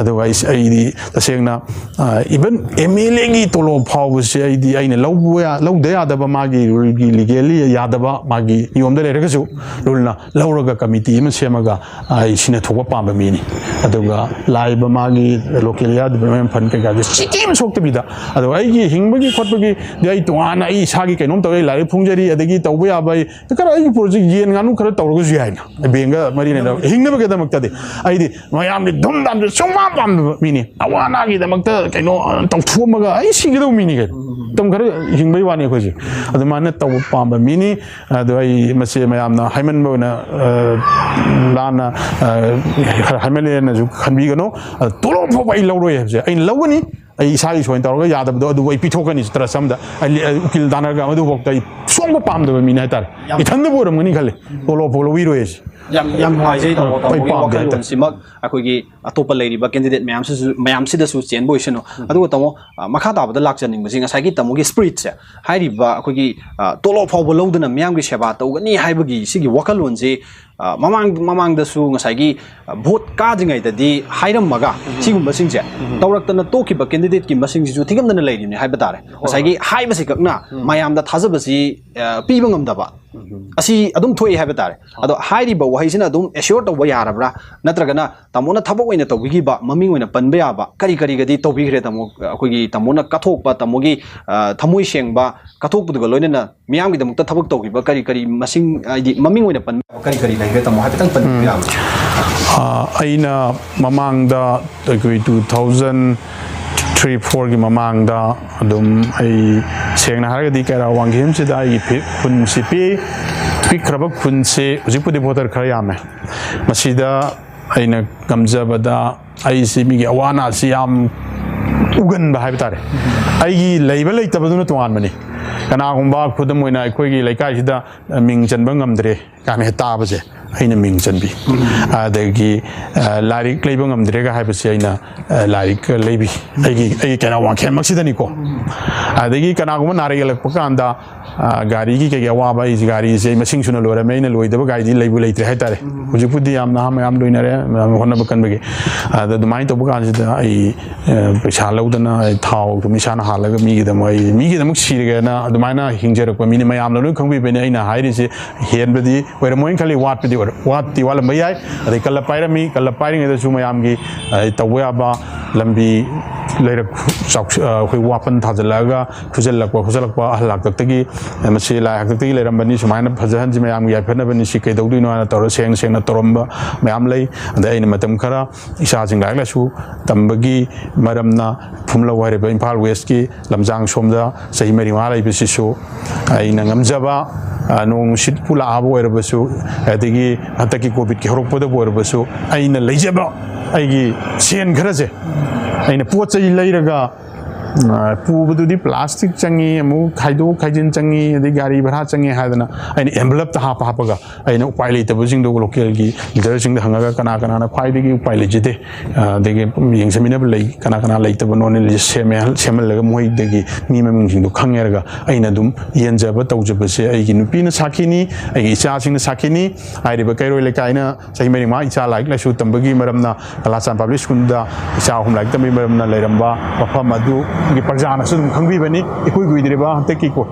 ꯑꯗꯨꯒ ꯑꯩ, ꯑꯩꯗꯤ ꯇꯁꯦꯡꯅ, ꯑ, ꯏꯚꯟ ꯑꯦꯝ ꯑꯦꯜ ꯑꯦꯒꯤ ꯇꯣꯂꯣꯞ ꯐꯥꯎꯕꯁꯦ ꯑꯩꯗꯤ ꯑꯩꯅ ꯂꯧꯕ ꯌꯥ-, ꯂꯧꯗ ꯌꯥꯗꯕ, ꯃꯥꯒꯤ ꯔꯨꯜꯒꯤ ꯂꯤꯒꯦꯜꯂꯤ ꯌꯥꯗꯕ ꯃꯥꯒꯤ ꯅꯤꯌꯣꯝꯗ ꯂꯩꯔꯒꯁꯨ, ꯔꯨꯜꯅ ꯂꯧꯔꯒ ꯀꯃꯤꯇꯤ ꯑꯃ ꯁꯦꯝꯃꯒ ꯑꯩ ꯁꯤꯟꯅꯊꯣꯛꯄ ꯄꯥꯝꯕ ꯃꯤꯅꯤ꯫ ꯑꯗꯨꯒ ꯂꯥꯛꯏꯕ ꯃꯥꯒꯤ ꯂꯣꯀꯦꯜ ꯑꯦꯔꯤꯌꯥ ꯗꯤꯕꯂꯞꯃꯦꯟ ꯐꯟ ꯀꯩꯀꯥꯁꯦ ꯁꯤꯀꯤ ꯑꯃ ꯁꯣꯛꯇꯕꯤꯗ, ꯑꯗꯨꯒ ꯑꯩꯒꯤ ꯍꯤꯡꯕꯒꯤ ꯈꯣꯠꯄꯒꯤꯗꯤ ꯑꯩ ꯇꯣꯉꯥꯟꯅ ꯑꯩ ꯏꯁꯥꯒꯤ ꯀꯩꯅꯣꯝ ꯇꯧꯔꯦ, ꯂꯥꯏꯔꯤꯛ ꯐꯣꯡꯖꯔꯤ, ꯑꯗꯒꯤ ꯇꯧꯕ ꯌꯥꯕ ꯑꯩ ꯈꯔ ꯑꯩꯒꯤ ꯄꯣꯠꯁꯤ ꯌꯦꯟ ꯉꯥꯅꯨ ꯈꯔ ꯇꯧꯔꯒꯁꯨ ꯌꯥꯏꯅ, ꯕꯦꯡꯒ ꯃꯔꯤ ꯂꯩꯅꯕ ꯍꯤꯡꯅꯕꯒꯤꯗꯃꯛꯇꯗꯤ꯫ ꯑꯩꯗꯤ ꯃꯌꯥꯝꯒꯤ ꯙꯨꯝ ꯗꯥꯝꯁꯦ ꯁꯨꯡꯄꯥꯝ ꯄꯥꯝꯗꯕ ꯃꯤꯅꯤ꯫ ꯑꯋꯥ ꯑꯅꯥꯒꯤꯗꯃꯛꯇ ꯀꯩꯅꯣ, ꯑ, ꯇꯧꯊꯣꯛꯑꯝꯃꯒ ꯑꯩ ꯁꯤꯒꯗꯧꯕ ꯃꯤꯅꯤ ꯀꯩꯅꯣ꯫ ꯃꯇꯝ ꯈꯔ ꯍꯤꯡꯕꯩ ꯋꯥꯅꯤ ꯑꯩꯈꯣꯏꯁꯦ꯫ ꯑꯗꯨꯃꯥꯏꯅ ꯇꯧꯕ ꯄꯥꯝꯕ ꯃꯤꯅꯤ꯫ ꯑꯗꯣ ꯑꯩ ꯃꯁꯤ ꯃꯌꯥꯝꯅ ꯍꯥꯏꯃꯟꯕ ꯑꯣꯏꯅ, ꯑ, ꯂꯥꯟꯅ, ꯑ, ꯈꯔ ꯍꯥꯏꯃꯜꯂꯦꯅꯁꯨ ꯈꯟꯕꯤꯒꯅꯨ꯫ ꯑ, ꯇꯣꯂꯣꯞ ꯐꯥꯎꯕ ꯑꯩ ꯂꯧꯔꯣꯏ ꯍꯥꯏꯕꯁꯦ ꯑꯩꯅ ꯂꯧꯒꯅꯤ꯫ ꯑꯩ ꯏꯁꯥꯒꯤ ꯁꯣꯏꯅ ꯇꯧꯔꯒ ꯌꯥꯗꯕꯗꯣ ꯑꯗꯨꯕꯨ ꯑꯩ ꯄꯤꯊꯣꯛꯀꯅꯤ ꯇ꯭ꯔꯁ ꯑꯃꯗ꯫ ꯑꯩ, ꯑꯩ ꯎꯀꯤꯜ ꯇꯥꯟꯅꯔꯒ ꯃꯗꯨꯐꯥꯎꯗ ꯑꯩ ꯁꯣꯡꯕ ꯄꯥꯝꯗꯕ ꯃꯤꯅꯤ ꯍꯥꯏꯇꯥꯔꯦ꯫ ꯌꯥꯝ ꯏꯊꯟꯗꯕꯨ ꯑꯣꯏꯔꯝꯒꯅꯤ ꯈꯜꯂꯦ꯫ ꯇꯣꯂꯣꯞ ꯐꯥꯎ ꯂꯧꯕꯤꯔꯣꯏ ꯑꯩꯁꯦ꯫ ꯌꯥꯝ, ꯌꯥꯝ ꯅꯨꯡꯉꯥꯏꯖꯩ, ꯇꯥꯃꯣ꯫ ꯑꯩ ꯇꯥꯃꯣꯒꯤ ꯄꯥꯝꯗꯦ ꯍꯥꯏꯇꯥꯔꯦ꯫ ꯋꯥꯈꯜꯂꯣꯟꯁꯤꯃꯛ ꯑꯩꯈꯣꯏꯒꯤ ꯑꯇꯣꯞꯄ ꯂꯩꯔꯤꯕ candidate ꯃꯌꯥꯝꯁꯤꯁꯨ, ꯃꯌꯥꯝꯁꯤꯗꯁꯨ ꯆꯦꯟꯕ ꯑꯣꯏꯁꯅꯨ꯫ ꯑꯗꯨꯒ ꯇꯥꯃꯣ, ꯑ, ꯃꯈꯥ ꯇꯥꯕꯗ ꯂꯥꯛꯆꯅꯤꯡꯕꯁꯤ ꯉꯁꯥꯏꯒꯤ ꯇꯥꯃꯣꯒꯤ spiritꯁꯦ, ꯍꯥꯏꯔꯤꯕ ꯑꯩꯈꯣꯏꯒꯤ, ꯑ, ꯇꯣꯂꯣꯞ ꯐꯥꯎꯕ ꯂꯧꯗꯅ ꯃꯤꯌꯥꯝꯒꯤ ꯁꯦꯕꯥ ꯇꯧꯒꯅꯤ ꯍꯥꯏꯕꯒꯤ ꯁꯤꯒꯤ ꯋꯥꯈꯜꯂꯣꯟꯁꯤ, ꯑ, ꯃꯃꯥꯡ-, ꯃꯃꯥꯡꯗꯁꯨ ꯉꯁꯥꯏꯒꯤ, ꯑ, vote ꯀꯥꯗ꯭ꯔꯤꯉꯩꯗꯗꯤ ꯍꯥꯏꯔꯝꯃꯒ ꯁꯤꯒꯨꯝꯕꯁꯤꯡꯁꯦ ꯇꯧꯔꯛꯇꯅ ꯇꯣꯛꯈꯤꯕ candidateꯀꯤ ꯃꯁꯤꯡꯁꯤꯁꯨ ꯊꯤꯒꯝꯗꯅ ꯂꯩꯔꯤꯕꯅꯤ ꯍꯥꯏꯕ ꯇꯥꯔꯦ꯫ ꯉꯁꯥꯏꯒꯤ ꯍꯥꯏꯕꯁꯤ ꯈꯛꯅ ꯃꯌꯥꯝꯗ ꯊꯥꯖꯕꯁꯤ, ꯑ, ꯄꯤꯕ ꯉꯝꯗꯕ ꯑꯁꯤ ꯑꯗꯨꯝ ꯊꯣꯛꯏ ꯍꯥꯏꯕ ꯇꯥꯔꯦ꯫ ꯑꯗꯣ ꯍꯥꯏꯔꯤꯕ ꯋꯥꯍꯩꯁꯤꯅ ꯑꯗꯨꯝ assure ꯇꯧꯕ ꯌꯥꯔꯕ꯭ꯔꯥ? ꯅꯠꯇ꯭ꯔꯒꯅ ꯇꯥꯃꯣꯅ ꯊꯕꯛ ꯑꯣꯏꯅ ꯇꯧꯕꯤꯈꯤꯕ, ꯃꯃꯤꯡ ꯑꯣꯏꯅ ꯄꯟꯕ ꯌꯥꯕ ꯀꯔꯤ ꯀꯔꯤꯒꯗꯤ ꯇꯧꯕꯤꯈ꯭ꯔꯦ, ꯇꯥꯃꯣ? ꯑꯩꯈꯣꯏꯒꯤ ꯇꯥꯃꯣꯅ ꯀꯠꯊꯣꯛꯄ, ꯇꯥꯃꯣꯒꯤ, ꯑ, ꯊꯃꯣꯏ ꯁꯦꯡꯕ ꯀꯠꯊꯣꯛꯄꯗꯨꯒ ꯂꯣꯏꯅꯅ ꯃꯤꯌꯥꯝꯒꯤꯗꯃꯛꯇ ꯊꯕꯛ ꯇꯧꯈꯤꯕ ꯀꯔꯤ ꯀꯔꯤ ꯃꯁꯤꯡ, ꯍꯥꯏꯗꯤ ꯃꯃꯤꯡ ꯑꯣꯏꯅ ꯄꯟꯕ ꯌꯥꯕ ꯀꯔꯤ ꯀꯔꯤ ꯂꯩꯈ꯭ꯔꯦ, ꯇꯥꯃꯣ? ꯍꯥꯏꯐꯦꯠꯇꯪ ꯄꯟꯕꯤꯕ ꯌꯥꯕ꯭ꯔꯥ? ꯑ, ꯑꯩꯅ ꯃꯃꯥꯡꯗ ꯑꯩꯈꯣꯏ two thousand three fourꯒꯤ ꯃꯃꯥꯡꯗ ꯑꯗꯨꯝ ꯑꯩ ꯁꯦꯡꯅ ꯍꯥꯏꯔꯒꯗꯤ ꯀꯩꯔꯥꯛ ꯋꯥꯡꯈꯦꯝꯁꯤꯗ ꯑꯩꯒꯤ ꯐꯤ-, ꯈꯨꯟꯁꯤ ꯄꯤꯛꯏ꯫ ꯄꯤꯛꯈ꯭ꯔꯕ ꯈꯨꯟꯁꯤ ꯍꯧꯖꯤꯛꯄꯨꯗꯤ voter ꯈꯔ ꯌꯥꯝꯃꯦ꯫ ꯃꯁꯤꯗ ꯑꯩꯅ ꯉꯝꯖꯕꯗ ꯑꯩꯁꯤ ꯃꯤꯒꯤ ꯑꯋꯥ ꯑꯅꯥꯁꯤ ꯌꯥꯝ ꯎꯒꯟꯕ ꯍꯥꯏꯕ ꯇꯥꯔꯦ꯫ ꯑꯩꯒꯤ ꯂꯩꯕ ꯂꯩꯇꯕꯗꯨꯅ ꯇꯣꯉꯥꯟꯕꯅꯤ꯫ ꯀꯅꯥꯒꯨꯝꯕ ꯈꯨꯗꯝ ꯑꯣꯏꯅ ꯑꯩꯈꯣꯏꯒꯤ ꯂꯩꯀꯥꯏꯁꯤꯗ ꯃꯤꯡ ꯆꯟꯕ ꯉꯝꯗ꯭ꯔꯦ ꯀꯥꯏꯅ ꯍꯦꯛ ꯇꯥꯕꯁꯦ ꯑꯩꯅ ꯃꯤꯡ ꯆꯟꯕꯤ꯫ ꯑꯗꯒꯤ, ꯑ, ꯂꯥꯏꯔꯤꯛ ꯂꯩꯕ ꯉꯝꯗ꯭ꯔꯦꯒ ꯍꯥꯏꯕꯁꯦ ꯑꯩꯅ, ꯑ, ꯂꯥꯏꯔꯤꯛ ꯂꯩꯕꯤ꯫ ꯑꯩꯒꯤ, ꯑꯩꯒꯤ ꯀꯩꯔꯥꯛ ꯋꯥꯡꯈꯦꯝꯃꯛꯁꯤꯗꯅꯤꯀꯣ꯫ ꯑꯗꯒꯤ ꯀꯅꯥꯒꯨꯝꯕ ꯅꯥꯔꯛ ꯌꯦꯛꯂꯛꯄ ꯀꯥꯟꯗ, ꯑ, ꯒꯥꯔꯤꯒꯤ ꯀꯩꯒꯤ ꯑꯋꯥꯕ, ꯑꯩꯁꯦ ꯒꯥꯔꯤꯁꯦ ꯑꯩ ꯃꯁꯤꯡ ꯁꯨꯅ ꯂꯣꯏꯔꯝꯃꯦ, ꯑꯩꯅ ꯂꯣꯏꯗꯕ ꯒꯥꯔꯤꯗꯤ ꯂꯩꯕꯨ ꯂꯩꯇ꯭ꯔꯦ ꯍꯥꯏꯇꯥꯔꯦ꯫ ꯍꯧꯖꯤꯛꯄꯨꯗꯤ ꯌꯥꯝ ꯅꯍꯥ ꯃꯌꯥꯝ ꯂꯣꯏꯅꯔꯦ, ꯃꯌꯥꯝ ꯍꯣꯠꯅꯕ ꯀꯟꯕꯒꯤ꯫ ꯑꯗ ꯑꯗꯨꯃꯥꯏꯅ ꯇꯧꯕ ꯀꯥꯟꯁꯤꯗ ꯑꯩ, ꯑ, ꯄꯩꯁꯥ ꯂꯧꯗꯅ ꯑꯩ ꯊꯥꯎ ꯑꯗꯨꯝ ꯏꯁꯥꯅ ꯍꯥꯜꯂꯒ ꯃꯤꯒꯤꯗꯃꯛ ꯑꯩ, ꯃꯤꯒꯤꯗꯃꯛ ꯁꯤꯔꯒꯦꯅ ꯑꯗꯨꯃꯥꯏꯅ ꯍꯤꯡꯖꯔꯛꯄ ꯃꯤꯅꯤ꯫ ꯃꯌꯥꯝꯅ ꯂꯣꯏ ꯈꯪꯕꯤꯕꯅꯤ ꯑꯩꯅ ꯍꯥꯏꯔꯤꯁꯦ꯫ ꯍꯦꯟꯕꯗꯤ ꯑꯣꯏꯔꯝꯃꯣꯏꯅ ꯈꯜꯂꯤ, ꯋꯥꯠꯄꯗꯤ ꯑꯣꯏꯔ-, ꯋꯥꯠꯇꯤ ꯋꯥꯠꯂꯝꯕ ꯌꯥꯏ꯫ ꯑꯗꯩ ꯀꯜꯂ ꯄꯥꯏꯔꯝꯃꯤ, ꯀꯜꯂ ꯄꯥꯏꯔꯤꯉꯩꯗꯁꯨ ꯃꯌꯥꯝꯒꯤ, ꯑ, ꯇꯧꯕ ꯌꯥꯕ ꯂꯝꯕꯤ ꯂꯩꯔꯛ ꯆꯥꯎ-, ꯑ, ꯑꯩꯈꯣꯏ ꯋꯥꯄꯟ ꯊꯥꯖꯤꯜꯂꯛꯑꯒ ꯐꯨꯖꯜꯂꯛꯄ, ꯈꯣꯠꯆꯜꯂꯛꯄ, ꯑꯍꯜ ꯍꯥꯛꯇꯛꯇꯒꯤ, ꯑ, ꯃꯁꯤ ꯂꯥꯏ ꯍꯥꯛꯇꯛꯇꯒꯤ ꯂꯩꯔꯝꯕꯅꯤ, ꯁꯨꯃꯥꯏꯅ ꯐꯖꯍꯟꯁꯤ, ꯃꯌꯥꯝꯒꯤ ꯌꯥꯏꯐꯅꯕꯅꯤ, ꯁꯤ ꯀꯩꯗꯧꯗꯣꯏꯅꯣ ꯍꯥꯏꯅ ꯇꯧꯔ ꯁꯦꯡꯅ ꯁꯦꯡꯅ ꯇꯧꯔꯝꯕ ꯃꯌꯥꯝ ꯂꯩ꯫ ꯑꯗ ꯑꯩꯅ ꯃꯇꯝ ꯈꯔ ꯏꯆꯥꯁꯤꯡ ꯂꯥꯏꯔꯤꯛ ꯂꯥꯏꯁꯨ ꯇꯝꯕꯒꯤ ꯃꯔꯝꯅ ꯐꯨꯝꯂꯧ ꯍꯥꯏꯔꯤꯕ ꯏꯝꯐꯥꯜ ꯋꯦꯁꯀꯤ ꯂꯝꯖꯥꯡ ꯁꯣꯝꯗ ꯆꯍꯤ ꯃꯔꯤ ꯃꯉꯥ ꯂꯩꯕꯁꯤꯁꯨ ꯑꯩꯅ ꯉꯝꯖꯕ, ꯑ, ꯅꯣꯡ ꯅꯨꯡꯁꯤꯠꯄꯨ ꯂꯥꯛꯑꯕ ꯑꯣꯏꯔꯕꯁꯨ, ꯑꯗꯒꯤ ꯍꯟꯗꯛꯀꯤ ꯀꯣꯚꯤꯗꯀꯤ ꯍꯧꯔꯛꯄꯗꯕꯨ ꯑꯣꯏꯔꯕꯁꯨ, ꯑꯩꯅ ꯂꯩꯖꯕ ꯑꯩꯒꯤ ꯁꯦꯟ ꯈꯔꯁꯦ, ꯑꯩꯅ ꯄꯣꯠ ꯆꯩ ꯂꯩꯔꯒ, ꯑ, ꯄꯨꯕꯗꯨꯗꯤ ꯄ꯭ꯂꯥꯁꯇꯤꯛ ꯆꯪꯉꯤ, ꯑꯃꯨꯛ ꯈꯥꯏꯗꯣꯛ ꯈꯥꯏꯖꯤꯟ ꯆꯪꯉꯤ, ꯑꯗꯩ ꯒꯥꯔꯤ ꯚꯔꯥ ꯆꯪꯉꯤ ꯍꯥꯏꯗꯅ ꯑꯩꯅ ꯑꯦꯟꯚꯂꯞꯇ ꯍꯥꯞꯄ ꯍꯥꯞꯄꯒ ꯑꯩꯅ ꯎꯄꯥꯏ ꯂꯩꯇꯕꯁꯤꯡꯗꯨ ꯂꯣꯀꯦꯜꯒꯤ ꯂꯤꯗꯔꯁꯤꯡꯗ ꯍꯪꯉꯒ ꯀꯅꯥ ꯀꯅꯥꯅ ꯈ꯭ꯋꯥꯏꯗꯒꯤ ꯎꯄꯥꯏ ꯂꯩꯖꯗꯦ, ꯑ, ꯑꯗꯒꯤ ꯌꯦꯡꯁꯤꯟꯃꯤꯟꯅꯕ ꯂꯩ, ꯀꯅꯥ ꯀꯅꯥ ꯂꯩꯇꯕꯅꯣꯅ ꯂꯤꯁ ꯁꯦꯝꯃꯦ, ꯁꯦꯝꯍꯜꯂꯒ ꯃꯣꯏꯗꯒꯤ ꯃꯤ ꯃꯃꯤꯡꯁꯤꯡꯗꯣ ꯈꯪꯉꯦꯔꯒ ꯑꯩꯅ ꯑꯗꯨꯝ ꯌꯦꯟꯖꯕ ꯇꯧꯖꯕꯁꯦ ꯑꯩꯒꯤ ꯅꯨꯄꯤꯅ ꯁꯥꯈꯤꯅꯤ, ꯑꯩꯒꯤ ꯏꯆꯥꯁꯤꯡꯅ ꯁꯥꯈꯤꯅꯤ꯫ ꯍꯥꯏꯔꯤꯕ ꯀꯩꯔꯣꯏ ꯂꯩꯀꯥꯏꯅ ꯆꯍꯤ ꯃꯔꯤ ꯃꯉꯥ ꯏꯆꯥ ꯂꯥꯏꯔꯤꯛ ꯂꯥꯏꯁꯨ ꯇꯝꯕꯒꯤ ꯃꯔꯝꯅ ꯀꯂꯥꯆꯥꯟ ꯄꯕ꯭ꯂꯤꯛ ꯁ꯭ꯀꯨꯜꯗ ꯏꯆꯥ ꯑꯍꯨꯝ ꯂꯥꯏꯔꯤꯛ ꯇꯝꯕꯒꯤ ꯃꯔꯝꯅ ꯂꯩꯔꯝꯕ ꯃꯐꯝ ꯑꯗꯨꯒꯤ ꯄ꯭ꯔꯖꯥꯅꯁꯨ ꯑꯗꯨꯝ ꯈꯪꯕꯤꯕꯅꯤ꯫ ꯏꯀꯨꯏ ꯀꯨꯏꯗ꯭ꯔꯤꯕ ꯍꯟꯗꯛꯀꯤ ꯀꯣ-,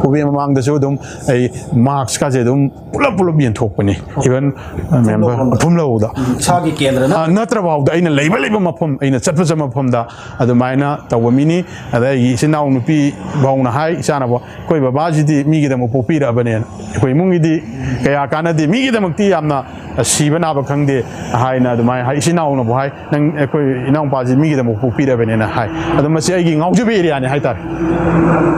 ꯀꯣꯚꯤꯗ ꯃꯃꯥꯡꯗꯁꯨ ꯑꯗꯨꯝ ꯑꯩ ꯃꯥꯛꯁꯀꯁꯦ ꯑꯗꯨꯝ ꯄꯨꯂꯞ ꯄꯨꯂꯞ ꯌꯦꯟꯊꯣꯛꯄꯅꯤ꯫ ꯏꯚꯟ, ꯑ, ꯃꯦꯝꯕꯔ ꯐꯨꯝꯂꯧꯗ꯫ ꯏꯁꯥꯒꯤ ꯀꯦꯟꯗ꯭ꯔꯅ ꯑ, ꯅꯠꯇ꯭ꯔꯐꯥꯎꯗ ꯑꯩꯅ ꯂꯩꯕ ꯂꯩꯕ ꯃꯐꯝ, ꯑꯩꯅ ꯆꯠꯄ ꯆꯠꯄ ꯃꯐꯝꯗ ꯑꯗꯨꯃꯥꯏꯅ ꯇꯧꯕ ꯃꯤꯅꯤ꯫ ꯑꯗ ꯑꯩꯒꯤ ꯏꯆꯤꯟ ꯏꯅꯥꯎ ꯅꯨꯄꯤ ꯐꯥꯎꯅ ꯍꯥꯏ, ꯏꯆꯥꯅꯕ, "ꯑꯩꯈꯣꯏ ꯕꯕꯥꯁꯤꯗꯤ ꯃꯤꯒꯤꯗꯃꯛ ꯄꯣꯛꯄꯤꯔꯛꯑꯕꯅꯦꯅ, ꯑꯩꯈꯣꯏ ꯏꯃꯨꯡꯒꯤꯗꯤ ꯀꯌꯥ ꯀꯥꯟꯅꯗꯦ, ꯃꯤꯒꯤꯗꯃꯛꯇꯤ ꯌꯥꯝꯅ ꯁꯤꯕ ꯅꯥꯕ ꯈꯪꯗꯦ" ꯍꯥꯏꯅ ꯑꯗꯨꯃꯥꯏꯅ ꯍꯥꯏ꯫ ꯏꯆꯤꯟ ꯏꯅꯥꯎꯅꯕꯨ ꯍꯥꯏ, "ꯅꯪ, ꯑꯩꯈꯣꯏ ꯏꯅꯥꯎꯄꯥꯁꯤ ꯃꯤꯒꯤꯗꯃꯛ ꯄꯣꯛꯄꯤꯔꯕꯅꯦꯅ" ꯍꯥꯏ꯫ ꯑꯗꯣ ꯃꯁꯤ ꯑꯩꯒꯤ ꯉꯥꯎꯖꯕ ꯑꯦꯔꯤꯌꯥꯅꯤ ꯍꯥꯏꯇꯥꯔꯦ꯫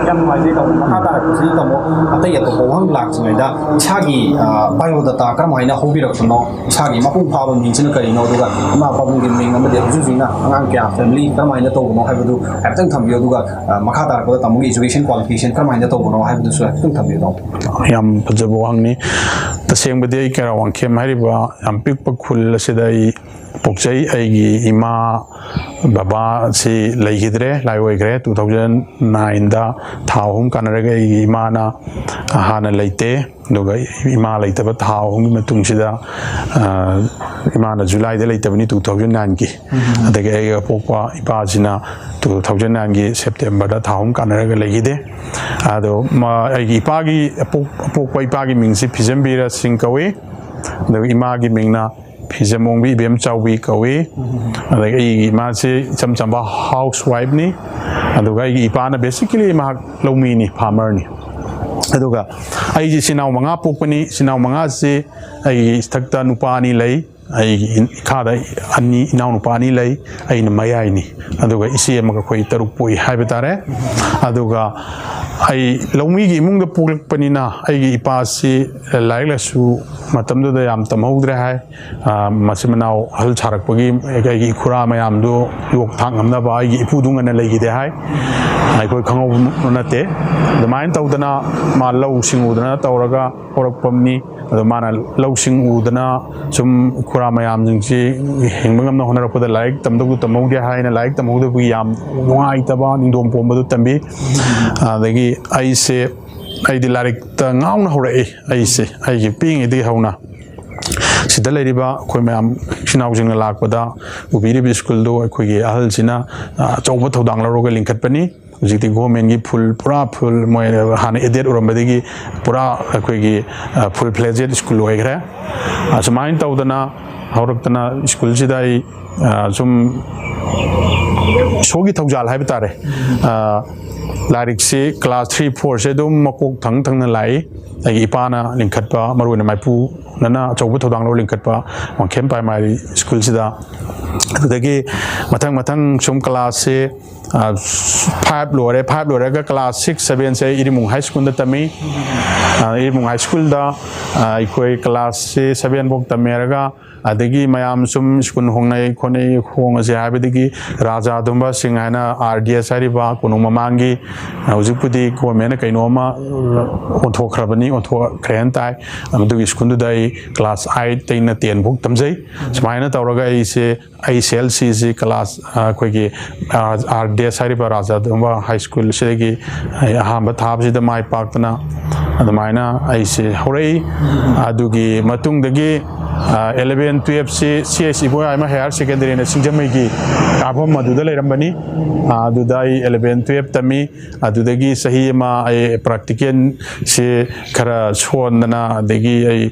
ꯌꯥꯝ ꯅꯨꯡꯉꯥꯏꯖꯩ ꯇꯥꯃꯣ꯫ ꯃꯈꯥ ꯇꯥꯔꯛꯄꯁꯤ ꯇꯥꯃꯣ, ꯑꯇꯩ ꯑꯇꯣꯞꯄ ꯋꯥꯍꯪ ꯂꯥꯛꯇ꯭ꯔꯤꯉꯩꯗ ꯏꯁꯥꯒꯤ, ꯑ, ꯕꯥꯏꯑꯣꯗꯥꯇꯥ ꯀꯔꯝꯍꯥꯏꯅ ꯍꯧꯕꯤꯔꯛꯄꯅꯣ? ꯏꯁꯥꯒꯤ ꯃꯄꯨꯡ ꯐꯥꯕ ꯃꯤꯡꯁꯤꯅ ꯀꯔꯤꯅꯣ? ꯑꯗꯨꯒ ꯏꯃꯥ ꯄꯥꯕꯨꯡꯒꯤ ꯃꯤꯡ ꯑꯃꯗꯤ ꯍꯧꯖꯤꯛ ꯍꯧꯖꯤꯛꯅ ꯑꯉꯥꯡ ꯀꯌꯥ, ꯐꯦꯃꯤꯂꯤ ꯀꯔꯝꯍꯥꯏꯅ ꯇꯧꯕꯅꯣ ꯍꯥꯏꯕꯗꯨ ꯍꯥꯏꯐꯦꯠꯇꯪ ꯊꯝꯕꯤꯌꯨ꯫ ꯑꯗꯨꯒ, ꯑ, ꯃꯈꯥ ꯇꯥꯔꯛꯄꯗ ꯇꯥꯃꯣꯒꯤ ꯏꯖꯨꯀꯦꯁꯟ ꯀ꯭ꯋꯥꯂꯤꯐꯤꯀꯦꯁꯟ ꯀꯔꯝꯍꯥꯏꯅ ꯇꯧꯕꯅꯣ ꯍꯥꯏꯕꯗꯨꯁꯨ ꯍꯥꯏꯐꯦꯠꯇꯪ ꯊꯝꯕꯤꯌꯨ ꯇꯥꯃꯣ꯫ ꯌꯥꯝ ꯐꯖꯕ ꯋꯥꯍꯪꯅꯤ꯫ ꯇꯁꯦꯡꯕꯗꯤ ꯑꯩ ꯀꯩꯔꯥꯛ ꯋꯥꯡꯈꯦꯝ ꯍꯥꯏꯔꯤꯕ ꯌꯥꯝ ꯄꯤꯛꯄ ꯈꯨꯜ ꯑꯁꯤꯗ ꯑꯩ ꯄꯣꯛꯆꯩ꯫ ꯑꯩꯒꯤ ꯏꯃꯥ ꯕꯕꯥꯁꯤ ꯂꯩꯈꯤꯗ꯭ꯔꯦ, ꯂꯥꯏ ꯑꯣꯏꯈ꯭ꯔꯦ꯫ Two thousand nineꯗ ꯊꯥ ꯑꯍꯨꯝ ꯀꯥꯟꯅꯔꯒ ꯑꯩꯒꯤ ꯏꯃꯥꯅ ꯍꯥꯟꯅ ꯂꯩꯇꯦ꯫ ꯑꯗꯨꯒ ꯏꯃꯥ ꯂꯩꯇꯕ ꯊꯥ ꯑꯍꯨꯝꯒꯤ ꯃꯇꯨꯡꯁꯤꯗ, ꯑ, ꯏꯃꯥꯅ ꯖꯨꯂꯥꯏꯗ ꯂꯩꯇꯕꯅꯤ, two thousand nineꯒꯤ꯫ ꯑꯗꯒꯤ ꯑꯩꯒ ꯄꯣꯛꯄ ꯏꯄꯥꯁꯤꯅ two thousand nineꯒꯤ ꯁꯦꯞꯇꯦꯝꯕꯔꯗ ꯊꯥ ꯑꯍꯨꯝ ꯀꯥꯟꯅꯔꯒ ꯂꯩꯈꯤꯗꯦ꯫ ꯑꯗꯣ ꯃ-, ꯑꯩꯒꯤ ꯏꯄꯥꯒꯤ ꯑꯄꯣꯛ-, ꯑꯄꯣꯛꯄ ꯏꯄꯥꯒꯤ ꯃꯤꯡꯁꯤ ꯐꯤꯖꯝꯕꯤꯔ ꯁꯤꯡ ꯀꯧꯏ꯫ ꯑꯗꯨꯒ ꯏꯃꯥꯒꯤ ꯃꯤꯡꯅ ꯐꯤꯖꯃꯣꯡꯕꯤ ꯏꯕꯦꯝ ꯆꯥꯎꯕꯤ ꯀꯧꯏ꯫ ꯑꯗꯒꯤ ꯑꯩꯒꯤ ꯏꯃꯥꯁꯤ ꯏꯆꯝ ꯆꯝꯕ ꯍꯥꯎꯁ ꯋꯥꯏꯐꯅꯤ꯫ ꯑꯗꯨꯒ ꯑꯩꯒꯤ ꯏꯄꯥꯅ ꯕꯦꯁꯤꯀꯦꯂꯤ ꯃꯍꯥꯛ ꯂꯧꯃꯤꯅꯤ, ꯐꯥꯔꯃꯔꯅꯤ꯫ ꯑꯗꯨꯒ ꯑꯩꯁꯤ ꯏꯆꯤꯟ ꯏꯅꯥꯎ ꯃꯉꯥ ꯄꯣꯛꯄꯅꯤ꯫ ꯏꯆꯤꯟ ꯏꯅꯥꯎ ꯃꯉꯥꯁꯤ ꯑꯩꯒꯤ ꯏꯊꯛꯇ ꯅꯨꯄꯥ ꯑꯅꯤ ꯂꯩ, ꯑꯩꯒꯤ ꯏꯈꯥꯗ ꯑꯅꯤ, ꯏꯅꯥꯎꯅꯨꯄꯥ ꯑꯅꯤ ꯂꯩ, ꯑꯩꯅ ꯃꯌꯥꯏꯅꯤ꯫ ꯑꯗꯨꯒ ꯏꯆꯦ ꯑꯃꯒ ꯑꯩꯈꯣꯏ ꯇꯔꯨꯛ ꯄꯣꯛꯏ ꯍꯥꯏꯕ ꯇꯥꯔꯦ꯫ ꯑꯗꯨꯒ ꯑꯩ ꯂꯧꯃꯤꯒꯤ ꯏꯃꯨꯡꯗ ꯄꯣꯛꯂꯛꯄꯅꯤꯅ ꯑꯩꯒꯤ ꯏꯄꯥꯁꯤ ꯂꯥꯏꯔꯤꯛ ꯂꯥꯏꯁꯨ ꯃꯇꯝꯗꯨꯗ ꯌꯥꯝ ꯇꯝꯍꯧꯗ꯭ꯔꯦ ꯍꯥꯏ꯫ ꯃꯆꯤꯟ ꯃꯅꯥꯎ ꯑꯍꯜ ꯁꯥꯔꯛꯄꯒꯤ ꯑꯩꯒꯤ ꯏꯈꯨꯔꯥ ꯃꯌꯥꯝꯗꯨ ꯌꯣꯛ ꯊꯥꯛ ꯉꯝꯅꯕ ꯑꯩꯒꯤ ꯏꯄꯨꯗꯨ ꯉꯟꯅ ꯂꯩꯈꯤꯗꯦ ꯍꯥꯏ꯫ ꯑꯩꯈꯣꯏ ꯈꯪꯍꯧꯕ ꯅꯠꯇꯦ꯫ ꯑꯗꯨꯃꯥꯏꯅ ꯇꯧꯗꯅ ꯃꯥ ꯂꯧ ꯁꯤꯡ ꯎꯗꯅ ꯇꯧꯔꯒ ꯍꯧꯔꯛꯄꯅꯤ꯫ ꯑꯗꯣ ꯃꯥꯅ ꯂꯧꯁꯤꯡ ꯎꯗꯅ ꯁꯨꯝ ꯈꯨꯔꯥ ꯃꯌꯥꯝꯁꯤꯡꯁꯤ ꯍꯤꯡꯕ ꯉꯝꯅ ꯍꯣꯠꯅꯔꯛꯄꯗ ꯂꯥꯏꯔꯤꯛ ꯇꯝꯗꯧꯗꯨ ꯇꯝꯍꯧꯗꯦ ꯍꯥꯏꯅ ꯂꯥꯏꯔꯤꯛ ꯇꯝꯍꯧꯗꯕꯒꯤ ꯌꯥꯝ ꯅꯨꯡꯉꯥꯏꯇꯕ ꯅꯤꯡꯗꯣꯝ ꯄꯣꯝꯕꯗꯨ ꯇꯝꯕꯤ꯫ ꯑꯗꯒꯤ ꯑꯩꯁꯦ ꯑꯩꯗꯤ ꯂꯥꯏꯔꯤꯛꯇ ꯉꯥꯎꯅ ꯍꯧꯔꯛꯏ꯫ ꯑꯩꯁꯦ ꯑꯩꯒꯤ ꯄꯤꯛꯏꯉꯩꯗꯒꯤ ꯍꯧꯅ ꯁꯤꯗ ꯂꯩꯔꯤꯕ ꯑꯩꯈꯣꯏ ꯃꯌꯥꯝ ꯏꯆꯤꯟ ꯏꯅꯥꯎꯁꯤꯡꯅ ꯂꯥꯛꯄꯗ ꯎꯕꯤꯔꯤꯕ ꯁ꯭ꯀꯨꯜꯗꯨ ꯑꯩꯈꯣꯏꯒꯤ ꯑꯍꯜꯁꯤꯅ ꯑꯆꯧꯕ ꯊꯧꯗꯥꯡ ꯂꯧꯔꯒ ꯂꯤꯡꯈꯠꯄꯅꯤ꯫ ꯍꯧꯖꯤꯛꯇꯤ ꯒꯣꯔꯃꯦꯟꯒꯤ ꯐꯨꯜ, ꯄꯨꯔꯥ ꯐꯨꯜ, ꯃꯣꯏ ꯍꯥꯟꯅ ꯑꯦꯗꯦꯠ ꯑꯣꯏꯔꯝꯕꯗꯒꯤ ꯄꯨꯔꯥ ꯑꯩꯈꯣꯏꯒꯤ ꯐꯨꯜ ꯐ꯭ꯂꯦꯖꯦꯠ ꯁ꯭ꯀꯨꯜ ꯑꯣꯏꯈ꯭ꯔꯦ꯫ ꯑꯁꯨꯃꯥꯏꯅ ꯇꯧꯗꯅ ꯍꯧꯔꯛꯇꯅ ꯁ꯭ꯀꯨꯜꯁꯤꯗ ꯑꯩ ꯁꯨꯝ ꯏꯁꯣꯔꯒꯤ ꯊꯧꯖꯥꯜ ꯍꯥꯏꯕ ꯇꯥꯔꯦ꯫ ꯂꯥꯏꯔꯤꯛꯁꯤ ꯀ꯭ꯂꯥꯁ ꯊ꯭ꯔꯤ ꯐꯣꯔꯁꯦ ꯑꯗꯨꯝ ꯃꯀꯣꯛ ꯊꯪ ꯊꯪꯅ ꯂꯥꯛꯏ꯫ ꯑꯩꯒꯤ ꯏꯄꯥꯅ ꯂꯤꯡꯈꯠꯄ, ꯃꯔꯨꯑꯣꯏꯅ ꯃꯥꯏꯄꯨꯅꯅ ꯑꯆꯧꯕ ꯊꯧꯗꯥꯡ ꯂꯧꯔ ꯂꯤꯡꯈꯠꯄ ꯋꯥꯡꯈꯦꯝ ꯄ꯭ꯔꯥꯏꯃꯥꯔꯤ ꯁ꯭ꯀꯨꯜꯁꯤꯗ꯫ ꯑꯗꯨꯗꯒꯤ ꯃꯊꯪ ꯃꯊꯪ ꯁꯨꯝ ꯀ꯭ꯂꯥꯁꯁꯦ ꯐꯥꯏꯚ ꯂꯣꯏꯔꯦ꯫ ꯐꯥꯏꯚ ꯂꯣꯏꯔꯒ ꯀ꯭ꯂꯥꯁ ꯁꯤꯛꯁ ꯁꯕꯦꯟꯁꯦ ꯑꯩ ꯏꯔꯤꯃꯨꯡ ꯍꯥꯏ ꯁ꯭ꯀꯨꯜꯗ ꯇꯝꯃꯤ꯫ ꯏꯔꯤꯃꯨꯡ ꯍꯥꯏ ꯁ꯭ꯀꯨꯜꯗ ꯑꯩꯈꯣꯏ ꯀ꯭ꯂꯥꯁꯁꯦ ꯁꯕꯦꯟ ꯐꯥꯎ ꯇꯝꯃꯦꯔꯒ ꯑꯗꯒꯤ ꯃꯌꯥꯝ ꯁꯨꯝ ꯁ꯭ꯀꯨꯜ ꯍꯣꯡꯅꯩ ꯈꯣꯠꯅꯩ, ꯍꯣꯡꯉꯁꯦ ꯍꯥꯏꯕꯗꯒꯤ ꯔꯥꯖꯥ ꯑꯗꯨꯝꯕ ꯁꯤꯡ ꯍꯥꯏꯅ, ꯑꯥꯔ ꯗꯤ ꯑꯦꯁ ꯍꯥꯏꯔꯤꯕ ꯀꯣꯅꯨꯡ ꯃꯃꯥꯡꯒꯤ, ꯍꯧꯖꯤꯛꯄꯨꯗꯤ ꯒꯣꯔꯃꯦꯟꯅ ꯀꯩꯅꯣꯝꯃ ꯑꯣꯟꯊꯣꯛꯈ꯭ꯔꯕꯅꯤ, ꯑꯣꯟꯊꯣꯛꯈ꯭ꯔꯦ ꯍꯥꯏꯅ ꯇꯥꯏ꯫ ꯃꯗꯨꯒꯤ ꯁ꯭ꯀꯨꯜꯗꯨꯗ ꯑꯩ ꯀ꯭ꯂꯥꯁ ꯑꯥꯏꯠꯇꯩꯅ ꯇꯦꯟ ꯐꯥꯎ ꯇꯝꯖꯩ꯫ ꯁꯨꯃꯥꯏꯅ ꯇꯧꯔꯒ ꯑꯩꯁꯦ ꯑꯩ ꯁꯤ ꯑꯦꯜ ꯁꯤꯁꯤ ꯀ꯭ꯂꯥꯁ ꯑꯩꯈꯣꯏꯒꯤ ꯑꯥꯔ ꯗꯤ ꯑꯦꯁ ꯍꯥꯏꯔꯤꯕ ꯔꯥꯖꯥ ꯑꯗꯨꯝꯕ ꯍꯥꯏ ꯁ꯭ꯀꯨꯜꯁꯤꯗꯒꯤ ꯑꯩ ꯑꯍꯥꯟꯕ ꯊꯥꯕꯁꯤꯗ ꯃꯥꯏ ꯄꯥꯛꯇꯅ ꯑꯗꯨꯃꯥꯏꯅ ꯑꯩꯁꯦ ꯍꯧꯔꯛꯏ꯫ ꯑꯗꯨꯒꯤ ꯃꯇꯨꯡꯗꯒꯤ ꯑꯦꯂꯚꯦꯟ ꯇꯨꯌꯦꯜꯞꯁꯤ ꯁꯤ H Iboyaima higher secondary and ꯁꯤꯡꯖꯃꯩꯒꯤ ꯀꯥꯐꯝ ꯑꯗꯨꯗ ꯂꯩꯔꯝꯕꯅꯤ꯫ ꯑꯗꯨꯗ ꯑꯩ ꯑꯦꯂꯚꯦꯟ ꯇꯨꯌꯦꯜꯞ ꯇꯝꯃꯤ꯫ ꯑꯗꯨꯗꯒꯤ ꯆꯍꯤ ꯑꯃ ꯑꯩ ꯄ꯭ꯔꯥꯛꯇꯤꯀꯦꯜꯁꯤ ꯈꯔ ꯁꯣꯟꯗꯅ, ꯑꯗꯒꯤ ꯑꯩ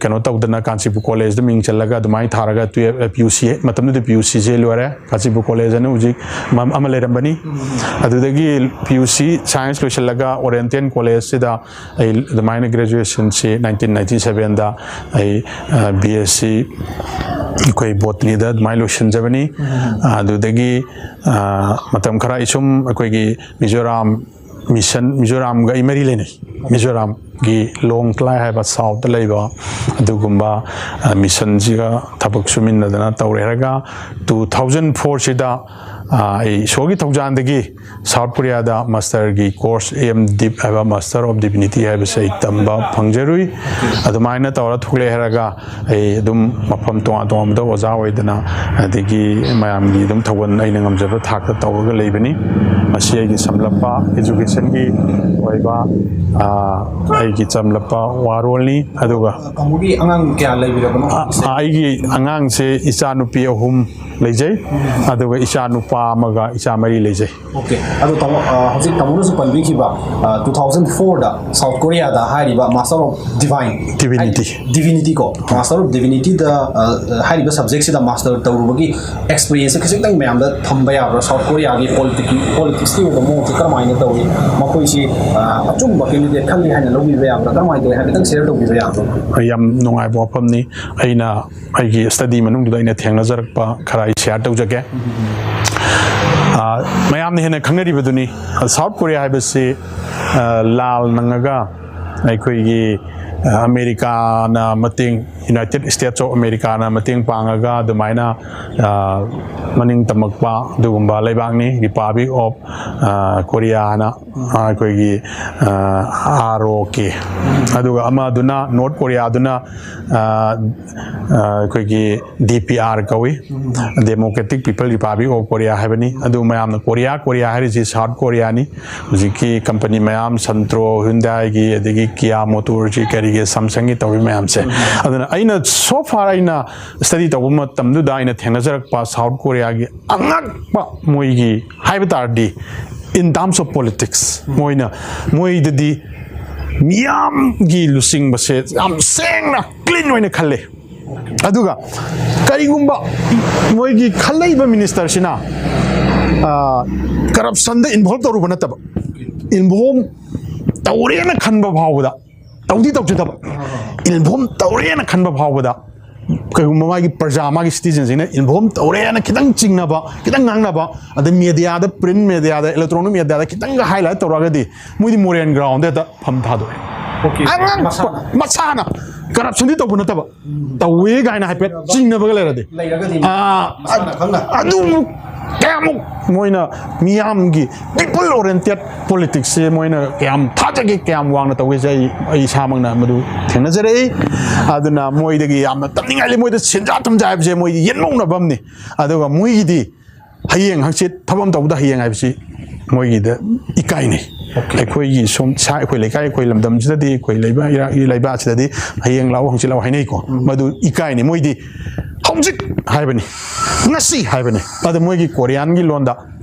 ꯀꯩꯅꯣ ꯇꯧꯗꯅ ꯀꯥꯟꯆꯤꯄꯨꯔ ꯀꯣꯂꯦꯖꯇ ꯃꯤꯡ ꯆꯜꯂꯒ ꯑꯗꯨꯃꯥꯏꯅ ꯊꯥꯔꯒ ꯇꯨꯌꯦꯜꯞ ꯄꯤ ꯌꯨ ꯁꯤ, ꯃꯇꯝꯗꯨꯗ ꯄꯤ ꯌꯨ ꯁꯤꯁꯦ ꯂꯣꯏꯔꯦ꯫ ꯀꯥꯟꯆꯤꯄꯨꯔ ꯀꯣꯂꯦꯖ ꯑꯅ ꯍꯧꯖꯤꯛ ꯑꯃ ꯂꯩꯔꯝꯕꯅꯤ꯫ ꯑꯗꯨꯗꯒꯤ ꯄꯤ ꯌꯨ ꯁꯤ ꯁꯥꯏꯟꯁ ꯂꯣꯏꯁꯤꯜꯂꯒ ꯑꯣꯔꯤꯌꯦꯟꯇꯦꯜ ꯀꯣꯂꯦꯖꯁꯤꯗ ꯑꯩ ꯑꯗꯨꯃꯥꯏꯅ ꯒ꯭ꯔꯦꯖꯨꯑꯦꯁꯟꯁꯤ ꯅꯥꯏꯟꯇꯤꯟ ꯅꯥꯏꯟꯇꯤ ꯁꯕꯦꯟꯗ ꯑꯩ ꯕꯤ ꯑꯦꯁ ꯁꯤ ꯑꯩꯈꯣꯏ ꯕꯣꯇꯅꯤꯗ ꯑꯗꯨꯃꯥꯏꯅ ꯂꯣꯏꯁꯤꯟꯖꯕꯅꯤ꯫ ꯑꯗꯨꯗꯒꯤ ꯃꯇꯝ ꯈꯔ ꯑꯩ ꯁꯨꯝ ꯑꯩꯈꯣꯏꯒꯤ ꯃꯤꯖꯣꯔꯥꯝ ꯃꯤꯁꯟ, ꯃꯤꯖꯣꯔꯥꯝꯒ ꯑꯩ ꯃꯔꯤ ꯂꯩꯅꯩ꯫ ꯃꯤꯖꯣꯔꯥꯝꯒꯤ ꯂꯣꯡ ꯀ꯭ꯂꯥꯏ ꯍꯥꯏꯕ ꯁꯥꯎꯠꯇ ꯂꯩꯕ ꯑꯗꯨꯒꯨꯝꯕ ꯃꯤꯁꯟꯁꯤꯒ ꯊꯕꯛ ꯁꯨꯃꯤꯟꯅꯗꯅ ꯇꯧꯔꯦ ꯍꯥꯏꯔꯒ ꯇꯨ ꯊꯥꯎꯖꯟ ꯐꯣꯔꯁꯤꯗ ꯑꯩ ꯏꯁꯣꯔꯒꯤ ꯊꯧꯖꯥꯟꯗꯒꯤ ꯁꯥꯎꯠ ꯀꯣꯔꯤꯌꯥꯗ ꯃꯥꯁꯇꯔꯒꯤ ꯀꯣꯔꯁ ꯑꯦꯝ ꯗꯤꯞ ꯍꯥꯏꯕ, ꯃꯥꯁꯇꯔ ꯑꯣꯐ ꯗꯤꯚꯤꯅꯤꯇꯤ ꯍꯥꯏꯕꯁꯦ ꯑꯩ ꯇꯝꯕ ꯐꯪꯖꯔꯨꯏ꯫ ꯑꯗꯨꯃꯥꯏꯅ ꯇꯧꯔ ꯊꯣꯛꯂꯛꯑꯦ ꯍꯥꯏꯔꯒ ꯑꯩ ꯑꯗꯨꯝ ꯃꯐꯝ ꯇꯣꯉꯥꯟ ꯇꯣꯉꯥꯟꯕꯗ ꯑꯣꯖꯥ ꯑꯣꯏꯗꯅ, ꯑꯗꯒꯤ ꯃꯌꯥꯝꯒꯤ ꯑꯗꯨꯝ ꯊꯧꯒꯜ ꯑꯩꯅ ꯉꯝꯖꯕ ꯊꯥꯛꯇ ꯇꯧꯔꯒ ꯂꯩꯕꯅꯤ꯫ ꯃꯁꯤ ꯑꯩꯒꯤ ꯁꯝꯂꯞꯄ ꯏꯖꯨꯀꯦꯁꯟꯒꯤ ꯑꯣꯏꯕ ꯑꯩꯒꯤ ꯆꯝꯂꯞꯄ ꯋꯥꯔꯣꯜꯅꯤ꯫ ꯑꯗꯨꯒ ꯇꯥꯃꯣꯒꯤ ꯑꯉꯥꯡ ꯀꯌꯥ ꯂꯩꯕꯤꯔꯕꯅꯣ? ꯑꯩꯒꯤ ꯑꯉꯥꯡꯁꯦ ꯏꯆꯥ ꯅꯨꯄꯤ ꯑꯍꯨꯝ ꯂꯩꯖꯩ꯫ ꯑꯗꯨꯒ ꯏꯆꯥ ꯅꯨꯄꯥ ꯑꯃꯒ ꯏꯆꯥ ꯃꯔꯤ ꯂꯩꯖꯩ꯫ ꯑꯣꯀꯦ꯫ ꯑꯗꯣ ꯇꯥꯃꯣ, ꯍꯧꯖꯤꯛ ꯇꯥꯃꯣꯅꯁꯨ ꯄꯟꯕꯤꯈꯤꯕ ꯇꯨ ꯊꯥꯎꯖꯟ ꯐꯣꯔꯗ ꯁꯥꯎꯠ ꯀꯣꯔꯤꯌꯥꯗ ꯍꯥꯏꯔꯤꯕ ꯃꯥꯁꯇꯔ ꯑꯣꯐ ꯗꯤꯚꯥꯏꯟ, ꯗꯤꯚꯤꯅꯤꯇꯤ꯫ ꯗꯤꯚꯤꯅꯤꯇꯤ ꯀꯣ, ꯃꯥꯁꯇꯔ ꯑꯣꯐ ꯗꯤꯚꯤꯅꯤꯇꯤꯗ ꯍꯥꯏꯔꯤꯕ ꯁꯕꯖꯦꯛꯁꯤꯗ ꯃꯥꯁꯇꯔ ꯇꯧꯔꯨꯕꯒꯤ ꯑꯦꯛꯁꯄꯤꯔꯤꯌꯦꯟꯁꯁꯦ ꯈꯖꯤꯛꯇꯪ ꯃꯌꯥꯝꯗ ꯊꯝꯕ ꯌꯥꯕ꯭ꯔꯥ? ꯁꯥꯎꯠ ꯀꯣꯔꯤꯌꯥꯒꯤ ꯄꯣꯂꯤꯇꯤꯛꯁꯀꯤ ꯄꯣꯂꯤꯇꯤꯛꯁꯀꯤ ꯑꯣꯏꯕ ꯃꯑꯣꯡꯁꯦ ꯀꯔꯝꯍꯥꯏꯅ ꯇꯧꯏ? ꯃꯈꯣꯏꯁꯤ ꯑꯆꯨꯝꯕ ꯀꯦꯟꯗꯤꯗꯦꯠ ꯈꯜꯂꯤ ꯍꯥꯏꯅ ꯂꯧꯕꯤꯕ ꯌꯥꯕ꯭ꯔꯥ? ꯀꯔꯝꯍꯥꯏꯅ ꯇꯧꯏ? ꯍꯥꯏꯐꯦꯠꯇꯪ ꯁꯤꯌꯔ ꯇꯧꯕꯤꯕ ꯌꯥꯕ꯭ꯔꯥ? ꯌꯥꯝ ꯅꯨꯡꯉꯥꯏꯕ ꯋꯥꯐꯝꯅꯤ꯫ ꯑꯩꯅ ꯑꯩꯒꯤ ꯁ꯭ꯇꯗꯤ ꯃꯅꯨꯡꯗꯨꯗ ꯑꯩꯅ ꯊꯦꯡꯅꯖꯔꯛꯄ ꯈꯔ ꯑꯩ ꯁꯤꯌꯥꯔ ꯇꯧꯖꯒꯦ꯫ ꯃꯌꯥꯝꯅ ꯍꯦꯟꯅ ꯈꯪꯅꯔꯤꯕꯗꯨꯅꯤ, ꯁꯥꯎꯠ ꯀꯣꯔꯤꯌꯥ ꯍꯥꯏꯕꯁꯤ ꯂꯥꯜ ꯅꯪꯉꯒ ꯑꯩꯈꯣꯏꯒꯤ ꯑꯃꯦꯔꯤꯀꯥꯅ ꯃꯇꯦꯡ, ꯌꯨꯅꯥꯏꯇꯦꯠ ꯁ꯭ꯇꯦꯠꯁ ꯑꯣꯐ ꯑꯃꯦꯔꯤꯀꯥꯅ ꯃꯇꯦꯡ ꯄꯥꯡꯉꯒ ꯑꯗꯨꯃꯥꯏꯅ ꯃꯅꯤꯡ ꯇꯝꯃꯛꯄ ꯑꯗꯨꯒꯨꯝꯕ ꯂꯩꯕꯥꯛꯅꯤ꯫ ꯔꯤꯄꯥꯕ꯭ꯂꯤꯛ ꯑꯣꯐ ꯀꯣꯔꯤꯌꯥꯅ ꯑꯩꯈꯣꯏꯒꯤ ꯑꯥꯔ ꯑꯣ ꯀꯦ꯫ ꯑꯗꯨꯒ ꯑꯃꯗꯨꯅ, ꯅꯣꯔꯠ ꯀꯣꯔꯤꯌꯥꯗꯨꯅ ꯑꯩꯈꯣꯏꯒꯤ ꯗꯤ ꯄꯤ ꯑꯥꯔ ꯀꯧꯏ, democratic people republic of Korea ꯍꯥꯏꯕꯅꯤ꯫ ꯑꯗꯨ ꯃꯌꯥꯝꯅ ꯀꯣꯔꯤꯌꯥ ꯀꯣꯔꯤꯌꯥ ꯍꯥꯏꯔꯤꯁꯤ ꯁꯥꯎꯠ ꯀꯣꯔꯤꯌꯥꯅꯤ꯫ ꯍꯧꯖꯤꯛꯀꯤ ꯀꯝꯄꯅꯤ ꯃꯌꯥꯝ, ꯁꯟꯇ꯭ꯔꯣ, ꯍ꯭ꯌꯨꯟꯗꯥꯏꯒꯤ, ꯑꯗꯒꯤ ꯀꯤꯌꯥ ꯃꯣꯇꯣꯔꯁꯤ ꯀꯔꯤ ꯁꯥꯝꯁꯪꯒꯤ ꯇꯧꯔꯤ ꯃꯌꯥꯝꯁꯦ꯫ ꯑꯗꯨꯅ ꯑꯩꯅ so far ꯑꯩꯅ study ꯇꯧꯕ ꯃꯇꯝꯗꯨꯗ ꯑꯩꯅ ꯊꯦꯡꯅꯖꯔꯛꯄ ꯁꯥꯎꯠ ꯀꯣꯔꯤꯌꯥꯒꯤ ꯑꯉꯛꯄ ꯃꯣꯏꯒꯤ ꯍꯥꯏꯕ ꯇꯥꯔꯗꯤ in terms of politics ꯃꯣꯏꯅ ꯃꯣꯏꯗꯗꯤ ꯃꯤꯌꯥꯝꯒꯤ ꯂꯨꯆꯤꯡꯕꯁꯦ ꯌꯥꯝ ꯁꯦꯡꯅ clean ꯑꯣꯏꯅ ꯈꯜꯂꯦ꯫ ꯑꯗꯨꯒ ꯀꯔꯤꯒꯨꯝꯕ ꯃꯣꯏꯒꯤ ꯈꯜꯂꯛꯏꯕ ministerꯁꯤꯅ corruptionꯗ involve ꯇꯧꯔꯨꯕ ꯅꯠꯇꯕ, involve ꯇꯧꯔꯦꯅ ꯈꯟꯕ ꯐꯥꯎꯕꯗ, ꯇꯧꯗꯤ ꯇꯧꯖꯗꯕ, involve ꯇꯧꯔꯦꯅ ꯈꯟꯕ ꯐꯥꯎꯕꯗ ꯀꯩꯒꯨꯝꯕ ꯃꯥꯒꯤ ꯄ꯭ꯔꯖꯥ, ꯃꯥꯒꯤ citizenꯁꯤꯡꯅ involve ꯇꯧꯔꯦꯅ ꯈꯤꯇꯪ ꯆꯤꯡꯅꯕ, ꯈꯤꯇꯪ ꯉꯥꯡꯅꯕ, ꯑꯗꯩ mediaꯗ, print mediaꯗ, electronic mediada ꯈꯤꯇꯪꯒ highlight ꯇꯧꯔꯛꯑꯒꯗꯤ ꯃꯣꯏꯗꯤ moral groundꯗ ꯍꯦꯛꯇ ꯐꯝ ꯊꯥꯗꯣꯛꯑꯦ꯫ ꯑꯉꯥꯡ ꯃꯁꯥꯅ corruptionꯗꯤ ꯇꯧꯕ ꯅꯠꯇꯕ, ꯇꯧꯋꯦ ꯀꯥꯏꯅ ꯍꯥꯏꯐꯦꯠ ꯆꯤꯡꯅꯕꯒ ꯂꯩꯔꯗꯤ, ꯑꯥ, ꯑꯗꯨꯃꯨꯛ ꯀꯌꯥꯃꯨꯛ ꯃꯣꯏꯅ ꯃꯤꯌꯥꯝꯒꯤ people oriented politicsꯁꯦ ꯃꯣꯏꯅ ꯀꯌꯥꯝ ꯊꯥꯖꯒꯦ, ꯀꯌꯥꯝ ꯋꯥꯡꯅ ꯇꯧꯒꯦꯁꯦ ꯑꯩ ꯑꯩ ꯏꯁꯥꯃꯛꯅ ꯃꯗꯨ ꯊꯦꯡꯅꯖꯔꯛꯏ꯫ ꯑꯗꯨꯅ ꯃꯣꯏꯗꯒꯤ ꯌꯥꯝꯅ ꯇꯝꯅꯤꯡꯉꯥꯏ ꯂꯩ꯫ ꯃꯣꯏꯗ ꯁꯦꯟꯖꯥ ꯊꯨꯝꯖꯥ ꯍꯥꯏꯕꯁꯦ ꯃꯣꯏꯗꯤ ꯌꯦꯟꯃꯧꯅꯕ ꯑꯃꯅꯤ꯫ ꯑꯗꯨꯒ ꯃꯣꯏꯒꯤꯗꯤ ꯍꯌꯦꯡ ꯍꯪꯆꯤꯠ ꯊꯕꯛ ꯑꯃ ꯇꯧꯕꯗ ꯍꯌꯦꯡ ꯍꯥꯏꯕꯁꯤ ꯃꯣꯏꯒꯤꯗ ꯏꯀꯥꯏꯅꯩ꯫ ꯑꯩꯈꯣꯏꯒꯤ ꯁꯣꯝ ꯁꯥ ꯑꯩꯈꯣꯏ ꯂꯩꯀꯥꯏ, ꯑꯩꯈꯣꯏ ꯂꯝꯗꯝꯁꯤꯗꯗꯤ, ꯑꯩꯈꯣꯏ ꯂꯩꯕꯥꯛ ꯏꯔꯥ- ꯂꯩꯕꯥꯛꯁꯤꯗꯗꯤ ꯍꯌꯦꯡ ꯂꯥꯛꯑꯣ, ꯍꯪꯆꯤꯠ ꯂꯥꯛꯑꯣ ꯍꯥꯏꯅꯩꯀꯣ꯫ ꯃꯗꯨ ꯏꯀꯥꯏꯅꯤ꯫ ꯃꯣꯏꯗꯤ ꯍꯧꯖꯤꯛ ꯍꯥꯏꯕꯅꯤ, ꯉꯁꯤ ꯍꯥꯏꯕꯅꯤ꯫ ꯑꯗ ꯃꯣꯏꯒꯤ ꯀꯣꯔꯤꯌꯥꯟꯒꯤ ꯂꯣꯟꯗ